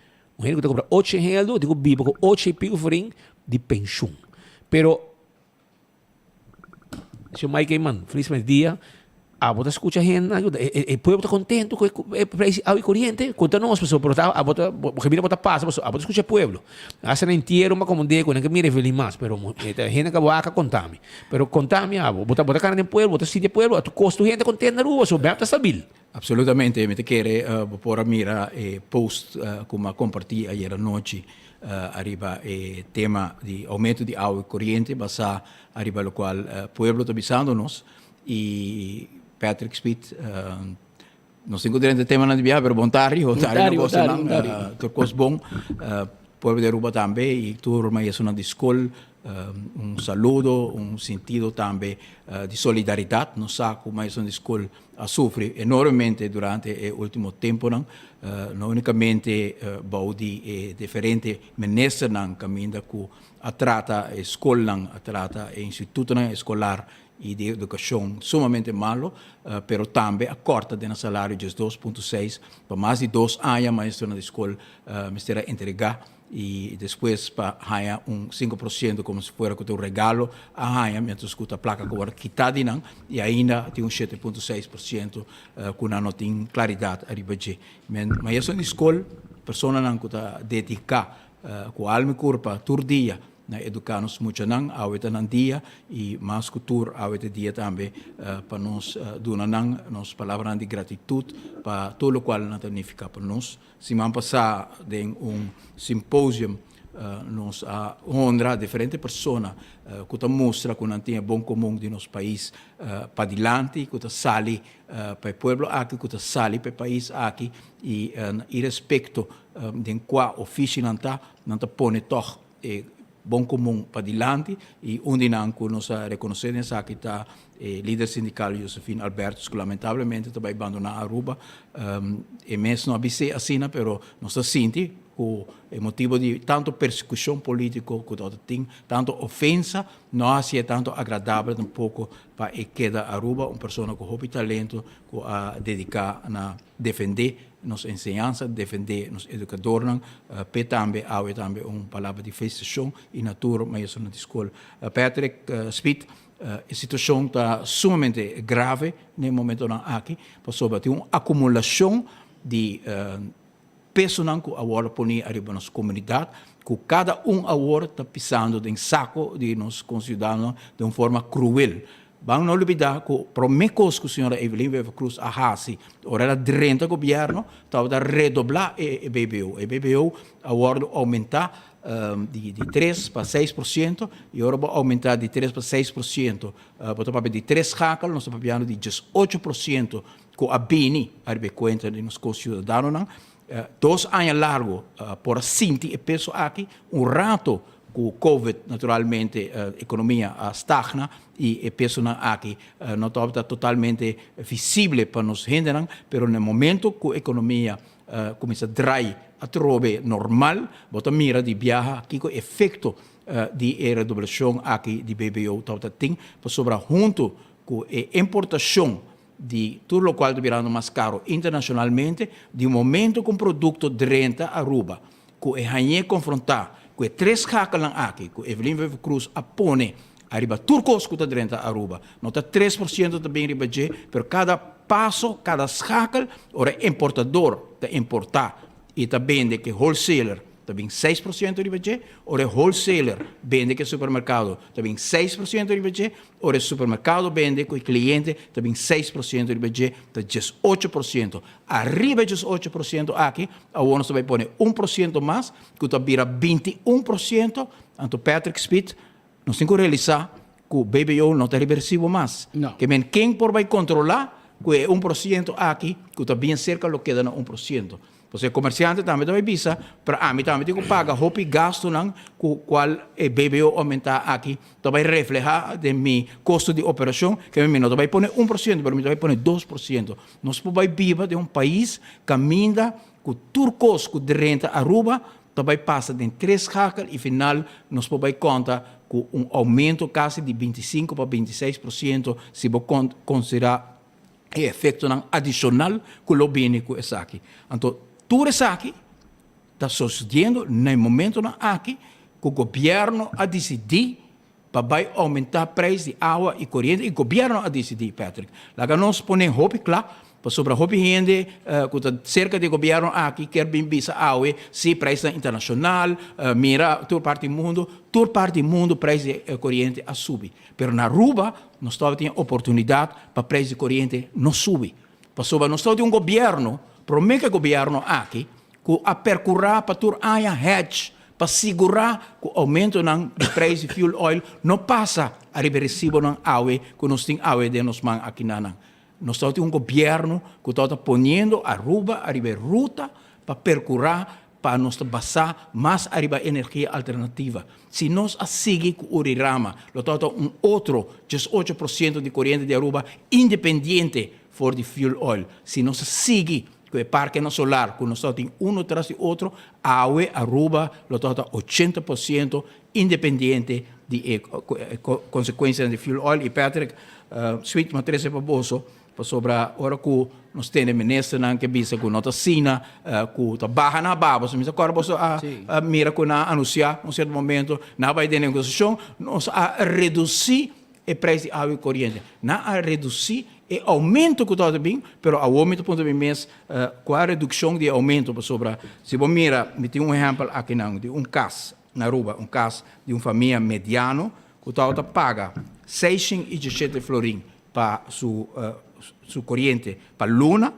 Un hende ku ta kobra ocho heldu tin ku biba ku ocho i piku florin di penshun. Pero Señor Mike Eman, felis merdia. Abo ta skucha hendenan ku e pueblo ta kontentu ku e preis di awa i koriente? Konta nos pasobra bo ta abo ta bo kaminda bo ta pasa pasobra abo ta skucha e pueblo. Hasta na entiero mi a komand'é ku nan ke mira Evelyn mas pero e ta hende ku wak a konta mi. Pero konta mi abo, bo ta bo ta kana den pueblo, bo ta sinti e pueblo, a tur kos tur hende kontentu na Aruba pasobra bèp ta stabil. Absolutamente, mi ta kere bo por a mira e post ku mi a kompartí ayer anochi ariba e tema di oumento di awa i koriente basá ariba lokual pueblo ta bisando nos. I Patrick Speed, nos tin ku drenta temanan di biaha, pero bon tardi, bon tardi na bosonan, tur kos bon. Pueblo di Aruba tambe i tur maestronan di skol, un saludo, un sintido tambe di solidaridat. Nos sa ku maestronan di skol a sufri enormemente durante e ultimo temponan, no unicamente bou di e diferente ministernan kaminda ku a trata e skolnan, a trata e institutonan eskolar i di edukashon sumamente malo, pero tambe a kòrta den nan salario 12.6 pa mas di dos aña maestronan di skol mester a entregá i despues pa haña un 5% komo si fuera ku ta un regalo a haña miéntras ku ta plaka ku wòrdu kitá di nan i ainda tin un 7.6% ku nan no tin klaridat ariba dje. Maestronan di skol, personanan ku ta dediká ku alma i kurpa tur dia na eduká nos muchanan, awe ta nan dia i mas ku tur awe ta e dia tambe pa nos duna nan nos palabranan di gratitut pa tur lokual nan ta nifiká pa nos. Siman pasá den un symposium nos a honra diferente persona ku ta mustra ku nan tin e bon komun di nos pais padilanti, ku ta sali pa e pueblo aki, ku ta sali pa e pais aki i irespekto den kua ofishi nan ta, nan ta pone tòg e bon komun padilanti i un di nan ku nos a rekonosé den esaki ta e lider sindikal Josephine Albertus ku lamentablemente ta bai bandoná Aruba. E mes no a bis'é asina pero nos ta sinti ku e motibu di tantu persekushon polítiko ku tabata tin, tantu ofensa, no a hasié tantu agradabel tampoko pa e keda Aruba, un persona ku hopi talento ku a dediká na defendé nos enseñansa, defendé nos edukadornan, p'e tambe awe tambe un palabra di felisitashon i na tur maestronan di skol. Patrick Speed, E situashon ta sumamente grave den e momentonan aki pasobra tin un akumulashon di pesonan ku a wòrdu poní ariba nos komunidat ku kada un awor ta pisando den sako di nos konsiudadanonan den un forma kruel. Ban no lubida ku promé kos ku señora Evelyn Wever Croes a hasi ora el a drenta gobièrnu tabata redoblá e BBO. E BBO a wòrdu oumentá di tres pa 6% i ora bo oumentá di 3 pa 6% bo ta papia di tres schakel, nos ta papiando di 18% ku a bini ariba e kuenta di nos konsiudadanonan. Dos aña largu por a sinti e peso aki, un rato ku covid naturalmente ekonomia a stagna i e pesonan aki no tabata totalmente visible pa nos hendenan, pero na e momento ku ekonomia kuminsa drai atrobe normal, bo ta mira di biaha kiko efekto di e redoblashon aki di BBO tabata tin, pasobra huntu ku e importashon di tur lokual ta birando mas karo internashonalmente, di momento ku un produkto drenta Aruba ku e hañ'é konfrontá ku e tres schakelnan aki ku Evelyn Wever Croes a pone ariba tur kos ku ta drenta Aruba, no ta 3% ta bin riba dje, pero kada paso, kada schakel, ora e importador ta importá i ta bende ku e wholesaler ta bin 6% riba dje, ora e wholesaler bende ku e supermerkado ta bin 6% riba dje, Ora e supermerkado bende ku e kliente ta bin 6% riba dje, ta 18%. Ariba e 18% aki, awor nos ta bai pone 1% mas, ku ta bira 21%. Anto Patrick Speed, nos tin ku realisá ku BBO no ta riba e resibo mas. Ke men ken por bai kontrolá ku e 1% aki ku ta bien serka lo keda na 1%. Pasobra e komersiante tambe ta bai bisa, pero ami tambe tin ku paga hopi gastunan ku kual e BBO oumentá aki ta bai reflehá den mi kosto di operashon, ke mi no ta bai pone 1%, pero mi ta bai pone 2%. Nos por bai biba den un pais kaminda ku tur kos ku drenta Aruba ta bai pasa den tres schakel i final nos por bai konta ku un oumento kasi di 25 pa 26% si bo konsiderá e efectonan adicional cu lo bini cu esaki. Anto tur esaki ta sosediendo na e momentonan aki ku gobièrnu a disidí pa bai oumentá preis di awa i koriente i gobièrnu a disidí, Patrick. Laga nos pone hopi kla pasobra hopi hende ku ta serka di e gobièrnu aki kier bin bisa awe si preisnan internashonal, mira tur parti di mundu, tur parti di mundu preis di koriente a subi. Pero na Aruba nos tabatin e oportunidat pa preis di koriente no subi. Pasobra nos tabatin un gobièrnu, promé ku e gobièrnu aki, ku a perkurá pa tur aña hedge pa sigurá ku oumentonan di preis di fuel oil no pasa ariba e resibonan awe ku nos tin awe den nos man akinanan. Nos tabatin un gobièrnu ku tabata poniendo Aruba ariba e ruta pa perkurá pa nos ta basá mas ariba energia alternativa. Si nos a sigui ku Urirama, lo tabata un otro 18% di koriente di Aruba independiente for di fuel oil. Si nos a sigui ku e parkenan solar ku nos tabatin uno tras di otro, awe Aruba lo tabata 80% independiente di e konsekuensianan di fuel oil. I Patrick, Sweet, mi a trese pa boso Pasobra ora ku nos tende ministernan ke bisa ku no ta asina, ku ta baha na baba, mi ta kòrda boso a mira ku nan a anunsiá un sierto momento, nan a bai den negosiashon, nos a redusí e preis di awa i koriente. Nan a redusí e oumento ku tabata bin, pero awor mi ta puntra mi mes kua redukshon di e oumento, pasobra si bo mira, mi tin un ehèmpel akinan di un kas na Aruba, un kas di un famia mediano ku tabata paga seishent i diesshete florin pa su su koriente pa luna,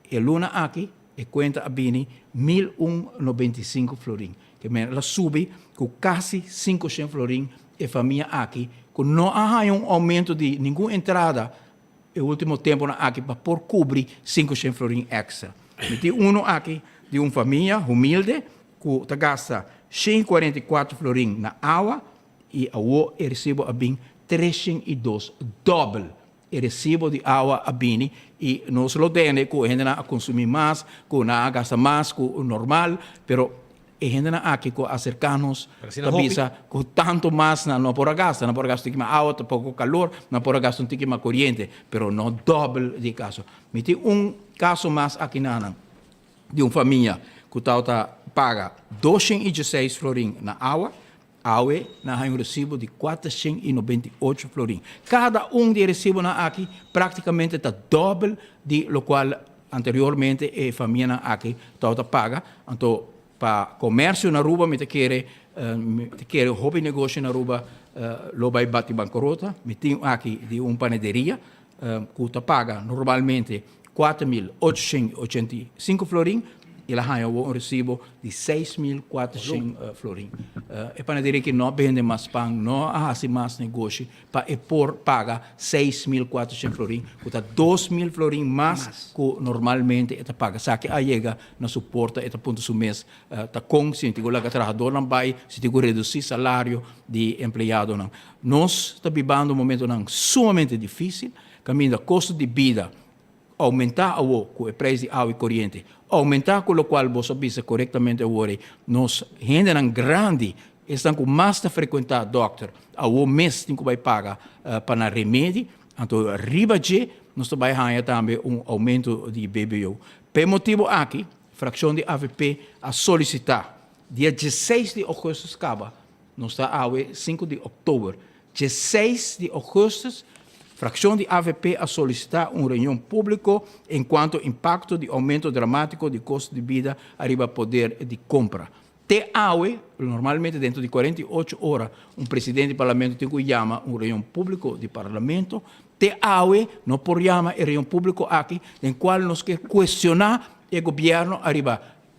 e luna aki e kuenta a bini 1195 florin. Ke men el a subi ku kasi 500 florin e famia aki ku no a haña un oumento di ningun entrada e ultimo temponan aki pa por kubri 500 florin èkstra. Mi tin uno aki di un famia humilde ku ta gasta 144 florin na awa I awo e resibo a bin 302 dòbel. E resibo di awa a bini i nos lo tende ku e hendenan a konsumí mas, ku nan a gasta mas ku normal, pero e hendenan aki ku a aserká nos ta bisa ku tantu mas nan no por a gasta. Nan por a gasta un tiki mas awa, poko kalor, nan por a gasta un tiki mas koriente, pero no dòbel di e kaso. Mi tin un kaso mas aki nan. Di un famia ku tabata paga 216 florin na awa, awe nan haña un resibo di 498 florin. Kada un di e resibonan aki praktikamente ta dòbel di lokual anteriormente e famianan aki tabata paga. Anto pa komersio na Aruba mi ta kere mi ta kere hopi negoshi na Aruba lo bai bati bankarota. Mi tin aki di un panaderia ku ta paga normalmente 4885 florin, el a haña awor un resibo di 6400 florin. E panaderia aki no a bende mas pan, no a hasi mas negoshi pa e por paga 6400 florin, ku ta 2000 florin mas ku normalmente e ta paga. Esaki a yega na su porta, e ta puntra su mes ta kon si tin ku laga trahadornan bai, si tin ku redusí salario di empleadonan. Nos ta bibando momentonan sumamente difísil, kaminda kosto di bida oumentá awor ku e preis di awa i koriente oumentá, ku lokual boso a bisa korektamente awor ei, nos hendenan grandi, esnan ku mas ta frekuentá dòkter, awor mes tin ku bai paga pa nan remedi, anto riba dje nos ta bai haña tambe un oumento di BBO. P'e motibu aki, frakshon di avp a solisitá dia dieseis di ougùstùs kaba Nos ta awe sinku di òktober. Djeseis di ougùstùs, frakshon di avp a solisitá un reunion públiko enkuanto impakto di oumento dramátiko di kosto di bida ariba poder di kompra. Te awe, normalmente dentro di 48 ora un presidente di parlamento tin ku yama un reunion públiko di parlamento. Te awe no por yama e reunion públiko aki den kual nos ke kuestioná e gobièrnu ariba,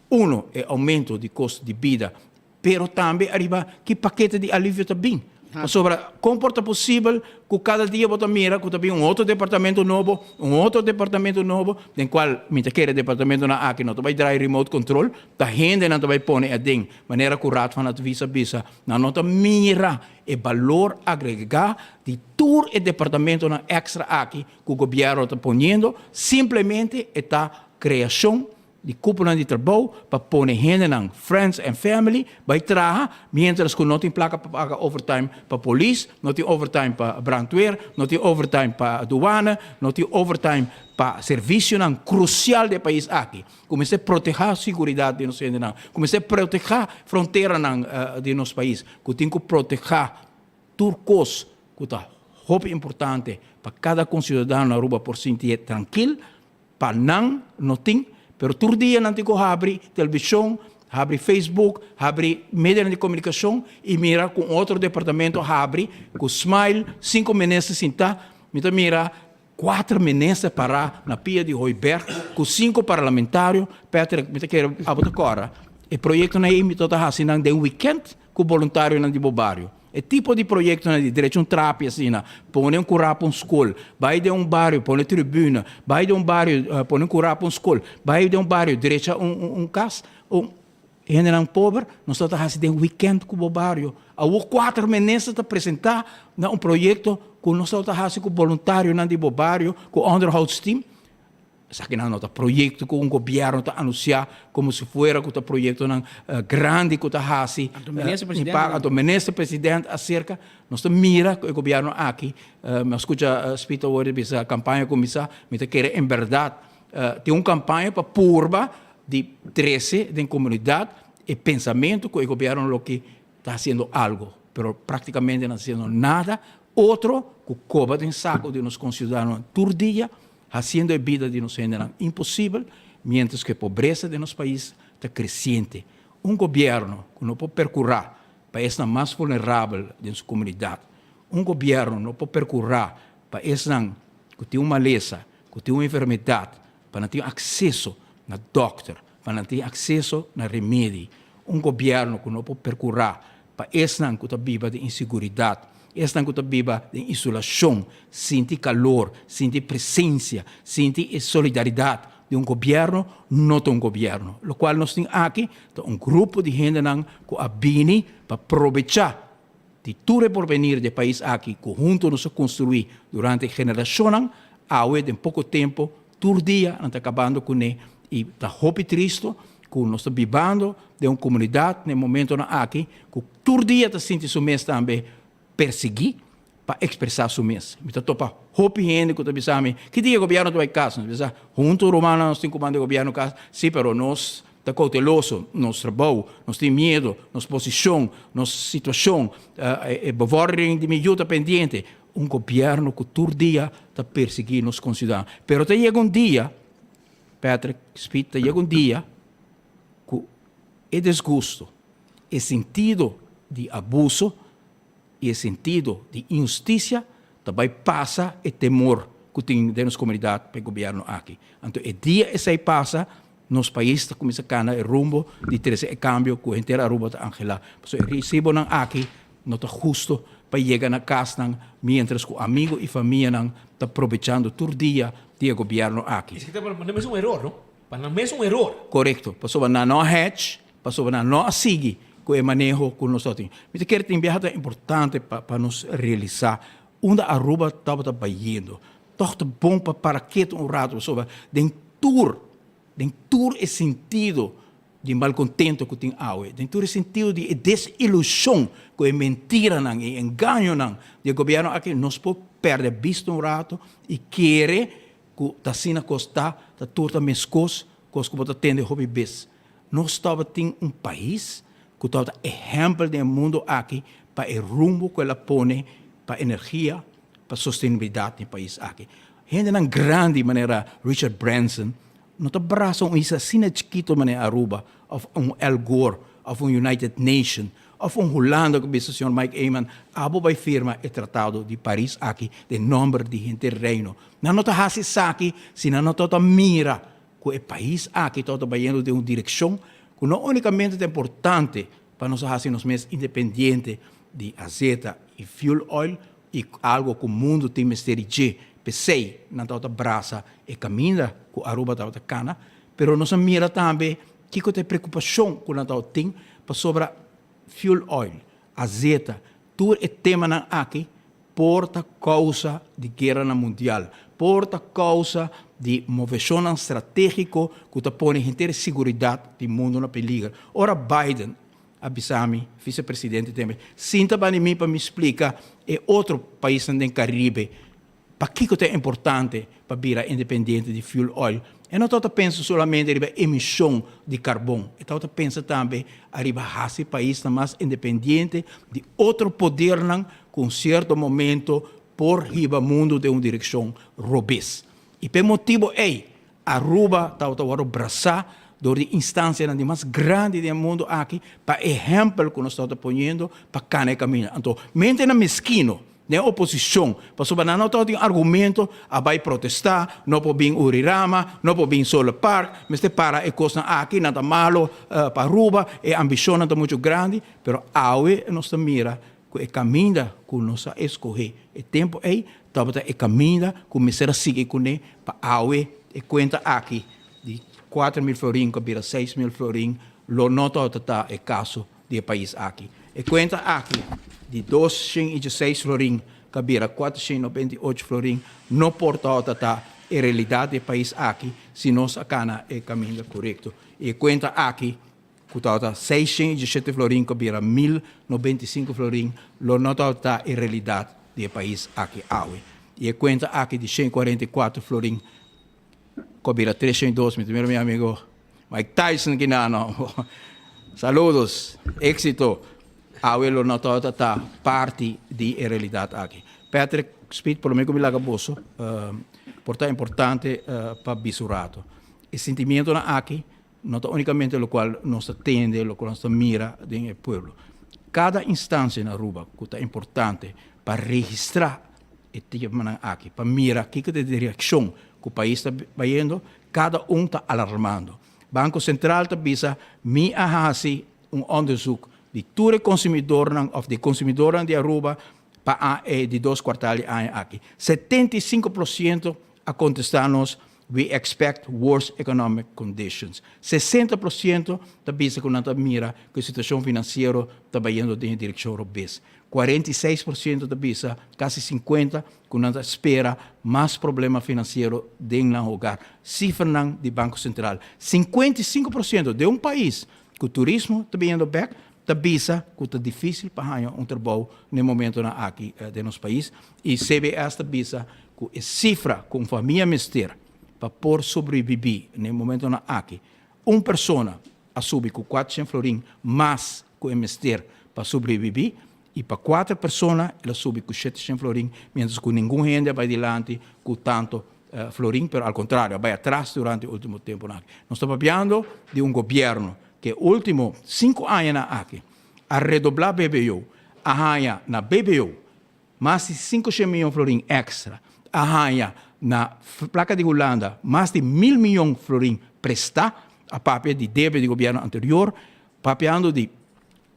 uno, e oumento di kosto di bida Pero tambe ariba ki pakete di alivio ta bin. Pasobra kon por ta posibel ku kada dia bo ta mira ku ta bin un otro departamento nobo, un otro departamento nobo, den kual mi ta kere departamentonan aki no ta bai drai remote control, ta hendenan ta bai pone aden, manera ku Raad van Advies a bisa, nan no ta mira e balor agregá di tur e departamentonan extra aki ku gobièrnu ta poniendo, simplemente e ta kreashon. di cuponan di trabou pa pone hendenan, friends and family, bay traha, mientras cu no tin placa pa paga overtime pa polis, no tin overtime pa brandweer, no tin overtime pa douane, no tin overtime pa servicionan crucial di e pais aki, cu mester proteha siguridad di nos hendenan, cu mester proteha fronteranan di nos pais, cu tin cu proteha tur cos cu ta hopi importante pa cada conciudadano na Aruba por sintié trankil. Pa nan no tin, pero tur dia nan tin ku habri televishon, habri Facebook, habri medianan di komunikashon i mira ku un otro departamento habri ku smile, sinku minister sintá, mi ta mira kuater minister pará na pia di Hooiberg ku sinku parlamentario, Patrick mi ta kere abo ta kòrda e proyektonan ei mi tabata hasi nan den wikènt ku boluntarionan di bo bario. E tipo di proyectonan di drecha un trapi asina, pone un cura pa un scol, bay den un bario pone tribuna, bay den un bario pone un cura pa un scol, bay den un bario drecha un un cas, un hendenan pober, nos ta ta haci den weekend cu bo bario. Awor cuater minister ta presenta na un proyecto cu nos ta ta haci cu boluntarionan di bo bario, cu onderhoudsteam. Esakinan no ta proyecto cu un gobierno ta anuncia como si fuera cu ta proyectonan grandi cu ta haci. Anto minister president. Anto minister president acerca. Nos ta mira cu e gobierno aki, mi a scucha Speed awor ta bisa campaña a cuminsa, mi ta kere en berdad tin un campaña pa purba di trece den comunidad e pensamento cu e gobierno loke ta haciendo algo, pero practicamente no ta haciendo nada otro cu coba den saco di nos conciudadanonan tur dia. Haciendo e bida di nos hendenan imposibel, mientras cu e pobresa den nos pais ta creciente. Un gobierno cu no por percura pa esnan mas vulnerabel den su comunidad, un gobierno no por percura pa esnan cu tin un malesa, cu tin un enfermedad, pa nan tin acceso na dokter, pa nan tin acceso na remedi, un gobierno cu no por percura Pa esnan ku ta biba den inseguridat, esnan ku ta biba den isolashon, sinti kalor, sinti presensia, sinti e solidaridat di un gobièrnu, no ta un gobièrnu. Lokual nos tin aki ta un grupo di hendenan ku a bini pa probechá di tur e porvenir di e pais aki ku huntu nos a konstruí durante generashonnan, awe den poko tempu Tur dia nan ta kabando kuné i ta hopi tristo ku nos ta bibando den un komunidat na e momentonan aki ku tur dia ta sinti su mes tambe persiguí pa ekspresá su mes. Mi ta topa hopi hende ku ta bisa mi, ki dia gobièrnu ta bai kas? Nos bisa, huntu rumannan nos tin ku manda e gobièrnu kas, sí pero nos ta kouteloso, nos trabou, nos tin miedu, nos posishon, nos situashon, e bevordering di mi yu ta pendiente. Un gobierno cu tur dia ta persegui nos conciudadano. Pero ta yega un dia, Patrick, Speed, ta yega un dia cu e desgusto, e sentido di abuso y e sentido di inhusticia ta bay pasa e temor cu tin den nos comunidad pa e gobierno aki. Anto e dia esey pasa, nos pais ta cuminsa cana e rumbo di trece e cambio cu henter Aruba ta angela. Pasobra e recibonan aki No ta husto pa yega na kasnan mientras ku amigo i famianan ta probechando tur dia di e gobierno aki. Esaki ta pa nan mes un eror, no? Pa nan mes un eror. Korekto, pasobra nan no a hech, pasobra nan no a sigui ku e maneho ku nos tabatin. Mi ta kere tin biaha ta importante pa pa nos realisá unda Aruba tabata bayendo. Tòg ta bon pa para ketu un rato pasobra den tur, den tur e sentido di malcontento cu tin awe, den tur e sentido di e desilusion cu e mentiranan y engañonan di e gobierno aki, nos por perde bista un rato y kere cu ta asina cos ta, ta tur ta mescos, cos cu bo ta tende hopi bes. Nos tabatin un pais cu tabata ehempel den e mundo aki pa e rumbo cu el a pone pa energia, pa sostenibilidad den e pais aki. Hendenan grandi manera Richard Branson, No ta brasa un isla asina chikito manera Aruba of un Al Gore of un United Nation of un Hulanda ku bisa señor Mike Eman abo bai firma e tratado di Paris aki den nomber di henter Reino. Nan no ta hasi esaki si nan no tabata mira ku e pais aki tabata bayendo den un direkshon ku no unikamente ta importante pa nos a hasi nos mes independiente di azeta i fuel oil i algo ku mundu tin mester di dje, p'esei nan tabata brasa e kaminda ku Aruba tabata kana, pero nos a mira tambe kiko ta e preokupashon ku nan tabata tin pasobra fuel oil, azeta, tur e temanan aki. por ta kousa di gueranan mundial, por ta kousa di moveshonnan stratégiko ku ta pone henter e siguridat di mundu na peliger. Ora Biden a bisa mi, visepresidente tembe, sinta bani mi pa mi splika e otro paisnan den Karibe Pakiko ta importante pa bira independiente di fuel oil? E no tabata pensa solamente riba emishon di karbon, e tabata pensa tambe ariba hasi paisnan mas independiente di otro podernan ku un sierto momento por hiba mundu den un direkshon robes. I p'e motibu ei, Aruba tabata wòrdu brasá dor di instansianan di mas grandi den e mundu aki pa ehèmpel ku nos tabata poniendo pa kana e kaminda. Anto, mentenan meskino den oposishon, pasobra nan no tabatin argumento a bai protestá, no por bin Urirama, no por bin Solar Park, mester para e kosnan aki, nan ta malo pa Aruba, e ambishonnan ta muchu grandi, pero awe nos ta mira ku e kaminda ku nos a eskohé e tempu ei tabata e kaminda ku mester a sigui kuné pa awe e kuenta aki di 4000 florin ku a bira 6000 florin lo no tabata ta e kaso di e pais aki. E kuenta aki di 216 florin ku a bira 498 florin no por tabata ta e realidat di e pais aki si nos a kana e kaminda korekto. I e kuenta aki ku tabata 617 florin ku a bira 1095 florin lo no tabata e realidat di e pais aki awe. I e kuenta aki di 144 florin ku a bira 302, mi ta mira mi amigo Mike Tyson kinano. Saludos, éxito. Awe lo no tabata ta parti di e realidat aki. Patrick Speed, promé ku mi laga boso, por ta importante pa bisa un rato. E sentimientonan aki no ta únikamente lokual nos ta tende, lokual nos ta mira den e pueblo. Kada instansia na Aruba ku ta importante pa registrá e temanan aki, pa mira kiko ta e direkshon ku pais ta bayendo, kada un ta alarmando. Banko Sentral ta bisa, mi a hasi un onderzoek di tur e konsumidornan òf di e konsumidornan di Aruba pa e di dos kuartal di aña aki. 75 por siento a kontestá nos, "We expect worse economic conditions." 60% ta bisa ku nan ta mira ku e situashon finansiero ta bayendo den e direkshon robes. 46% ta bisa, kasi 50, ku nan ta spera mas problema finansiero den nan hogar. Sifranan di Banko Sentral. 55% den un pais ku turismo ta biniendo bèk, ta bisa ku ta difísil pa haña un trabou na e momentonan aki den nos pais. I CBS ta bisa ku e sifra ku un famia mester pa por sobrebibí na e momentonan aki, un persona a subi ku 400 florin mas ku e mester pa sobrebibí i pa kuater persona el a subi ku 700 florin, miéntras ku ningun hende a bai dilanti ku tantu florin, pero al kontrario a bai atras durante e último tempunan aki. Nos ta papiando di un gobièrnu ku e último sinku añanan aki a redoblá BBO, a haña na BBO mas di 500 miyon florin èkstra, a haña na plaka di Hulanda mas di 1000 miyon florin prestá, a papia di debe di gobièrnu anterior, papiando di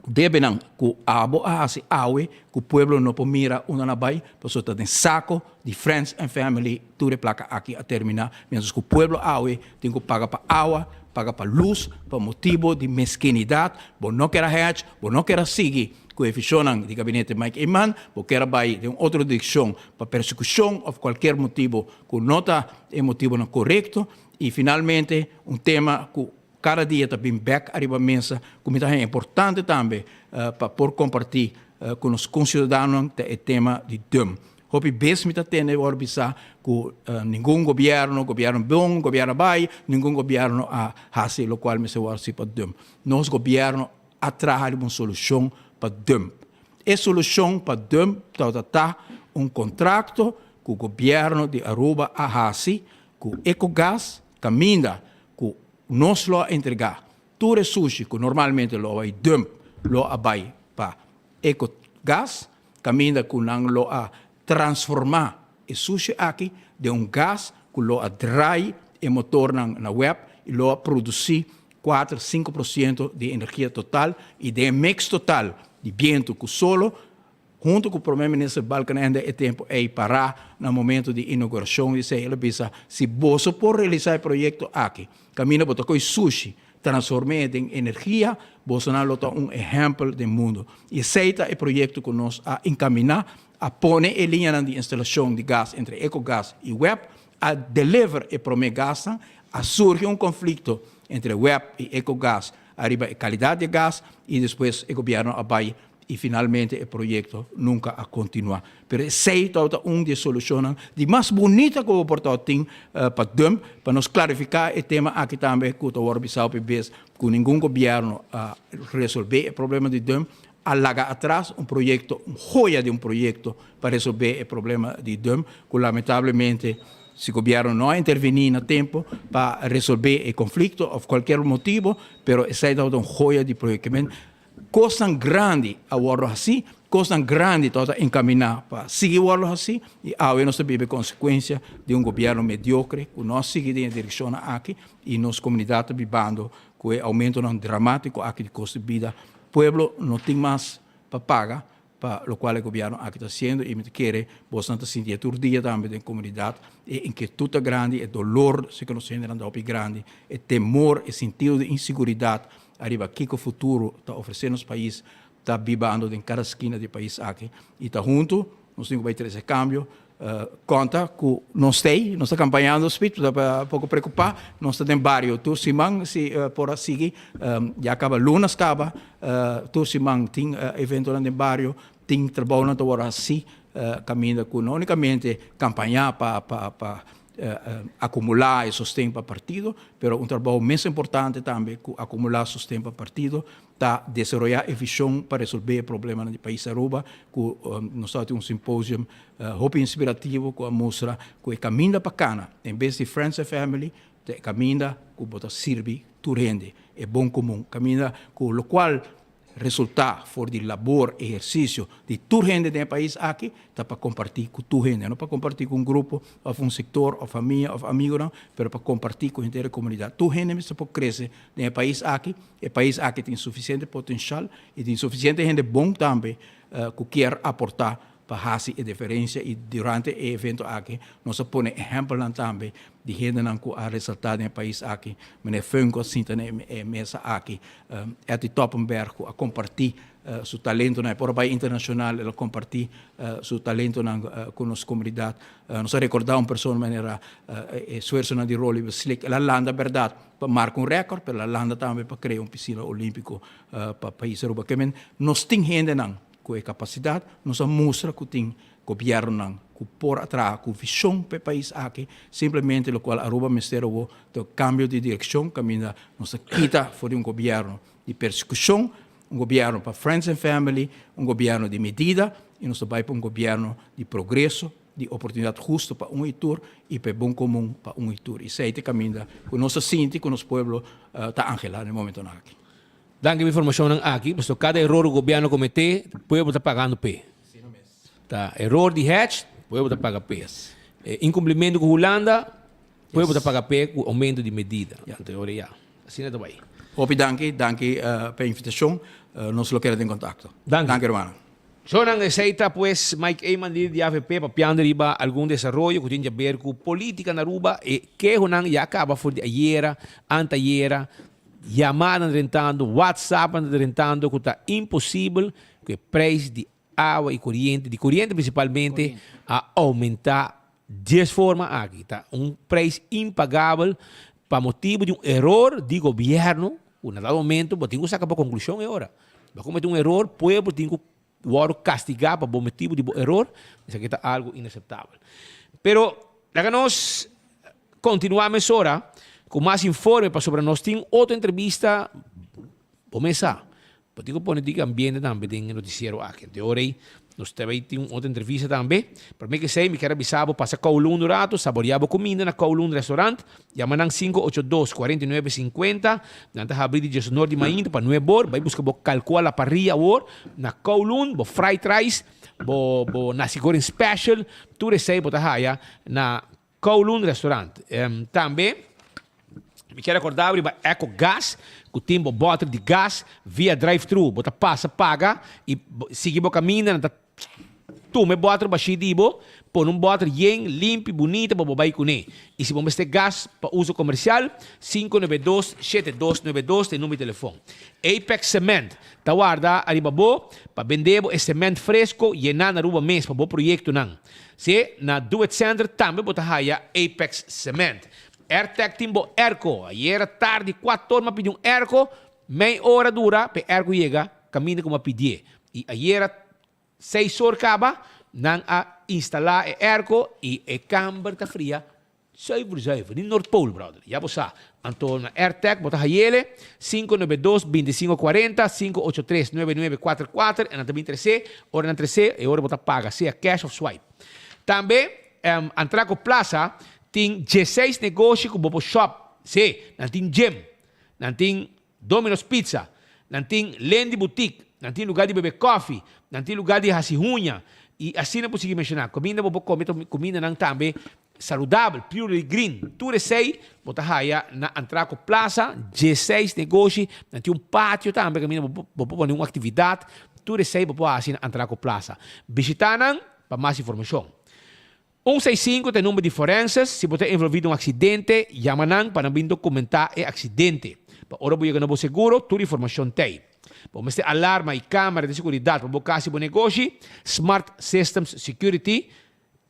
debenan ku abo a hasi awe ku pueblo no por mira unda nan a bai, pasobra ta den sako di friends and family tur e plaka aki a terminá, mientras ku pueblo awe tin ku paga pa awa, paga pa lus, pa motibo di meskinidat, bo no kier a hèch, bo no kier a sigui ku e vishonnan di gabinete Mike Eman, bo kier a bai den un otro direkshon pa persekushon òf kualkier motibo ku no ta e motibonan korekto. I finalmente un tema ku kada dia ta bin bèk ariba mesa ku mi ta haña importante tambe pa por kompartí ku nos konsiudadanonan ta e tema di dum. Hopi bes mi ta tende wòrdu bisá ku ningun gobièrnu, gobièrnu bon, gobièrnu bai, ningun gobièrnu a hasi lokual mester wòrdu hasi pa dum. Nos gobièrnu a traha riba un solushon pa dump. E solushon pa dump tabata ta un kontrakto ku gobièrnu di Aruba a hasi ku Ecogas kaminda ku nos lo a entregá tur e sushi ku normalmente lo a bai dump lo a bai pa Ecogas kaminda ku nan lo a transformá e sushi aki den un gas ku lo a drai e motornan na web i lo a produsí 4, 5% di energia total i den e mix total di bientu ku solo, huntu ku Prome Minister Balkenende e tempu ei pará na momento di inaugurashon di esei, el a bisa, si boso por realisá e proyekto aki, kaminda bo ta kohe sushi. transform'é den energia, bosonan lo ta un ehèmpel den mundu. I esei ta e proyekto ku nos a enkaminá, a pone e liñanan di instalashon di gas entre Ecogas i web, a deliver e promé gasnan, a surgi un konflikto entre web i Ecogas ariba e kalidat di e gas i despues e gobièrnu a bai i finalmente e proyekto nunka a kontinuá. Pero esei tabata un di e solushonnan di mas bunita ku bo por tabatin pa dump, pa nos klarifiká e tema aki tambe ku ta wòrdu bisá hopi bes ku ningun gobièrnu a resolvé e problema di dump, a laga atras un proyekto, un hoya di un proyekto pa resolvé e problema di dump ku lamentablemente si gobièrnu no a intervení na tempu pa resolvé e konflikto òf kualkier motibu, pero esei tabata un hoya di proyekto. Kosnan grandi a wòrdu hasí, kosnan grandi tabata enkaminá pa sigui wòrdu hasí i awe nos ta biba e konsekuensia di un gobièrnu mediokre ku no a sigui den e direkshonnan aki i nos komunidat ta bibando ku e oumentonan dramátiko aki di kosto di bida. Pueblo no tin mas pa paga pa lokual e gobièrnu aki ta hasiendo i mi ta kere bosnan ta sinti e tur dia tambe den komunidat e inkietut ta grandi, e dolor si ku nos hendenan ta hopi grandi, e temor, e sintido di insiguridat Ariba kiko futuro ta ofresé nos pais ta bibando den kada skina di e pais aki i ta huntu nos tin ku bai trese kambio. Konta ku nos t'ei, nos ta kampañando speed, ta poko preokupá, nos ta den bario tur siman si por a sigui, ya kaba lunas kaba tur siman tin eventonan den bario, tin trabounan ta wòrdu hasí kaminda ku no únikamente kampañá pa pa Akumulá e sosten pa partido, pero un trabou mes importante tambe ku akumulá sosten pa partido ta desaroyá e vishon pa resolbé e problemanan di pais Aruba, ku nos tabatin un symposium hopi inspirativo ku a mustra ku e kaminda pa kana en bes di friends and family ta e kaminda ku bo ta sirbi tur hende, e bon komun, kaminda ku lokual Resultá for di labor, ehersisio di tur hende den e pais aki ta pa kompartí ku tur hende, no pa kompartí ku un grupo òf un sektor òf famia òf amigunan, pero pa kompartí ku henter e komunidat. Tur hende mester por krese den e pais aki. E pais aki tin sufisiente potenshal i tin sufisiente hende bon tambe ku kier aportá pa hasi e diferensia i durante e evento aki nos a pone ehèmpelnan tambe di hendenan ku a resaltá den e pais aki, Meneer Funk ku a sinta na e mesa aki, Etty Toppenberg ku a kompartí su talentonan, e por a bai internashonal, el a kompartí su talentonan ku nos komunidat. Nos a rekordá un persona manera e esfuersonan di Rolly Beslik, el a landa bèrdat pa marka un rèkòrt, pero el a landa tambe pa krea un pisina olímpiko pa pais Aruba. Ke men nos tin hendenan Ku e kapasidat nos a mustra ku tin gobièrnunan ku por a traha ku vishon pa e pais aki, simplemente lokual Aruba mester awor ta un kambio di direkshon kaminda nos ta kita for di un gobièrnu di persekushon, un gobièrnu pa friends and family, un gobièrnu di medida i nos ta bai pa un gobièrnu di progreso, di oportunidat hustu pa un i tur i pa e bon komun pa un i tur. Esei ta e kaminda ku nos ta sinti ku nos pueblo ta anhelá na e momentonan aki. Danki pa informashonnan aki, pasobra kada eror ku gobièrnu kometé, pueblo ta pagando p'e. Ta eror di Hedge, pueblo ta paga p'e. Inkumplimentu ku Hulanda, pueblo ta paga p'e ku oumento di medida. Anto e ora ya, asina ta bai. Hopi danki, danki pa e invitashon. Nos lo keda den kontakto. Danki. Danki hermano. Shownan esey ta pues Mike Eman lider di avp papiando riba algun desaroyo cu tin djaber cu politica na Aruba. E kehonan ya caba for di ayera, antayera, yamanan drentando, whatsappnan ta drentando cu ta imposibel cu e prijs di awa y coriente, di coriente principalmente, a aumenta dies forma aki. Ta un prijs impagabel pa motibo di un eror di gobierno cu na dado momento bo tin cu saca bo conclusion e ora. Bo a comete un eror, pueblo tin cu wordo castiga pa bo motibo di bo eror, esaki ta algo inaceptabel. Pero laga nos continua mesora cu mas informe pasobra nos tin otro entrevista, bo mes sa, Bo tin ku pone di ambiente tambe den e notisiero aki. Anto e ora ei nos ta bai tin un otro entrevista tambe. Promé ku esei mi kier a bisa bo pasa Kowloon un ratu, saboreá bo kuminda na Kowloon Restaurant. Yama nan 582 49 50. Nan ta habrí di diesonor di mainta pa nuebe or. Bai buska bo kalkó a la parrilla awor na Kowloon, bo fried rice, bo bo nasi goreng special, tur esei bo ta haya na Kowloon Restaurant. Tambe mi kier recorda bo riba Eco Gas cu tin bo boter di gas via drive thru. Bo ta pasa paga y sigui bo caminda nan ta. Tuma e bòter bashí di bo, pone un bòter yen, limpi, bunita pa bo bai kuné. I si bo mester gas pa uso komersial, 592 7292 ta e number di telefon. Apex Cement ta warda ariba bo pa bende bo e cement fresco yená na Aruba mes pa bo proyectonan. Si, na Do It Center tambe bo ta haya Apex Cement. Airtec tin bo airco. Ayera tardi cuator mi a pidi un airco, mei ora dura pa e airco yega caminda cu mi a pidié. I ayera Seis or kaba, nan a instalá e airco i e kamber ta fria zuiver zuiver, ni Noordpool brother, ya bo sa. Anto na Airtec bo ta hayele, 592 25 40, 583 99 44 e nan ta bin tresé, ora nan tresé e ora bo ta paga sea cash of swipe. Tambe Antraco Plaza tin dieseis negoshi ku bo por shop, sí, nan tin gym, nan tin Domino's Pizza, nan tin Lendy Boutique, nan tin lugar di bebe koffie, nan tin lugar di hasi huña y asina por sigui menciona. Cuminda bo por come ta cumindanan tambe saludabel, purely green. Tur esey bo ta haya na Antraco Plaza, dieseis negoshi, nan tin un patio tambe caminda bo bo por pone un actividad. Tur esey bo por haci na Antraco Plaza. Bishita nan pa mas informacion. Un seis sinku ta e number di forenses, si bo ta envolvi den un aksidente, yama nan pa nan bin dokumentá e aksidente. Pa ora bo yega na bo seguro, tur informashon t'ei. Bo mester alarma i kamera di seguridat pa bo kas i bo negoshi? Smart Systems Security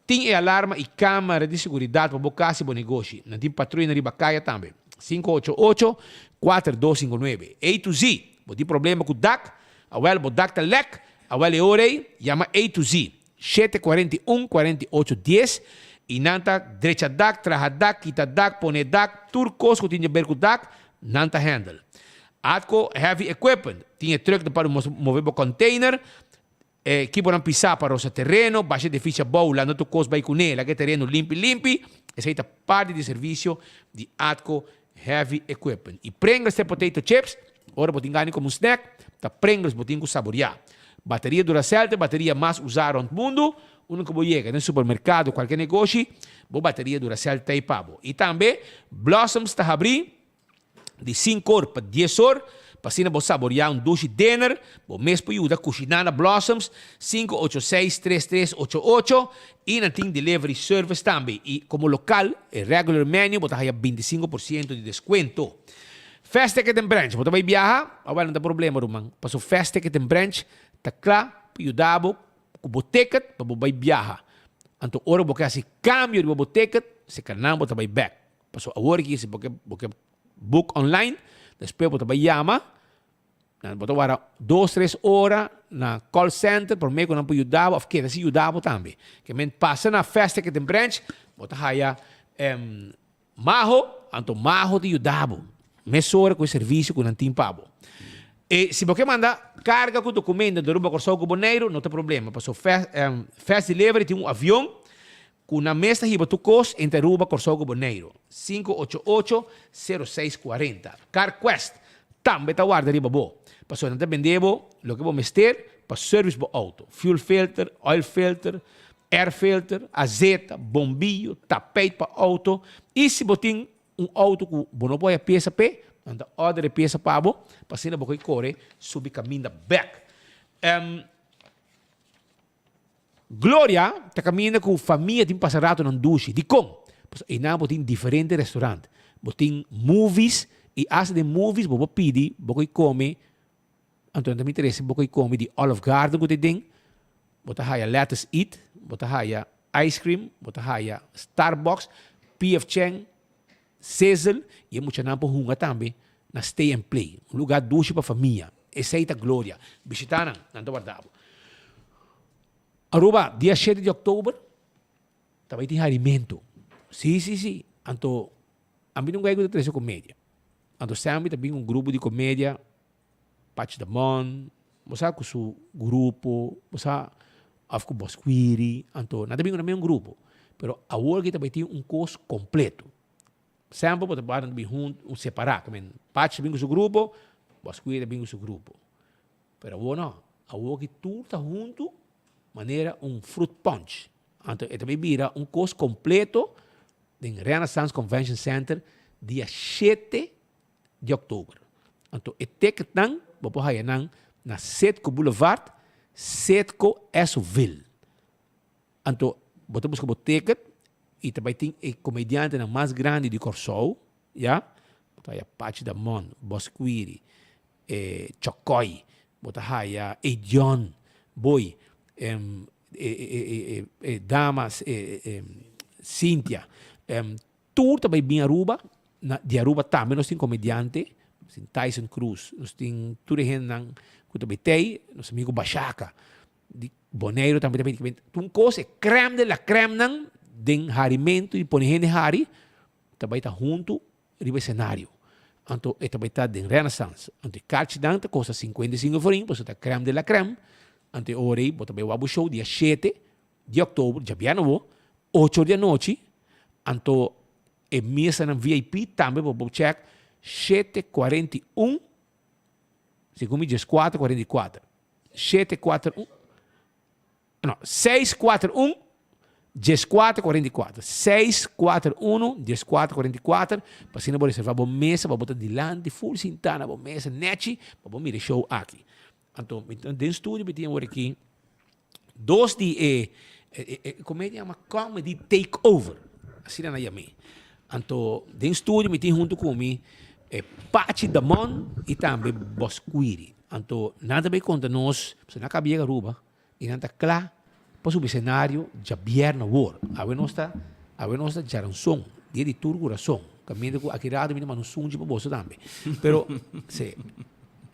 tin e alarma i kamera di seguridat pa bo kas i bo negoshi. Nan tin patruyanan riba kaya tambe. 588 4259 A to Z Bo tin problema ku dak? Awel bo dak ta lèk? Awel e ora ei, yama A to Z. 7 41 48 dies i nan ta drecha dak, traha dak, kita dak, pone dak, tur kos ku tin di ber ku dak, nan ta handle. Atco Heavy Equipment tin e truck pa move bo container, e ekiponan pisá pa rosa tereno, basha edifisio abou, landa tur kos bai kuné, laga e tereno limpi limpi, esei ta parti di servisio di Atco Heavy Equipment. I Pringles te potato chips, ora bo tin gana di come un snack, ta Pringles bo tin cu saboria. Bateria Duracell ta e bateria mas usa rond mundu, unda cu bo yega den supermercado, cualkier negoshi, bo bateria Duracell ta ei pa bo. I tambe Blossoms ta habri di sinku or pa dies or, pa asina bo saboria un dushi dinner, bo mes por yuda cushiná na Blossoms, 586 3388, I nan tin delivery service tambe. I komo lokal, e regular menu bo ta haya 25% di deskuento. Fast Ticket and Branch, bo ta bai biaha? Awel no ta problema ruman, paso Fast Ticket and Branch ta kla pa yuda bo ku bo ticket pa bo bai biaha. Anto ora bo ke hasi kambio riba bo ticket, se ka nan bo ta bai bek. Paso awor aki si bo ke bo ke book online, despues bo ta bai yama. Nan bo ta wara dos tres ora na call center prome ku nan por yuda bo of keda sin yuda bo tambe. Ke men pasa na Fast Ticket and Branch bo ta haya Maho, anto Maho ta yuda bo mesora ku e servisio ku nan tin pa bo. E si bo ke manda karga ku dokumento di Aruba, Kòrsou ku Boneiru no ta problema paso Fast Delivery tin un avion Ku nan mes ta hiba tur kos entre Aruba, Kòrsou ku Boneiru. 588 06 40. CarQuest tambe ta warda riba bo. Pasobra nan ta bende bo loke bo mester pa service bo auto. Fuel filter, oil filter, air filter, azeta, bombiyo, tapijt pa auto. I si bo tin un auto ku bo no por haya piesa p'e, nan ta order e piesa pa bo pa asina bo por kore subi kaminda bek. Gloria ta caminda cu famia tin pasa ratonan dushi. Dicon? Pasobra einan bo tin diferente restaurant. Bo tin movies y hasta den movies bo por pidi bo koy come, anto nan ta mi trece bo koy come di Olive Garden cu ta den, bo ta haya Lettuce Eat, bo ta haya ice cream, bo ta haya Starbucks, PF Chang, Sizzle y e muchanan por hunga tambe na Stay and Play, un lugar dushi pa famia. Esey ta Gloria. Bishita nan, nan ta warda bo. Aruba, dia shete di october ta bay tin harimento. Si, si, si. Anto, ami ta un guy cu ta trece comedia. Anto Sammy ta bin un grupo di comedia, Pachi Damon, bo sa cu su grupo, bo sa, of cu Bosquiri, anto nan ta bin cu nan mes un grupo. Pero awor aki ta bay tin un cos completo. Semper bo ta wak nan ta bin hunto, un separa, ta men Pachi ta bin cu su grupo, Bosquiri ta bin cu su grupo. Pero awor no, awor aki tur ta hunto manera un fruit punch. Anto e ta bay bira un cos completo den Renaissance Convention Center dia shete di oktober. Anto e ticketnan bo por haya nan na Citgo Boulevard, Citgo Esso-ville. Anto bo ta buska bo ticket i ta bai tin e komediantenan mas grandi di Kòrsou, ya. Bo ta haya Pachi Damon, Bosquiri, e Chokoy, bo ta haya Edion, Boy, e e e damas e e Cynthia, tur ta bai bin Aruba, na di Aruba tambe nos tin komediante, nos tin Tyson Cruz, nos tin tur e hendenan ku ta bai tei, nos amigo Bashaka di Boneiru tambe ta bai, tur un kos e krèm de la krèmnan den harimentu i pone hende hari ta bai ta huntu riba e senario. Anto e ta bai ta den Renaissance. Anto e karchinan ta kosta 55 florin, pasobra ta crème de la crème. Anto e ora ei bo ta bai wak bo show dia shete di òktober, djabièrnè bo, ocho or di anochi. Anto e mesanan VIP tambe bo por chèk 7:41, segun mi 14:44. 741. No, seis kuater un, dieskuater kuarenta i kuater. Seis kuater unu, dieskuater kuarenta i kuater, pa asina bo reserva bo mesa pa bo ta dilanti ful sintá na bo mesa nèchi pa bo mira e show aki. Anto mi ta den studio mi tin awor aki dos di e e komedia yama Comedy Take Over, asina nan yam'é. Anto den studio mi tin huntu ku mi e Pachi Damon i tambe Bosquiri. Anto nan ta bay konta nos, pasobra nan kaba yega Aruba, I nan ta kla pa subi esenario djabièrnè awor. Awe nos ta, awe nos ta djaranson, dia di tur kurason. Kaminda ku aki rato mi ta manda un sunchi pa boso tambe. Pero, si.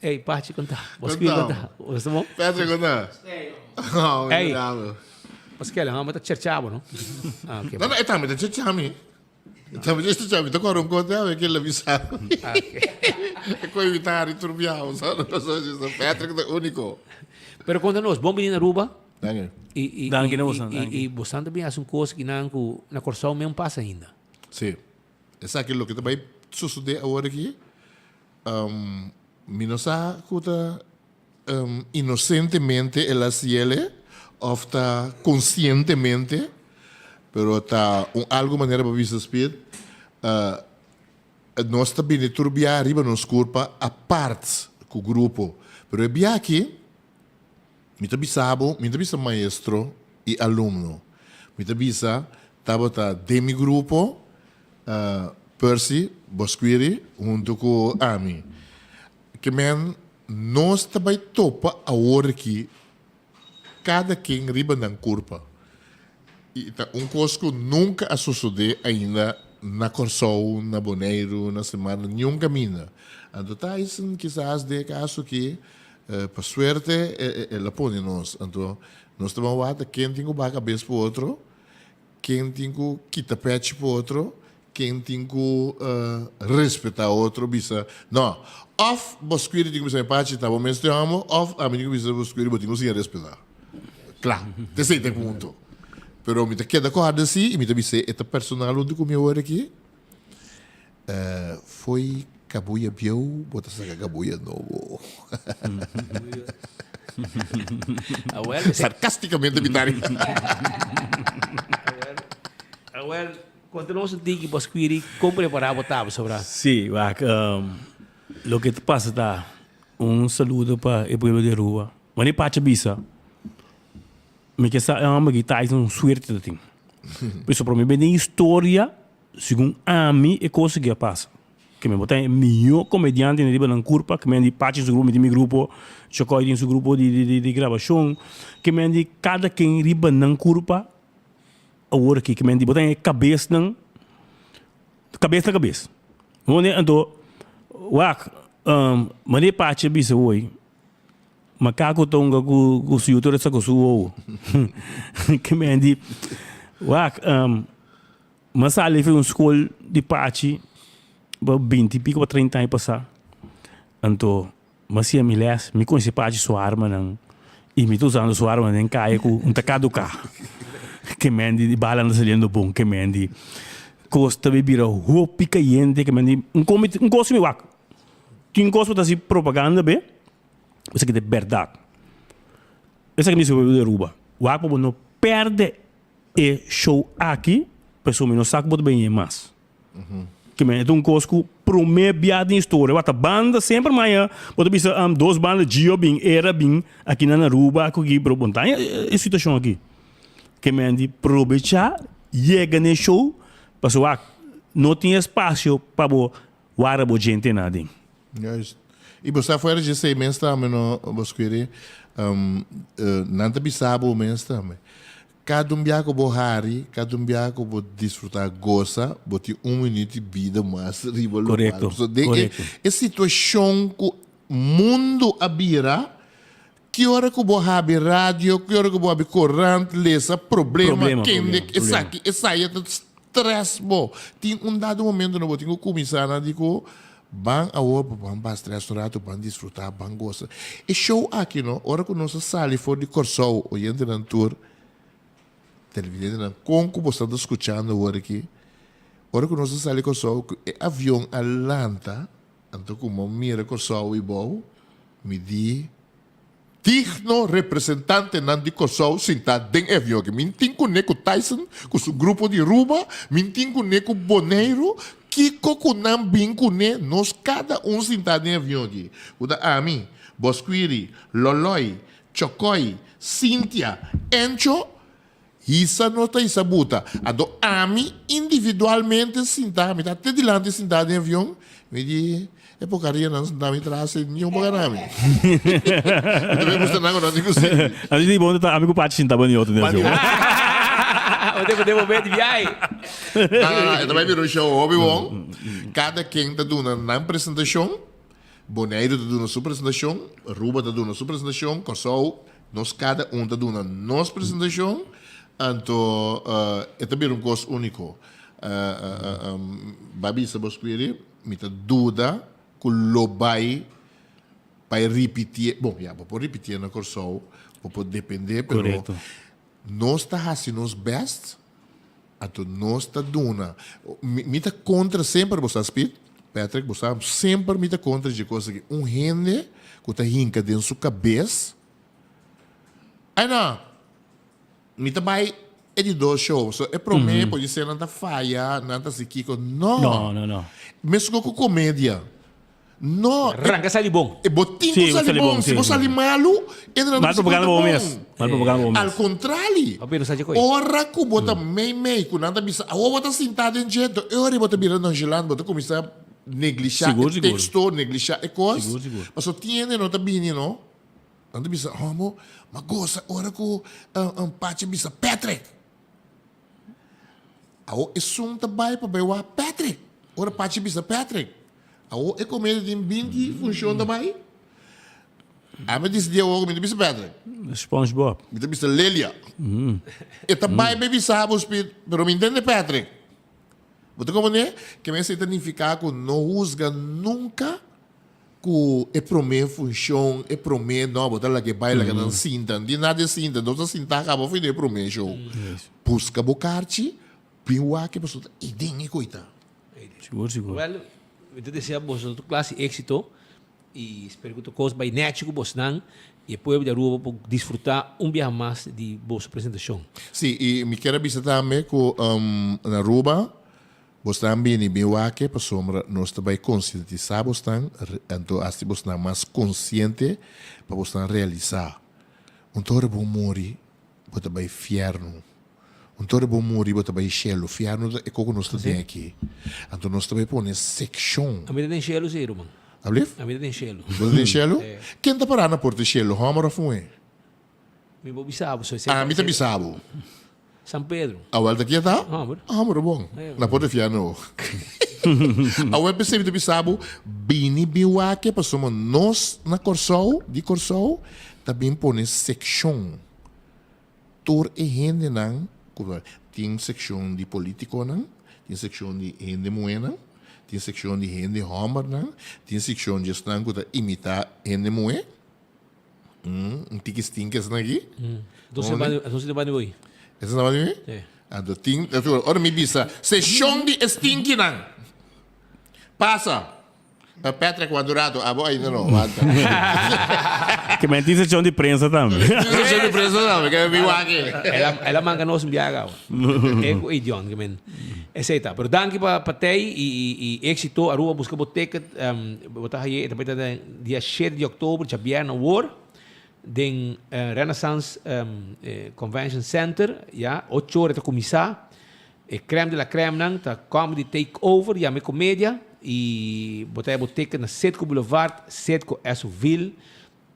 Ey, Pachi, kon ta? Bo spiri kon ta? Bo sta bon? Patrick, kon ta? Oh, Ey, Paskel, hòmber ta chercha bo, no? Ah, oké. No, no, e tambe ta chercha mi. E tambe ta chercha mi. Ta kòrda un kos awe ke el a bisa mi. E ku evitá di turbiá bo, sa? Patrick ta úniko. Pero konta nos, bon bini na Aruba. Danki. I, i, Danki i, na boso, i, danki. i bosan ta bin hasi un kos kinan ku na Kòrsou men pasa ainda. Sí. Esaki loke ta bai sosodé awor aki, um, mi no sa ku ta um, inosentemente el a hasiel òf ta konsientemente, pero ta un algu manera pa bisa Speed, uh, Nos ta bini tur bia riba nos kurpa apart ku grupo. Pero e bia aki, mi ta bisa bo, mi ta bisa maestro i alumno. Mi ta bisa tabata den mi grupo, Percy Bosquiri huntu ku ami. Ke men nos ta bai topa awor aki kada ken riba nan kurpa. I ta un kos ku nunka a sosodé ainda na Kòrsou, na Boneiru, na Sint Maarten, niun kaminda. Anto Tyson kisas den e kaso aki, pa suerte el a pone nos. Anto nos ta ban wak ken tin ku baha kabes pa otro, ken tin ku kita pèchi pa otro, ken tin ku respetá otro, bisa no. Òf bo skuiri tin ku bisa mi pachi ta bo mes te hòmber, òf ami tin ku bisa bo skuiri bo tin ku siña respetá. Kla, ta esei ta e punto. Pero mi ta keda kòrda si i mi ta bis'é e ta personal huntu ku mi awor aki. Fo'i kabuya bieu bo ta saka kabuya nobo. Sarkastikamente mi ta ri. Awel, konta nos un tiki bo squiri kon prepará bo tabla sobra. Sí, wak, loke ta pasa ta un saludo pa e pueblo di Aruba. Wanneer Pacha bisa, mi ke sa e homber aki Tyson un suerte ta tin. Pasobra prome bende historia, segun ami e cosa aki a pasa. Ke mi bo ta e miho comediante riba nan curpa, ke men di Pacha tin su grupo, mi tin mi grupo, Chocoy tin su grupo di grabacion, ke men di cada ken riba nan curpa awor aki, ke men di bo ta e cabesnan, cabes na cabes. Wanneer anto, wak, wanneer Pacha bisa hoy. Makaku ta hunga ku su yu tur esta ku su wowo. Ke men di, wak, mi a sali for un skol di pachi pa binti i piko pa treinta aña pasá. Anto mi a siña mi lès, mi konosé pachi su armanan i mi ta usando su armanan den kaya ku un ta kaduká. Ke men di, balanan ta saliendo bon. Ke men di, kos ta bai bira hopi kayente. Ke men di, un kos mi wak, tin kos ku ta hasi propaganda be. Esaki ta e bèrdat. Esaki mi sibi di Aruba. Wak pa bo no pèrdè e show aki, pasobra mi no sa ku bo ta bini mas. Kimen e ta un kos ku promé bia den historia. Wak ta banda semper maya bo ta bisa dos banda Gio bin, Era bin aki nan Aruba ku aki, pero bo no ta haña e situashon aki. Ke men di probecha yega n'e show pasobra wak no tin espacio pa bo wara bo djentenan aden. Juist. I bo sa fuera dje esei mes tambe no bo squiri nan ta bisa bo mes tambe kada un bia ku bo hari kada un bia ku bo disfruta gosa bo tin un minuut di bida mas riba lo Korekto, Pasobra den e korekto. e situashon ku mundu a bira Ki ora ku bo habi radio, ki ora ku bo habi korant, lesa problema, Problema, kende, problema, problema. esaki, esaya ta stress bo. Tin un dado momento no bo tin ku kuminsá na di ku ban awor bo ban ba stress un rato, ban disfrutá, ban gosa. E show aki no, ora ku nos a sali for di Kòrsou, oyentenan tur, televidentenan, kon ku bo sta ta skuchando awor aki, ora ku nos a sali Kòrsou, ku e avion a lanta, Anto ku bo mira Kòrsou i bou, mi di, Digno representantenan di Kòrsou sintá den e avion aki. Mi tin kuné ku Tyson ku su grupo di Ruba, mi tin kuné ku Boneiru, kiko ku nan bin kuné, nos kada un sintá den e avion aki. Ku ta ami, Bosquiri, Loloi, Chokoi, Cynthia, Encho, Hisa no ta hisa buta. Anto ami individualmente sinta, mi ta te dilanti sinta den avion, mi di e porcarianan sinta mi tras ei niun por gana mi. Mi ta bay busca nan cu nan tin cu sinti. Ami di bon ta ami cu Pachi sinta bani otro den avion. Bo te pone momento di biahe. No, no, no, e ta bay bira un show hopi bon. Cada ken ta duna nan presentacion. Boneiru ta duna su presentacion, Aruba ta duna su presentacion, Kòrsou, nos kada un ta duna nos presentacion, anto e ta bira un kos úniko. Bai bisa bo Squiri, mi ta duda ku lo bai bai ripitié, bon ya bo por ripitié na Kòrsou, bo por dependé, pero nos ta hasi nos bèst. Anto nos ta duna. Mi, mi ta kontra semper, bo sa Speed, Patrick, bo sa, semper mi ta kontra dje kos aki. Un hende ku ta hinka den su kabes, Ai no, mi ta bai e di dos show. So e promé por dise nan ta faya, nan ta hasi kiko. No. No, no, no. Mesun ku komedia. No. Ranka sali bon. E bo tin ku sali bon. Si bo sali malu, e ta Mal propaganda pa bo mes. Mal propaganda pa bo mes. Al kontrali. Ora ku bo ta mei mei ku nan ta bisa awor bo ta sinta den dje, e ora bo ta bira nonchalant, bo ta kuminsá neglishá e teksto, neglishá e kos. Pasobra tin hende no ta bini no. Nan ta bisa, homo, m'a gosa ora ku Pachi bisa Patrick. Awor esun ta bai pa bai wak Patrick. Ora Pachi bisa Patrick. Awor e komedia tin binti funshon ta bai. Ami a disidí awor ku mi ta bisa Patrick. SpongeBob. Mi ta bisa Lelia. E ta bai bai bisa bo Speed, pero mi ntende Patrick. Bo ta komprendé? Ke mester ta nifiká ku no husga nunka Ku e promé funshon, e promé, no, bo ta laga e bai laga nan sinta. No tin nada di sinta, nos ta sintá kaba fin di e promé show. Buska bo karchi, bin wak e pasobra ta eden e koita. Sigur, sigur. Well, mi ta desea boso tur klas di éksito i spero ku tur kos bai nèchi ku bosnan i e pueblo di Aruba por disfrutá un biaha mas di boso presentashon. Sí, i mi kier a bisa tambe ku na Aruba Bosnan bini bin wak pasobra nos ta bai konsientisá bosnan, anto hasi bosnan mas konsiente pa bosnan realisá. Un ta ora bo muri, bo ta bai fièrnu. Un ta ora bo muri, bo ta bai shelu. Fièrnu ta e koko nos ta den aki. Anto nos ta bai pone sekshon. Ami ta den shelu si, ruman. Ablief? Ami ta den shelu. Bo ta den shelu? Ken ta pará na porta di shelu, hòmber òf muhé? Mi bo bisa bo. Ami ta bisa bo. San Pedro. Awel ta kia ta? Homber. Homber bon. Na por defia no. Awel p'esei mi ta bisa bo, bini bin wak pasobra nos na Kòrsou, di Kòrsou, ta bin pone sekshon. Tur e hendenan ku tin sekshon di politikonan, tin sekshon di hende muhénan, tin sekshon di hende hòmbernan, tin sekshon di esnan ku ta imitá hende muhé. Un tiki stinky esnan aki. Entonces te bani boy. Esnan bani boy? Sí. Anto tin, ora mi bisa, seshon di stinky nan. Pasa. Patrick wanta un rato, abo ainda no, wanta. Ke men tin seshon di prensa tambe. Tin seshon di prensa tambe, ke mi wak. El a manka nos un biaha awe. E ku Edion, ke men. Esei ta. Pero danki pa tei i éxito. Aruba buska bo ticket. Bo ta haye, e ta bay ta den dia shete di òktober, djabièrnè awor. den Renaissance Convention Center, ya, ocho ora ta cuminsa. E crème de la crème nan ta Comedy Take Over, yama e comedia, y bo ta haya bo ticket na Citgo Boulevard, Citgo Esso-ville,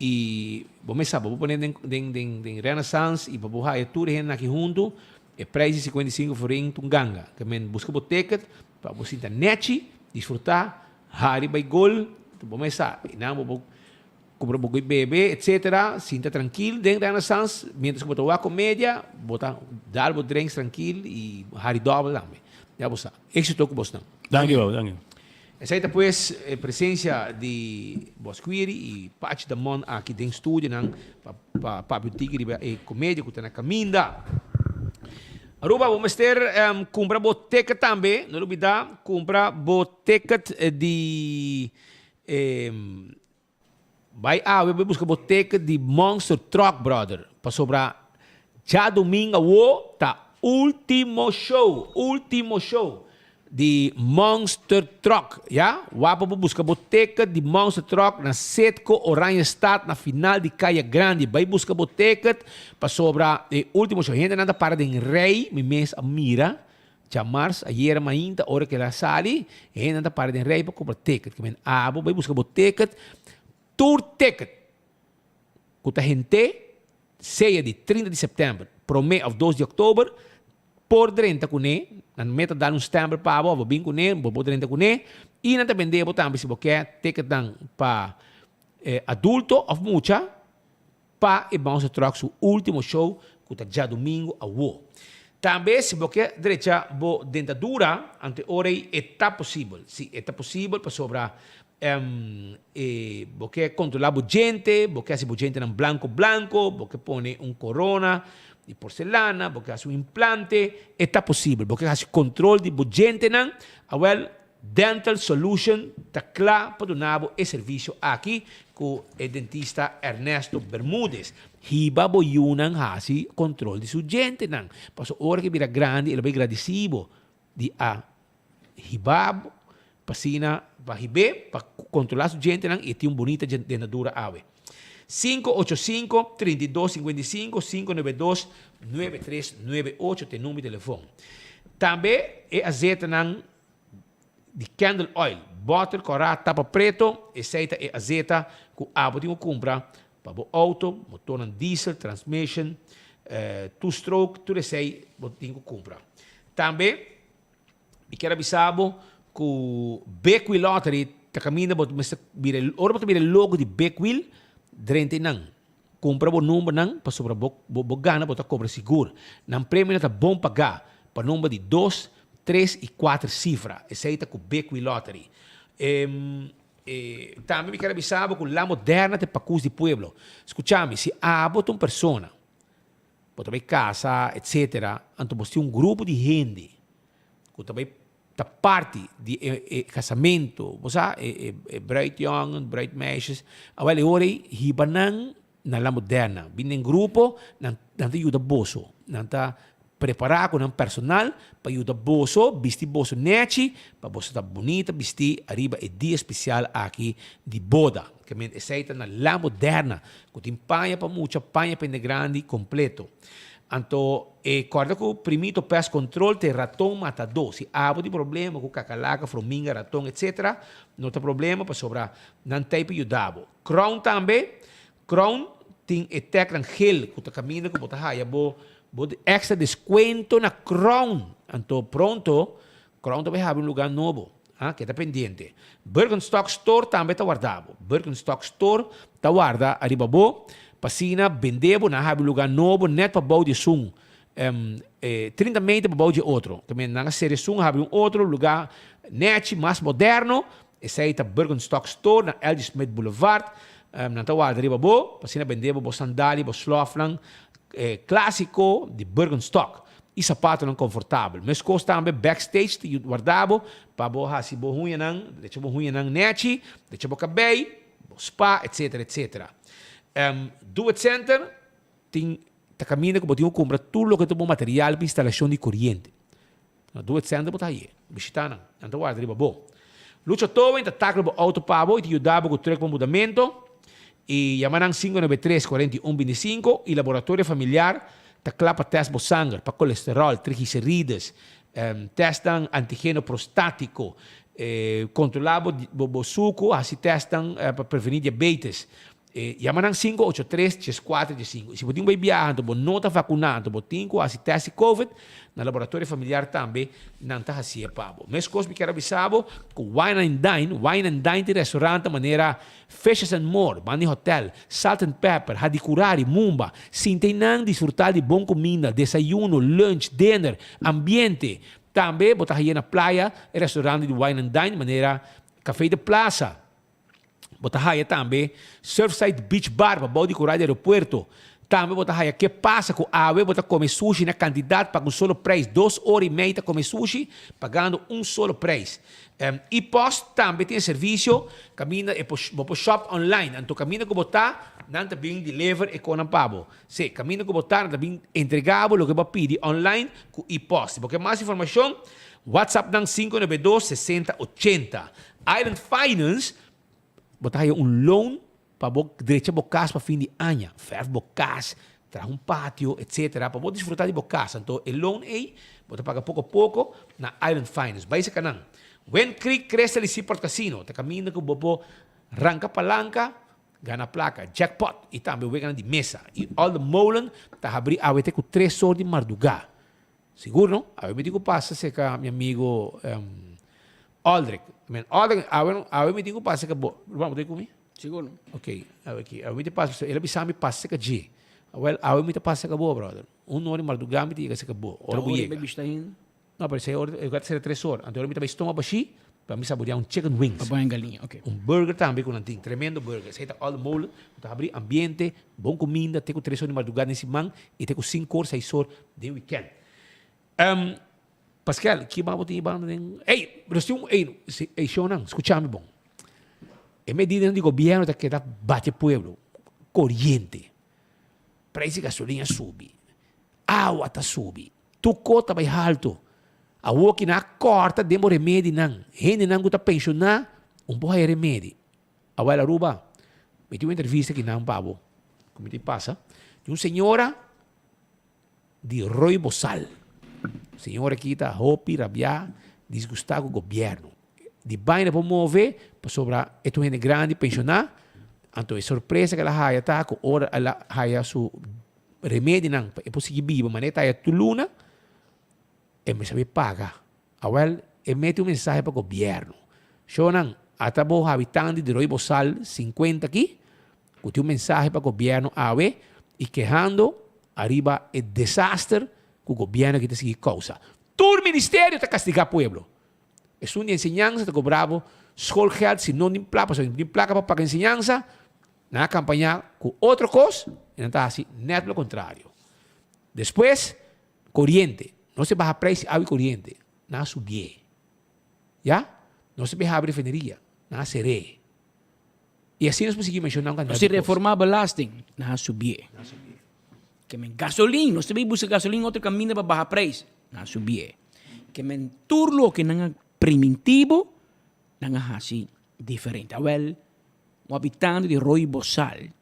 y bo mes sa, bo por pone den den den den Renaissance y pa bo haya tur e hende aki hunto, e prijs di 55 florin ta un ganga. Ke men busca bo ticket pa bo sinta nechi, disfruta, hari bay gol, bo mes sa, y nan bo por Kumpra bo bebe etc. Sinta trankil den Renaissance mientras ku bo ta wak komedia bo ta dal bo drinks trankil i hari dòbel tambe. Ya bo sa. Éxito ku bosnan. Danki babo, danki. Esei ta pues e presencia di Bosquiri i Pachi Damon aki den studionan pa pa papia un tiki riba e komedia ku ta na kaminda. Aruba bo mester kumpra bo ticket tambe, no lubida kumpra bo ticket di e Bai awe bai buska bo ticket di Monster Truck brother pasobra djadomingo awo ta ultimo show ultimo show di Monster Truck ya wak pa bo buska bo ticket di Monster Truck na Citgo Oranjestad na final di Kaya Grandi bai buska bo ticket pasobra e ultimo show hendenan ta para den rij mi mes a mira Djamars ayera mainta ora ku el a sali, e hendenan ta para den rei pa kumpra ticket. Ke men abo bai buska bo ticket, tur ticket ku ta hent'é sea di 30 di sèptèmber, promé òf dos di òktober, por drenta kuné, nan meta dal un stèmpel pa bo òf bo bin kuné, bo por drenta kuné, i nan ta bendé bo tambe si bo ke ticketnan pa adulto òf mucha. Pa e Bouncer Truck su ultimo show cu ta djadomingo awo. Tambe si bo ke drecha bo dentadura anto e ora ei e ta posibel. Si, e ta posibel pasobra e bo ke controla bo djente, bo ke haci bo djentenan blanco blanco, bo ke pone un corona di porcelana, bo ke haci un implante, e ta posibel. Bo ke haci control di bo djentenan, awel Dental Solution ta kla pa duna bo e servisio aki ku e dentista Ernesto Bermudez. Hiba bo yunan hasi kontrol di su djentenan, pasobra ora ku e bira grandi e lo bai gradisí bo di a hiba bo pa asina pa hib'é pa kontrolá su djentenan i e tin un bunita dentadura awe. 585 32 55 592 9398 ta e number di telefon. Tambe e azetanan di candle oil, bottle kòrá tapa preto, esei ta e azeta ku abo tin ku kumpra pa bo outo, motornan diesel, transmission, two stroke, tur esei bo tin ku kumpra. Tambe mi kier a bisa bo ku Big Wheel Lottery ta kaminda bo mester bira, ora bo ta bira e logo di Big Wheel, drenta einan. Kumpra bo numbernan pasobra bo bo gana bo ta kobra sigur. Nan premionan ta bon pagá pa number di dos, tres i kuater sifra. Esei ta ku Big Wheel Lottery. E tambe mi kier a bisa bo ku La Moderna ta e pakus di pueblo. Skucha mi, si abo ta un persona, bo ta bai kasa etcetera, anto bo tin un grupo di hende ku ta bai ta parti di e e casamento, bo sa, e e e bruidjongen, bruidmeisjes, awel e ora ei hiba nan na La Moderna, bin den grupo, nan nan ta yuda boso, nan ta prepara ku nan personal pa yuda boso, bisti boso nechi, pa boso ta bunita bisti ariba e dia spesial aki di boda. Ke men esei ta na La Moderna, ku tin paña pa mucha, paña pa hende grandi, kompleto. Anto e kòrda ku Primito Pest Control ta e raton matadó. Si abo tin problema ku kakalaka, frominga, raton etc. No ta problema pasobra nan ta ei pa yuda bo. Crown tambe, Crown tin e tèknan gel ku ta kaminda ku bo ta haya bo bo èkstra deskuento na Crown. Anto pronto Crown ta bai habri un lugá nobo. Ah, keda pendiente. Birkenstock Store tambe ta warda bo. Birkenstock Store ta warda ariba bo pa asina bende bo. Nan a habri un lugá nobo nèt pabou di esun, 30 meter pabou di e otro. Ta mira nan a sera esun, a habri un otro lugá nèchi, mas moderno. Esei ta Birkenstock Store na LG Smith Boulevard. Nan ta warda riba bo pa asina bende bo bo sandalia, bo slòfnan klásiko di Birkenstock. I sapatonan konfortabel. Meskos tambe backstage ta yuda warda bo pa bo hasi bo huñanan, drecha bo huñanan nechi, drecha bo kabei, bo spa, etcetera, etcetera. Do It Center tin ta kaminda ku bo tin ku kumpra tur loke ta bo material pa instalashon di koriente. Na Do It Center bo ta haye. Bishita nan. Nan ta warda riba bo. Lucha Towing ta takla bo outo pa bo i ta yuda bo ku truk pa mudamento. I yama nan 593 41 25 i Laboratorio Familiar ta kla pa tèst bo sanger pa kolesteròl, triglicerides, tèstnan antigeno prostátiko, kontrolá bo bo suku, hasi tèstnan pa prevení diabetes. Yama nan 583 14 15. I si bo tin ku bai biaha anto bo no ta vakuná anto bo tin ku hasi tèst di covid, na Laboratorio Familiar tambe nan ta hasié pa bo. Meskos mi kier a bisa bo ku Wine and Dine, Wine and Dine tin restaurantnan manera Fishes and More, Bandi Hotel, Salt and Pepper, Hadicurari, Mumba. Sinta einan disfrutá di bon kuminda, desayuno, lunch, dinner, ambiente. Tambe bo ta haye na playa e restaurant di Wine and Dine manera Café de Plaza. Bo ta haya tambe Surfside Beach Bar pa bou di kura di aeropuerto. Tambe bo ta haya Ke Pasa ku awe bo ta kome sushi na kantidat paga un solo preis. Dos ora i mei ta kome sushi pagando un solo preis. E-post tambe tin e servisio kaminda e por bo por shop online. Anto kaminda ku bo ta nan ta bin deliver e konan pa bo. Si, kaminda ku bo ta nan ta bin entrega bo loke bo a pidi online ku e-post. Si bo ke mas informashon WhatsApp nan 592 60 80. Island Finance bo ta haya un loan pa bo drecha bo kas pa fin di aña, verf bo kas, traha un patio, etcetera, pa bo disfruta di bo kas. Anto e loan ei bo ta paga poko poko na Island Finance. Bai saka nan. Wind Creek, Crystal y Seaport Casino ta kaminda ku bo por ranka palanka, gana plaka, jackpot y tambe weganan di mesa. Y Olde Molen ta habri awe te ku tres or di mardugá. Sigur no? Awe mi tin ku pasa serka mi amigo Aldrich. Men Aldrich, awe, awe mi tin ku pasa serka bo. Ruman, bo ta ku mi? Sigur no. Ok, awe aki. Awe mi ta pasa, pasobra el a bisa mi pasa serka dje. Awel, awe mi ta pasa serka bo, brother. Un ora di mardugá mi ta yega serka bo. Ora bo yega. Ta ora mi bishita hende? No, pero esei ora, e ta sera tres ora. Anto ora mi ta bai stoma bashí, pa mi saboreá un chicken wings. Pa baña galiña, ok. Un burger tambe ku nan tin, tremendo burger. Esei ta Olde Molen, ku ta habrí ambiente, bon kuminda, te ku tres or di mardugá den siman i te ku sinku or, seis or den wikènt. Pascal, ki mas bo tin banda den. Ey, nos tin un, ey, ey shownan, skucha mi bon. E medidanan di gobièrnu ta keda bati e pueblo, koriente, preis di gasolin a subi, awa ta subi. Tur kos ta bai haltu. Awor ki nan a kòrta den bo remedinan, hendenan ku ta penshoná un por haya remedi. Awel Aruba, mi tin un entrevista ki nan pa bo, ku mi tin pasa, di un señora di Rooi Bosal. Señora aki ta hopi rabiá, disgustá ku gobièrnu. Di baina por move pasobra e ta un hende grandi penshoná, anto e sorpresa ku el a haya ta ku ora el a haya su remedinan pa e por sigui biba manera e ta haya tur luna, e mester bay paga. Awel, e mete un mensahe pa gobierno. Shownan, ata bo habitante di Rooi Bosal 50 aki, ku tin un mensahe pa gobierno awe i kehando ariba e desaster ku gobierno aki ta sigui kousa. Tur ministerio ta kastiga pueblo. Esun di enseñansa ta kobra bo schoolgeld si no tin plaka, pasobra si no tin plaka pa paga enseñansa, Nan a kampañá ku otro kos i nan ta hasi nèt lo kontrario. Despues, koriente. Nos a baha preis di awa i koriente. Nan a subié. Ya? Nos a bin habri refineria. Nan a ser'é. I asina nos por sigui menshoná un kantidat Nos di a kos. reformá belasting. Nan a subié. Nan a subié. Ke men gasolin. Nos ta bin buska gasolin otro kaminda pa baha preis. Nan a subié. Ke men tur loke nan a primintí bo, nan a hasi diferente. Awèl. Un habitante di Rooi Bosal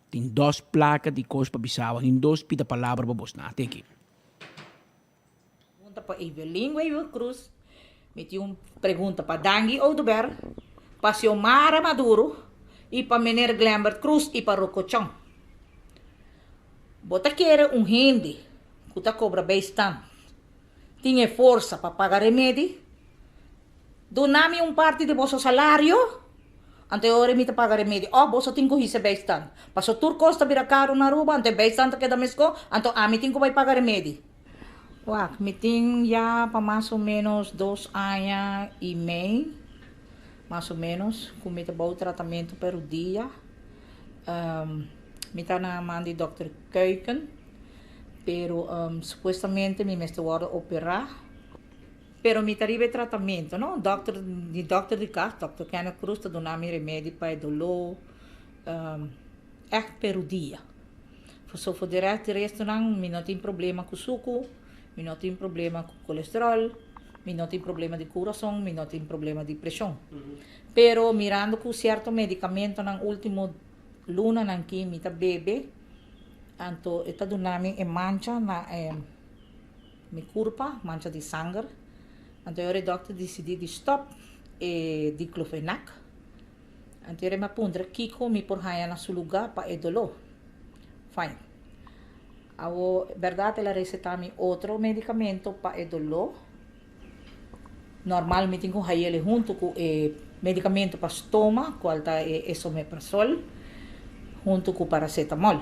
tin dos plaka di kos pa bisa awa, tin dos pita palabra pa bos na teki. Pregunta pa Evelyn Wever Croes, Mi tin un pregunta pa Dangui Oduber, pa Xiomara Maduro y pa meneer Glenbert Croes y pa Rocco Chong. Bo ta kere un hende cu ta cobra bijstand tin e forsa pa paga remedi? Duna mi un parti di boso salario, anto e ora mi ta paga remedi. Of boso tin ku hisa bijstand. Paso tur kos ta bira karu na Aruba, anto e bijstand ta keda meskó, anto ami tin ku bai paga remedi. Wak, mi tin ya pa mas o ménos dos aña i mei, mas o ménos, ku mi ta bou tratamentu pa rudia. Mi ta na man di dòkter Kuiken, pero supuestamente mi mester wòrdu operá. Pero mi ta riba e tratamentu, no? Dòkter, mi dòkter di kas, dòkter Kenneth Cruz ta duna mi remedi pa e doló, ègt per un dia. So for di rèst di restonan mi no tin problema ku suku, mi no tin problema ku kolesteròl, mi no tin problema di kurason, mi no tin problema di preshon. Pero mirando ku sierto medikamentonan último. lunanan ki mi ta bebe, anto e ta duna mi e mancha na e mi kurpa, mancha di sanger. Anto e ora e dòkter disidí di stòp e diclofenac. Anto e ora mi a puntra kiko mi por haña na su lugá pa e doló. Fine. Awo, bèrdat el a resetá mi otro medikamento pa e doló. Normal mi tin ku hayele huntu ku e medicamento pa stoma cual ta e esomeprazol huntu ku paracetamol.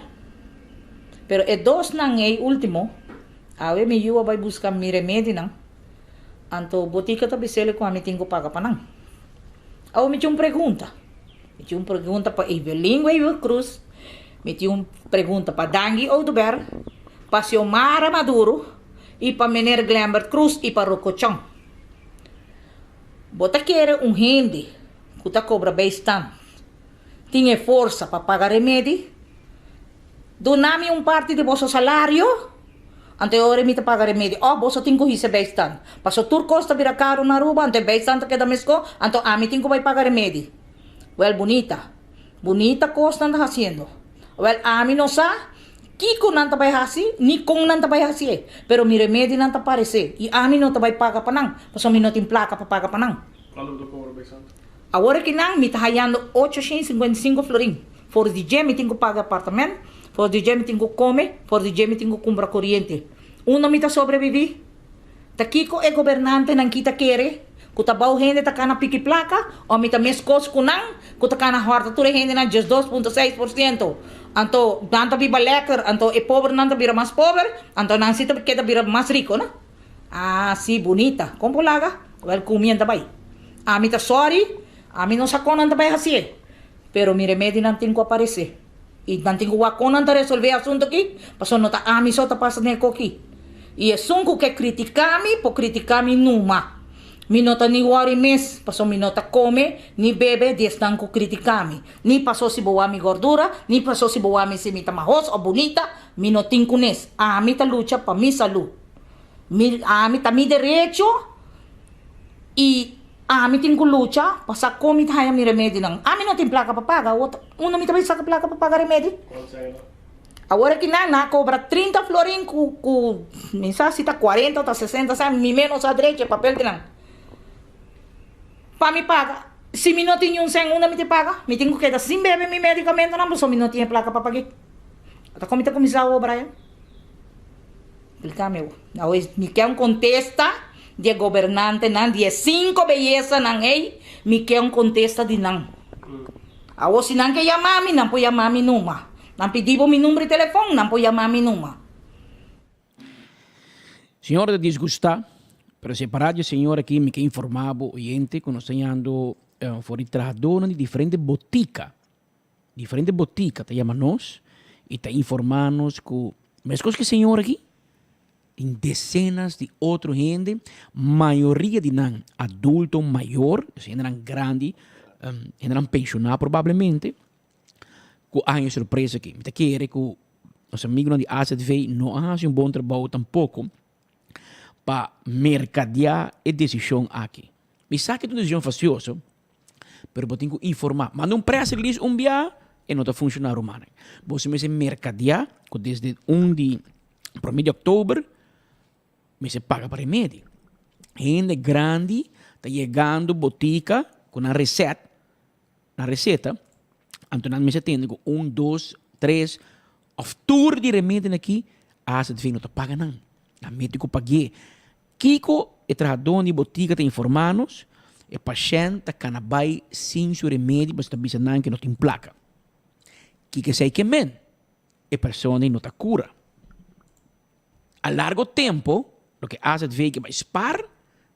Pero e dosnan ey ultimo awe mi yu a bay busca mi remedinan anto botica ta bisele cu ami tin ku paga pa nan. Awe mi tin un pregunta, mi tin un pregunta pa Evelyn Wever Croes, mi tin un pregunta pa Dangui Oduber, pa Xiomara Maduro. y pa meneer Glembert Cruz y pa Rocco Chong. Bo ta kere un hende cu ta cobra bijstand tin e forsa pa paga remedi? Duna mi un parti di boso salario, anto e ora mi ta paga remedi. Of boso tin cu hisa bijstand. Paso tur cos ta bira caro na Aruba, anto e bijstand ta keda mesco, anto ami tin cu bay paga remedi. Wel bunita, bunita cos nan ta haciendo. Wel ami no sa Kiko nan ta bai hasi, ni kon nan ta bai hasié, pero mi remedinan ta paresé, i ami no ta bai paga pa nan, pasobra mi no tin plaka pa paga pa nan. Kuantu bo ta kobra bai Santa? Awor aki nan mi ta hayando 855 florin. For di dje mi tin ku paga apartament, for di dje mi tin ku kome, for di dje mi tin ku kumpra koriente. Unda mi ta sobreviví? Ta kiko e gobernantenan ki ta kere? Ku ta bou hende ta kana piki plaka? O mi ta meskos ku nan ku ta kana hòrta tur e hendenan 12.6%? Anto nan ta biba lèker, anto e pobernan ta bira mas pober, anto nan si ta keda bira mas riko, no? Ah, si, bunita. Kon por laga? Wèl ku mi a ta bai. Ami ta sòri, ami no sa kon nan ta bai hasié, pero mi remedinan tin ku aparesé. I nan tin ku wak kon nan ta resolvé e asuntu aki, pasobra no ta ami so ta pasa den e koki. I esun ku ke kritiká mi, por kritiká mi numa. Mi no ta ni wòri mes, pasobra mi no ta kome ni bebe di esnan ku kritiká mi. Ni paso si bo wak mi gordura, ni paso si bo wak mi si mi ta mahos òf bunita, mi no tin kunes. Ami ta lucha pa mi salú. Mi, ami ta mi derecho i. Ami tin ku lucha pa sa kon mi ta haña mi remedinan. Ami no tin plaka pa paga. Awor ta unda mi ta bai saka plaka pa paga remedi? Awor aki nan a kobra 30 florin ku ku mi sa si ta 40 o ta 60 sa mi mes no sa drechi e papel di nan. Pa mi paga. Si mi no tin niun sen unda mi tin paga? Mi tin ku keda sin bebe mi medikamentonan pasobra mi no tin e plaka pa pag'é. Ata kon mi ta kuminsá awor Brian? Explícame bo. Awe mi ke un contesta di e gobernantenan, di e cinco beyesanan ey, mi ke un contesta di nan. Awo si nan ke yama mi, nan por yama mi numa. Nan pidi bo mi number di telefon, nan por yama mi numa. Señor ta disgustá, pero separá dje señor aki mi ke informá bo oyente ku nos ta yando for di trahadónan di diferente botika. Diferente botica ta yama nos y ta informa nos cu mescos cu e señor aki tin decenas di otro hende, mayoria di nan adulto mayor, dus hendenan grandi, hendenan pensiona probablemente, cu a haña sorpresa aki. Mi ta kere cu nos amigonan di AZV no a haci un bon trabou tampoco pa mercadea e decision aki. Mi sa cu ta un decision fastioso, Pero bo tin ku informá. Manda un press release un bia e no ta funshoná rumannan. Bo si mester merkadiá ku desde un di promé di òktober mester paga pa remedi. Hende grandi ta yegando botika ku nan resèt, nan reseta, anto nan mester tende ku un, dos, tres òf tur di remedinan aki AZV no ta paga nan. Nan mester ku pag'é. Kiko e trahadónan di botika ta informá nos? E pashènt ta kana bai sin su remedi pasobra ta bisa nan ke no tin plaka. Kiko esei ke men? E persona ei no ta kura. A largo tempu, loke azv ke bai spar,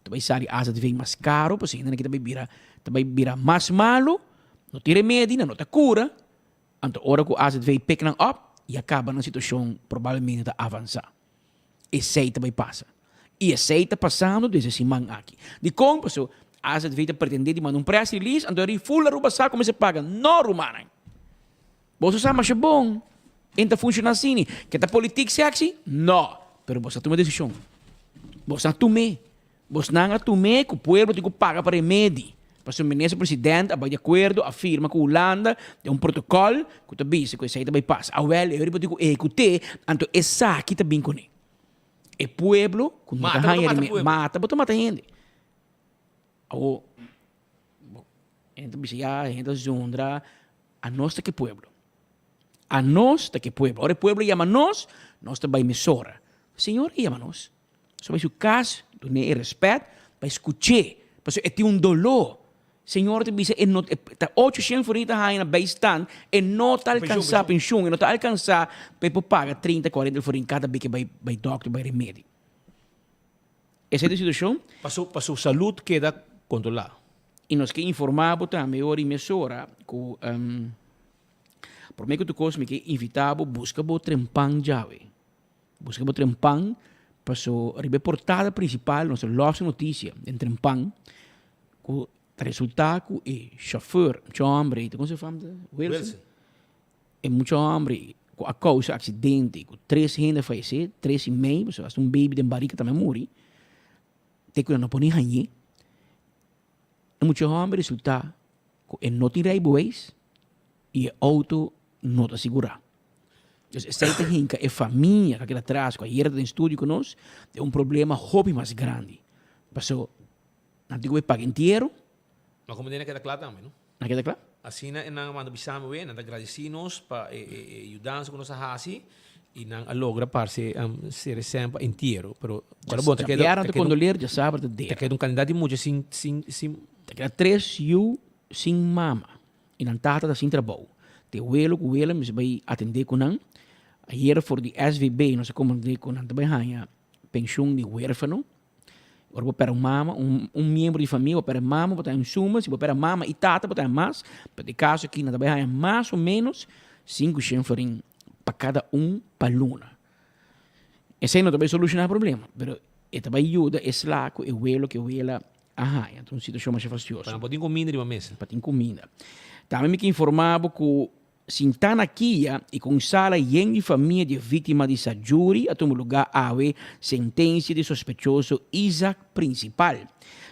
ta bai sali azv mas karo pasobra hendenan aki ta bai bira ta bai bira mas malu, no tin remedi, nan no ta kura, anto ora ku azv pik nan op, ya kaba nan situashon probablemente ta avansá. Esei ta bai pasa. I esei ta pasando desde siman aki. Dikon? Pasobra AZV ta pretende di manda un press release, anto ri full Aruba sa kuminsá paga. No, rumannan! Boso sa masha bon. E ta funshoná asini. Ke ta politiek sexy? No! Pero boso a tuma desishon. Boso a tum'é. Bosnan a tum'é ku pueblo tin ku paga pa remedi. Pasobra minister president a bai di akuerdo, a firma ku Hulanda den un protokòl ku ta bisa ku esei ta bai pasa. Awèl, e ora bo tin ku ehekut'é, anto esaki ta bin kuné. E pueblo ku no ta Mata bo ta haña mata remedi, pueblo. mata bo ta mata hende. Awor, bo, hende ta bisa ya, hende ta zundra, anos ta ke pueblo. Anos ta ke pueblo. Ora e pueblo yama nos, nos ta bai mesora. Señor a yama nos. Nos a bai su kas, dun'é e rèspèt, bai skuch'é, pasobra e tin un doló. Señor ta bisa e no ta ocho shen florin ta haña na bijstand, e no ta alkansá penshun, e no ta alkansá pa e por paga trinta, kuarenta florin kada bes ke bai bai dòkter, bai remedi. Esei ta e situashon. Pa su pa su salud keda kontrolá. I nos ke informá bo tambe ora i mesora ku promé ku tur kos mi ke invitá bo buska bo trempan djawe. Buska bo trempan paso riba e portada principal nos ta lòs un noticia den trempan ku ta resulta ku e chauffeur mucha hombre ta kon se fam ta Wilson e mucha hombre ku a kousa aksidente ku tres hende a fayesé tres i mei pasobra hasta un baby den barika tambe a muri te ku nan no por ni hañ'é e mucha hombre resulta ku e no tin rijbewijs i e outo no ta sigurá. Dus esei ta hinka e famia ku a keda atras, ku ayer ta den studio ku nos, den un problema hopi mas grandi. Paso nan tin ku bai paga entiero. Ma komo den a keda kla tambe, no? Nan a keda kla? Asina e nan a manda bisa mi, nan ta gradisí nos pa e e yudansa ku nos a hasi i nan a logra parse sere sèn pa entiero. Pero ora bon ta keda. Djabièrnè ta kondoler, djasabra ta dera. Ta keda un kandidat di mucha sin sin sin. Ta keda tres yu sin mama. I nan tata ta sin trabou. Te welo ku wela mester bai atendé ku nan. Ayera for di SVB nos a komprendé ku nan ta bai haña penshun di huérfano. Ora bo pèrdè un mama, un un miembro di famia, bo pèrdè mama bo ta haña un suma, si bo pèrdè mama i tata bo ta haña mas. Pero den kaso aki nan ta bai haña mas o ménos sinku shen florin pa kada un pa luna. Esei no ta bai solushoná e problema, pero e ta bai yuda e sla ku e welo ku e wela a haña. Ta un situashon masha fastioso. Pa nan por tin kuminda riba mesa. Pa tin kuminda. Tambe mi ke informá bo ku sintá na kia i ku un sala yen di famia di e víktima di Sajuri a tuma lugá awe sentensia di sospechoso Isaac Principal.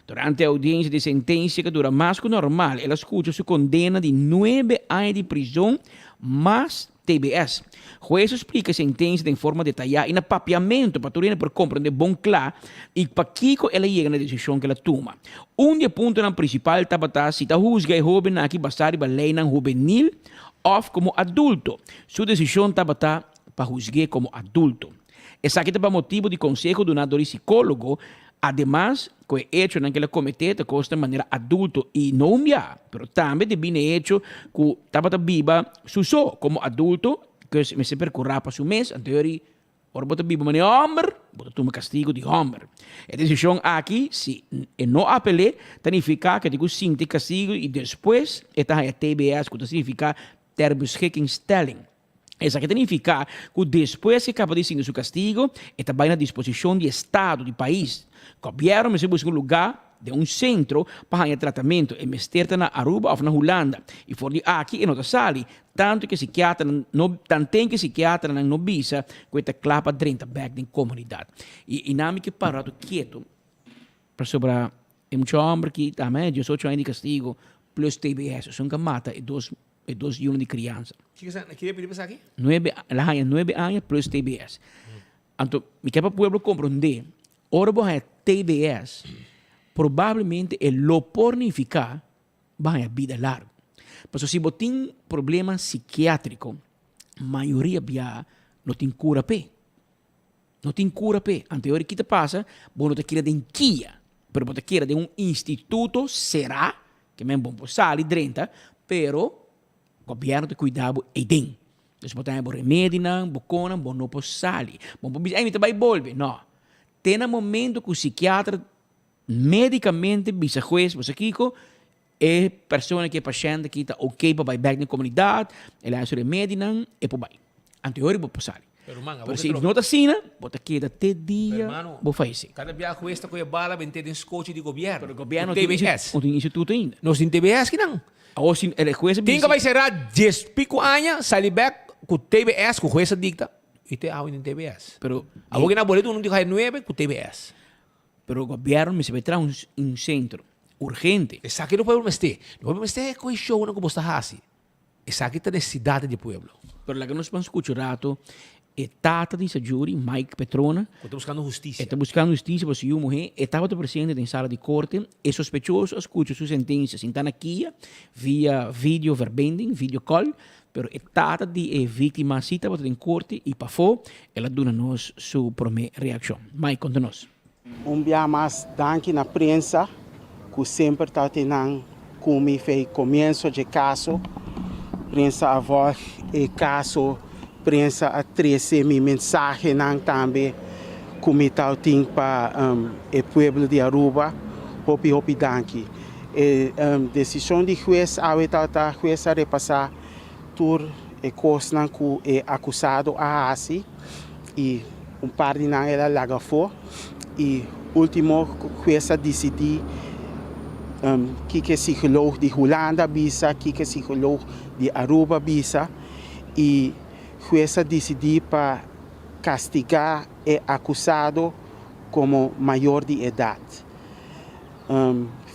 Durante e oudiensia di sentensia ku a dura mas ku normal el a skucha su kondena di nuebe aña di prizon mas TBS. Hues a splika e sentensia den forma detayá i na papiamentu pa tur hende por komprendé bon kla i pakiko el a yega na e desishon ku el a tuma. Un di e puntonan prinsipal tabata si ta husga e hóbennan aki basá riba leinan hubenil òf komo adulto. Su desishon tabata pa husg'é komo adulto. Esaki ta pa motibu di konseho duná dor di sikólogo, ademas ku e echonan ku el a kometé ta kos na manera adulto i no un bia, pero tambe debí na e echo ku tabata biba su so komo adulto, kus mester perkurá pa su mes, anto yori ora bo ta biba manera hòmber, bo ta tuma kastigu di hòmber. E desishon aki, si e no apel'é, ta nifiká ku e tin ku sinti kastigu i despues e ta haña TBS ku ta signifiká terbeschikkingstelling. Esaki ta nifiká ku despues ke kaba di sinti su kastigu, e ta bai na disposishon di estado di pais. Gobièrnu mester buska un lugá den un sentro pa haña tratamentu. E mester ta na Aruba òf na Hulanda. I for di aki e no ta sali, tantu ke sikiaternan no tanten ke sikiaternan no bisa ku e ta kla pa drenta bèk den komunidat. I nan mi ke para un ratu ketu pasobra e mucha hòmber ki tambe diesocho aña di kastigu plus tbs, esun ka mata e dos E dos yunan di kriansa. Kiko sa, kiko e pidi pa esaki? Nuebe, el a haña nuebe aña plus TBS. Anto, mi ke pa pueblo komprondé, ora bo haña TBS, probablemente e lo por nifiká bo haña bida largu. Pasobra si bo tin problema sikiátriko, mayoria bia no tin kura p'e. No tin kura p'e. Anto e ora ki ta pasa, bo no ta keda den kia, pero bo ta keda den un instituto será, ke men bo por sali drenta, pero gobièrnu ta kuida bo eiden. Dus bo ta haña bo remedinan, bo konan, bo no por sali. Bo no por bisa, ey mi ta bai bolbe. No. Te na momento ku sikiatra medikamente bisa hues, bo sa kiko, E persona ki e pashènt aki ta oké pa bai bèk den komunidat, el a haña su remedinan, e por bai. Anto e ora bo por sali. Pero man, Pero si no ta asina, bo ta keda te dia bo fayesé. Kada biaha hues ta kohe bala bent'é den skochi di gobièrnu. Pero gobièrnu no tin no tin instituto ainda. Nos tin TBS kinan. Awor si e hues a Tin ka bai será dies piku aña, sali bèk ku TBS ku hues a dikta i te awe den TBS. Pero Awor ki nan a bolbe duna un di nuebe ku TBS. Pero gobièrnu mester bai traha un sentro. Urgente. Esaki no pueblo mester. No pueblo mester e koe shownan ku bo ta hasi. Esaki ta nesesidat di pueblo. Pero laga nos ban skucha un rato e tata di Sajuri, Mike Petrona. Ku ta buskando hustisia. E ta buskando hustisia pa su yu muhé. E tabata presente den sala di korte. E sospechoso a skucha su sentensia sintá na kia via video verbinding, video call. Pero e tata di e víktima sí tabata den korte i pafó el a duna nos su promé reakshon. Mike, konta nos. Un bia mas danki na prensa ku semper ta te nan ku mi fei komienso dje kaso. Prensa a vòlg e kaso, prensa a trese mi mensahenan tambe ku mi tabatin pa e pueblo di Aruba. Hopi hopi danki. E desishon di hues awe tabata hues a repasá tur e kosnan ku e akusado a hasi i un par di nan el a laga afó i último hues a disidí kiko e psikoloog di Hulanda a bisa, kiko e psikoloog di Aruba a bisa i hues a disidí pa kastigá e akusado komo mayor di edat.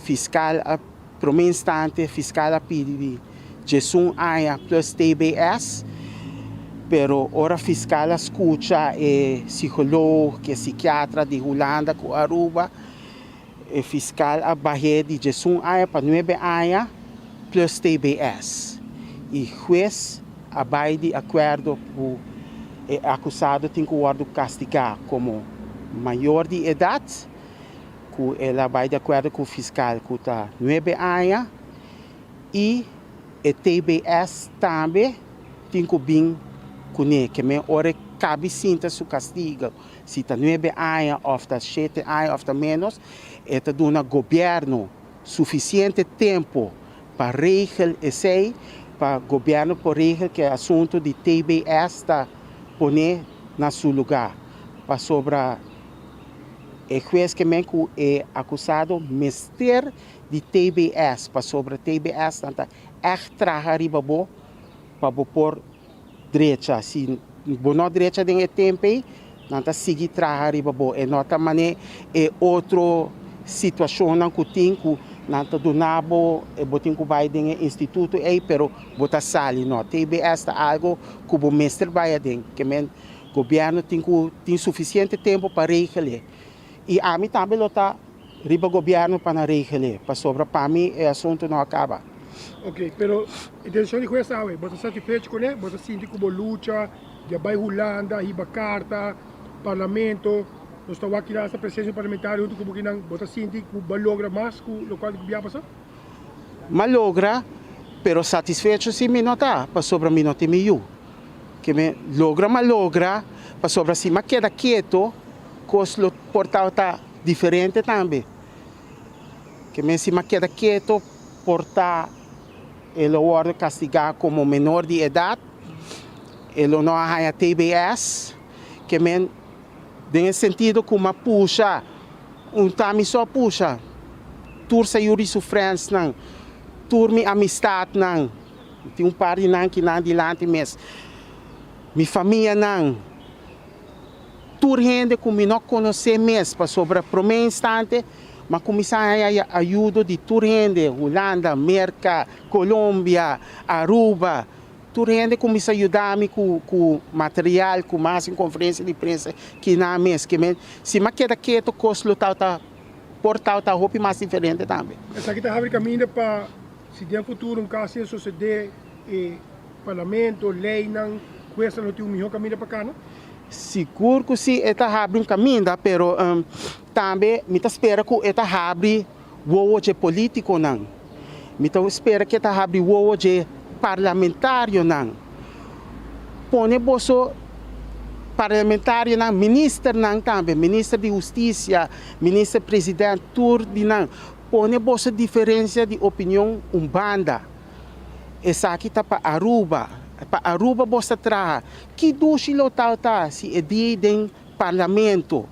Fiskal a promé instante fiskal a pidi di djesun aña plus tbs, pero ora fiskal a skucha e psikoloog ku e sikiatra di Hulanda ku Aruba, e fiskal a bah'é di djesun aña pa nuebe aña plus tbs. I hues a bai di akuerdo ku e akusado tin ku wòrdu kastigá komo mayor di edat. Ku el a bai di akuerdo ku fiskal ku ta nuebe aña i e TBS tambe tin ku bin kuné. Ke men ora e kabi sinta su kastigo, si ta nuebe aña òf ta shete aña òf ta ménos, e ta duna gobièrnu sufisiente tempu pa regel esei, pa gobièrnu por regel ku e asuntu di TBS ta poné na su lugá. Pasobra E hues ke men ku e akusado mester di TBS pasobra TBS nan ta ègt traha riba bo pa bo por drecha. Si bo no drecha den e tempu ei, nan ta sigui traha riba bo. E no ta manera e otro situashonnan ku tin ku nan ta duna bo, bo tin ku bai den e instituto ei pero bo ta sali. No, TBS ta algu ku bo mester bai aden. Ke men Gobierno tin cu tin suficiente tempo pa regel'e y ami tambe lo ta riba gobierno pa nan regel'e pasobra pa mi e asunto no a caba. Ok, pero e decision di hues awe, bo ta satisfecho cu ne? Bo ta sinti cu bo lucha di a bay Hulanda, hiba carta, parlamento, nos ta wak kila hasta presencia parlamentario hunto cu bo kinan, bo ta sinti cu bo a logra mas cu locual di cu bia pasa? M'a logra, pero satisfecho si mi no ta, pasobra mi no tin mi yu. Ke mi logra m'a logra, pasobra si m'a keda keto, kos lo por tabata diferente tambe. Ke men si m'a keda keto, por ta e lo wòrdu kastigá komo menor di edat, e lo no a haña tbs. Ke men den e sentido ku m'a pusha, un ta mi so a pusha, tur Sayuri su frensnan, tur mi amistatnan, Tin un par di nan ki nan dilanti mes. Mi famianan, tur hende ku mi no konosé mes, pasobra promé instante m'a kuminsá haña ayudo di tur hende, Hulanda, Merka, Colombia, Aruba, tur hende kuminsá yuda mi ku ku material, ku mas un konferensia di prensa ki nan mes. Ke men, si m'a keda keto kos lo tabata por tabata hopi mas diferente tambe. Esaki ta habri kaminda pa Si den futuro un cas asina sucede e parlamento, leynan, huesnan lo tin un miho caminda pa cana? Sigur cu si e ta habri un caminda, pero tambe mi ta spera cu e ta habri wowo dje politiconan. Mi ta spera cu e ta habri wowo dje parlamentarionan. Pone boso parlamentarionan, ministernan tambe, minister di husticia, minister president, tur di nan. Pone boso diferencia di opinion un banda. Esaki ta pa Aruba. Pa Aruba bos ta traha. Ki dushi lo tal ta si e dia den Parlamento,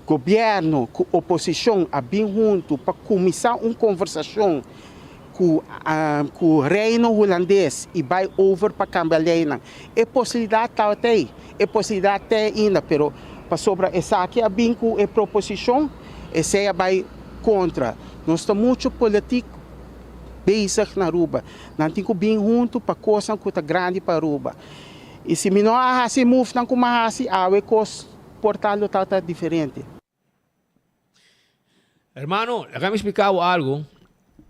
Gobierno cu oposicion a bin hunto pa cuminsa un conversacion cu cu Reino Hulandes y bay over pa cambia leynan. E posibilidad tabata ey, e posibilidad ta ainda, pero pasobra esaki a bin cu e proposicion, esey a bay. kontra. Nos ta muchu politiek bezig na Aruba. Nan tin ku bin huntu pa kosnan ku ta grandi pa Aruba. I si mi no a hasi e movenan ku mi a hasi awe kos por ta lo tabata diferente. Hermano, laga mi splika bo algo.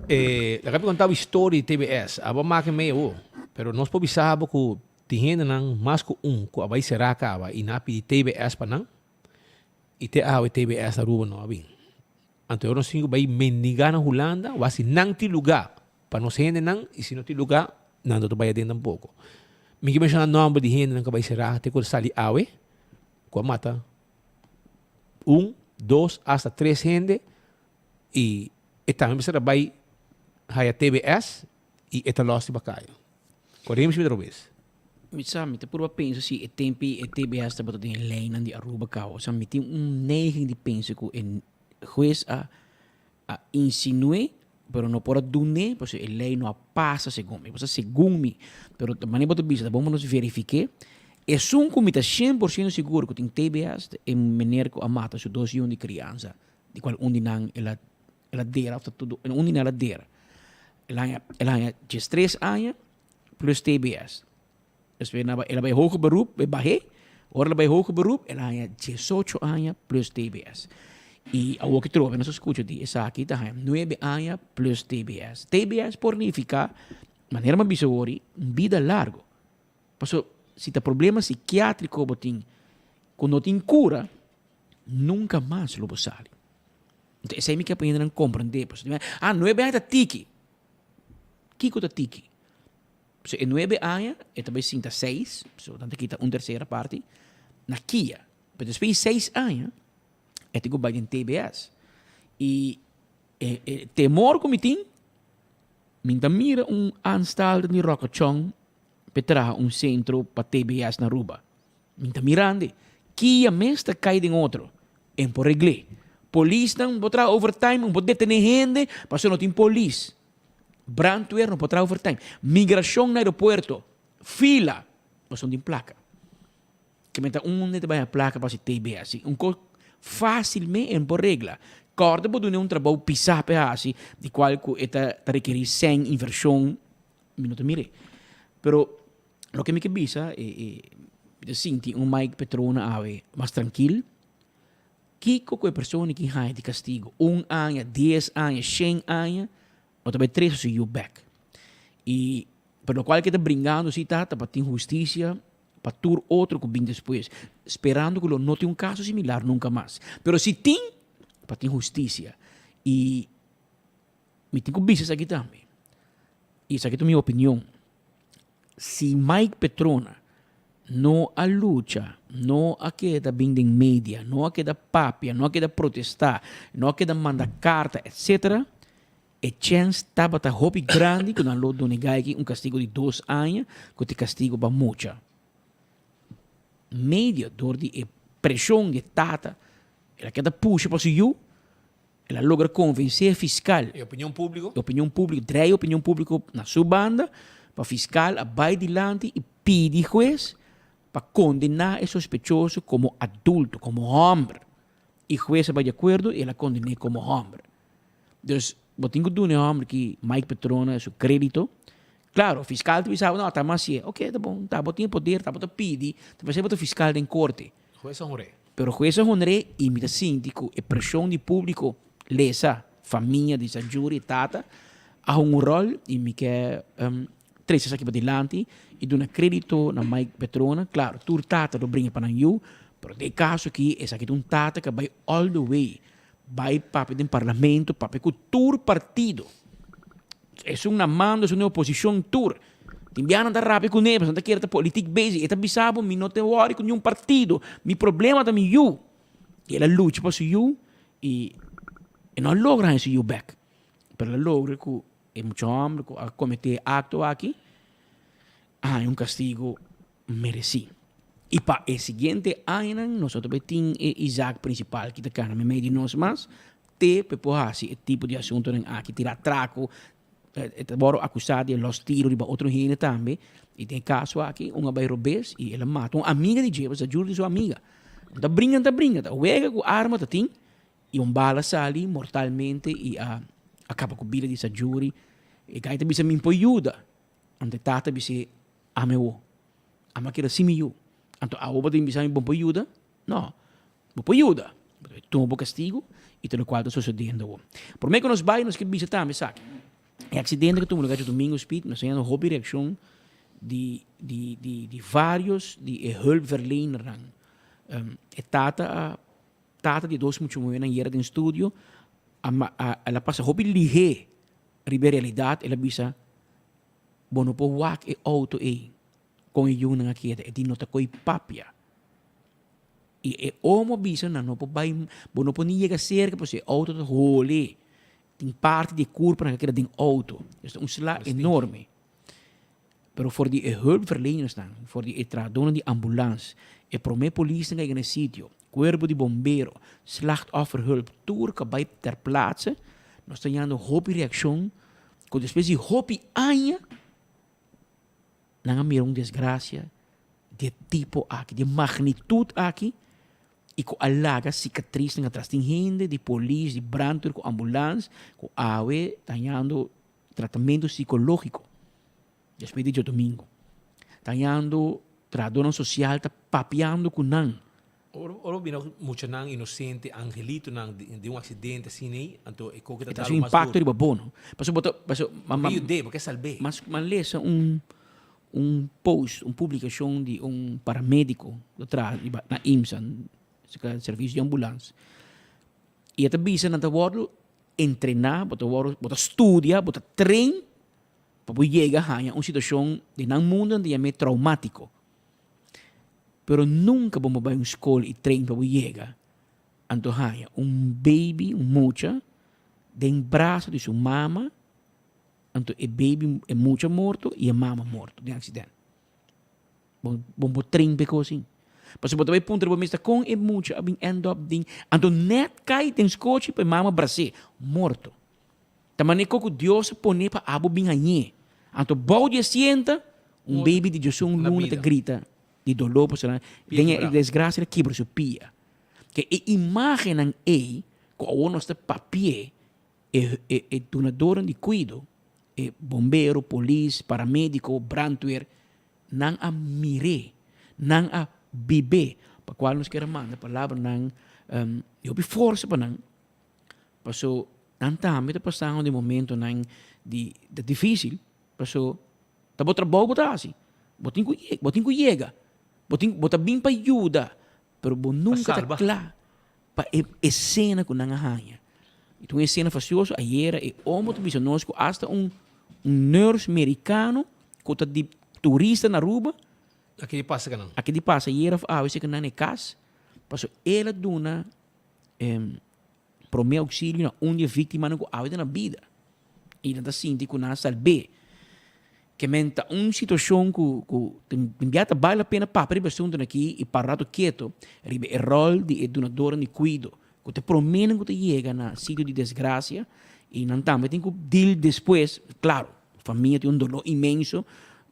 Eh, laga mi konta bo historia di TBS. Abo a maka mei awo. Pero nos por bisa bo ku tin hendenan mas ku un ku a bai sera kaba i nan a pidi TBS pa nan. I te awe TBS na Aruba no a bin. Anto ora nos tin ku bai mendiga na Hulanda, wak si nan tin luga pa nos hendenan i si no tin luga, nan no ta bai aden tampoko. Mi ke menshona nomber di hendenan ku a bai sera te ku a sali awe, ku a mata un, dos, hasta tres hende y e tambe mester a bay haya TBS y e ta los riba caya. Corrige mi si mi ta robes. Mi sa, mi ta purba pensa si e tempo e TBS tabata den e leynan di Aruba caba. Osea, mi tin un neiging di pensa cu e huez a a insinu'é, pero no por a dun'é, pasobra e lei no a pasa segun mi. Pasobra segun mi, pero ta manera bo ta bisa, ta bon pa nos verifik'é. Esun ku mi ta shen por siento sigur ku tin TBS ta e mener ku a mata su dos yun di kriansa, di kual un di nan el a el a dera òf ta tudu, un di nan el a dera. El haña el haña diestres aña plus TBS. Despues el a el a bai hoger beroep, e bah'é. Ora el a bai hoger beroep, el a haña diesocho aña plus TBS. I awor ki trobe nos a skucha di esaki ta haña nuebe aña plus TBS. TBS por nifiká, manera mi a bisa awor, un bida largo. Pasobra si ta problema sikiátriko bo tin ku no tin kura, nunka mas lo bo sali. Enton esei mi ke pa hendenan komprendé. Pasobra ah nuebe aña ta tiki. Kiko ta tiki? So e nuebe aña e ta bai sinta seis, so nan ta kita un tercera parti, na kia. Pero despues di seis aña e tin ku bai den TBS. I e e temor ku mi tin, mi ta mira un aanstalten di Ròkachòn p'e traha un sentro pa TBS na Aruba. Mi ta mirande, kia mes ta kai den otro, en por regl'é. Polisnan bo traha overtime, un por detené hende pasobra no tin polis. Brandweer no por traha overtime. Migracion na aeropuerto, fila, pasobra no tin placa. Ke men ta unda ta bai haña placa pa hasi TBS. Un cos facilme en por regla. Corda bo duna un trabou pisa pa e hasi, di cual cu e ta rekeri sèn, inversion, mi no ta mir'é. Pero loke mi ke bisa, e e mi ta sinti un Mike Petrona awe mas trankil. Kiko ku e persona ki haña di kastigu? Un aña, dies aña, shen aña, bo ta bai trese su yu bèk. I pa lokual ke ta bringando si tata pa tin hustisia pa tur otro ku bin despues, sperando ku lo no tin un kaso similar nunka mas. Pero si tin, pa tin hustisia. I mi tin ku bisa esaki tambe, i esaki ta mi opinion. Si Mike Petrona no a lucha, no a keda bin den media, no a keda papia, no a keda protesta, no a keda manda karta etc. E chèns tabata hopi grandi ku nan lo duna e guy aki un kastigo di dos aña ku ta e kastigo pa mucha. Media dor di e preshon di e tata, el a keda pusha pa su yu. El a logra konvensé e fiskal. E opinion públiko? E opinion públiko, drei e opinion públiko na su banda, pa fiskal a bai dilanti i pidi hues pa kondená e sospechoso komo adulto, komo hòmber. I hues a bai di akuerdo i el a konden'é komo hòmber. Dus, bo tin ku duna e hòmber ki Mike Petrona su krédito. Klaro, fiskal ta bisa bo, no, ta mas si'e. Oke, ta bon, ta bo tin e poder, ta bo ta pidi, ta p'esei bo ta fiskal den korte. Hues a honr'é. Pero hues a honr'é i mi ta sinti ku e preshon di públiko, lesa, famia di sa Jury e tata, a hunga un ròl i mi ke trese esaki padilanti i duna krédito na Mike Petrona. Klaro, tur tata lo bringa pa nan yu, pero den e kaso aki esaki ta un tata ku a bai all the way, bai papia den parlamento, papia ku tur partido. Esun na mando, esun den oposishon, tur. Tin bia nan ta rabia kuné, pasobra nan ta kere ta politik bezig. E ta bisa bo, mi no ta wòri ku niun partido, mi problema ta mi yu. I el a lucha pa su yu i e no a logra haña su yu bèk. Pero el a logra ku e mucha hòmber ku a kometé e akto aki a haña un kastigu meresí. I pa e siguiente añanan nos no ta bai tin e Isaac prinsipal ki ta kana meimei di nos mas te pa e por hasi e tipo di asuntunan aki, tira atrako, e ta wòrdu akusá di e lòs tiro riba otro hende tambe. I den e kaso aki un a bai robes i el a mata un amiga di dje, pasobra djur di su amiga. Nan ta bringa, nan ta bringa, ta wega ku arma ta tin. Y un bala sali mortalmente y a a caba cu bida di Sajuri. E gai ta bisa mi por yuda. Anto e tata bis'é, Ame wo. Ame a keda sin mi yu. Anto awo bo ta bin bisa mi bo por yuda? No. Bo por yuda. Bo ta tuma bo castigo y ta locual ta sucediendo awo. Prome cu nos bay nos ke bisa tambe esaki. E accidente cu tuma lugar djadomingo Speed, nos a haya hopi reaccion di di di di varios di e hulpverlenernan. E tata a Tata di e dos mucha muhénan yera den studio a a el a pasa hopi lihé riba e realidat. El a bisa, Bo no por wak e outo ei kon e yunan a keda, e di no ta ko'i papia. I e omo a bisa nan no por bai, bo no por ni yega serka pasobra e outo ta hole. Tin parti di e kurpanan ku a keda den outo. Esta un sla enorme. Pero for di e hulpverlenersnan, for di e trahadónan di ambulans, e promé polisnan ku a yega na e sitio, kuerpo di bombero, slachtofferhulp, tur ku a bai ter plaatse, nos ta yando hopi reakshon ku despues di hopi aña nan a mira un desgrasia di e tipo aki, di e magnitut aki i ku a laga sikatrisnan atras. Tin hende di polis, di brandweer ku ambulans ku awe ta yando Tratamentu sikológiko despues di djadumingu. Ta hañando trahadónan sosial ta papiando ku nan. Ora ora bo bira muchanan inosente, angelitonan den un aksidente asina ei, anto e koke ta E ta dal haci un mas impakto duru. riba bo, no? Pasobra bo ta, pasobra ma Bo ma ke yud'é, bo ke salb'é. Mas m'a lesa un un post, un publikashon di un paramédiko ku ta traha riba na IMSA, servisio di ambulans. I e ta bisa nan ta wòrdu entrená, bo ta wòrdu, bo ta studia, bo ta train pa bo yega haña un situashon den nan mundu nan ta yam'é traumátiko. Pero nunka bo no bai un skol i train pa bo yega anto haña un baby, un mucha den braso di su mama, anto e baby, e mucha morto i e mama morto den aksident. Bo bo bo train p'e kos ei. Pasobra bo ta bai puntra bo mes ta kon e mucha a bin end up den anto nèt kai den skochi pa e mama bras'é morto. Ta manera ku Dios a pone pa abo bin hañ'é. Anto bou di e sienta un baby di diosun luna ta grita di doló pasobra den e desgrasia el a kibra su pia. Ke e imágennan ei ku awor nos ta papi'é E e dunadornan di kuido, e bombero, polis, paramediko, brandweer, nan a mir'é, nan a bib'é, pa kual nos kier a manda palabranan di hopi forsa pa nan, paso nan tambe ta pasando den momentonan di ta dificil, paso ta bo trabou bo ta hasi, bo tin ku bo tin ku yega, bo tin bo ta bin pa yuda, pero bo nunka ta kla. Pa e esena ku nan a haña. I ta un esena fasioso. Ayera e omo ta bisa nos ku asta un un nurse merikano ku ta di turista na Aruba. A kidi pasa ku nan. A kidi pasa ayera of awe seka nan na e kas. Pasobra el a duna prome auxilio na un di e viktimanan ku awe ta na bida. I nan ta sinti ku nan a salb'é. Ke men ta un situashon ku ku tin bia ta bal la pena papia riba e asuntunan aki i para rato keto riba e ròl di e dunadornan di kuido ku ta e proménan ku ta yega na sitio di desgrasia i nan tambe tin ku deal despues. Klaro, famia tin un doló inmenso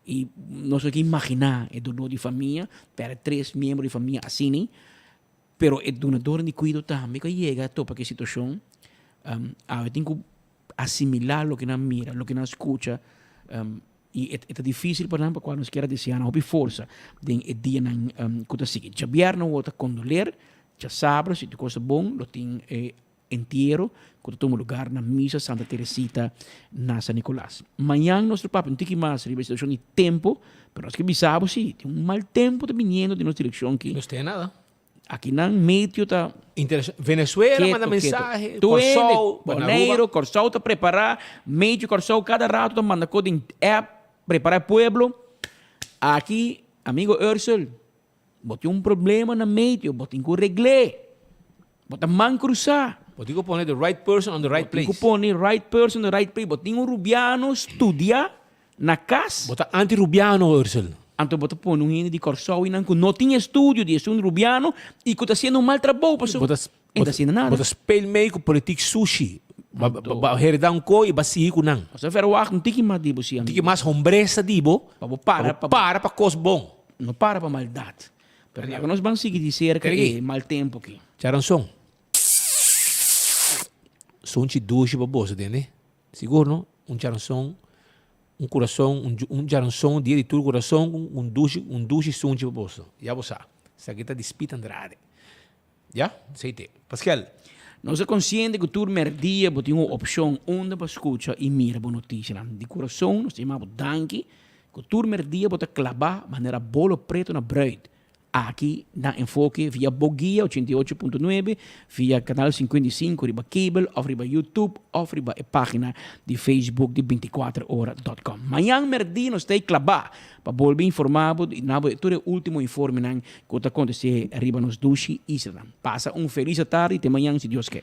i nos no ke imaginá e doló di famia, pèrdè tres miembro di famia asina, pero e dunadornan di kuido tambe ku a yega a topa ku e situashon awe tin ku asimilá loke nan mira, loke nan skucha i e ta difísil pa nan pa kual nos kier a deseá nan hopi forsa den e dianan ku ta sigui. Djabièrnè wou ta kondoler, djasabra si tur kos ta bon lo tin e entiero ku ta tuma lugar na misa Santa Teresita na San Nicolas. Mañan nos lo papia un tiki mas riba e situashon di tempu, pero nos ke bisa bo si tin un mal tempu ta biniendo den nos direkshon aki. No staya nada. Akinan meteo ta Interes Venezuela keto, manda keto. mensahe, Tur hende, Kòrsou, bueno, Aruba. Boneiru, Kòrsou ta prepará, meteo Kòrsou kada rato ta manda kos den app, prepará e pueblo. Aki, amigo Ursel, bo tin un problema na meteo, bo tin ku regl'é. Bo ta man krusá. Bo tin ku pone the right person on the right Bo tin place. ku pone right person on the right place. Bo tin un rubiano studiá na kas. Bo ta anti rubiano, Ursel. Anto bo ta pone un hende di Kòrsou einan ku no tin estudio di esun rubiano i ku ta hasiendo un mal trabou pasobra Bo ta e no ta hasiendo nada. Bo ta speel mee ku politiek sushi. Ba ba hereda un koi i ba sigui ku nan. Nos ta verwacht un tiki mas di bo si, Un amigo. tiki mas hombresa di bo. Pa bo para Pa bo para pa kos bon. No para pa maldat. Pero laga nos ban sigui di serka e mal tempu aki. Charanson. Sunchi dushi pa boso, tende? Sigur no? Un djaranson, un kurason, un djaranson, dia di tur kurason, un dushi, un dushi sunchi pa boso. Ya bo sa. Esaki ta di Speed Andrade. Ya? Esei te. Paskel. Nos ta konsiente ku tur mèrdia bo tin un opshon unda pa skucha i mira bo notisianan. Di kurason nos ta yama bo danki ku tur mèrdia bo ta klabá manera bolo pretu na brùit. Aki na Enfoke via bo guia 88.9, via kanal 55 riba kabel òf riba YouTube òf riba e página di Facebook di 24 ora dòt kòm. Mañan mèrdia nos ta ei klabá pa bolbe informá bo i duna bo tur e último informenan ku ta kontesé riba nos dushi islanan. Pasa un felis atardi te mañan si Dios ke.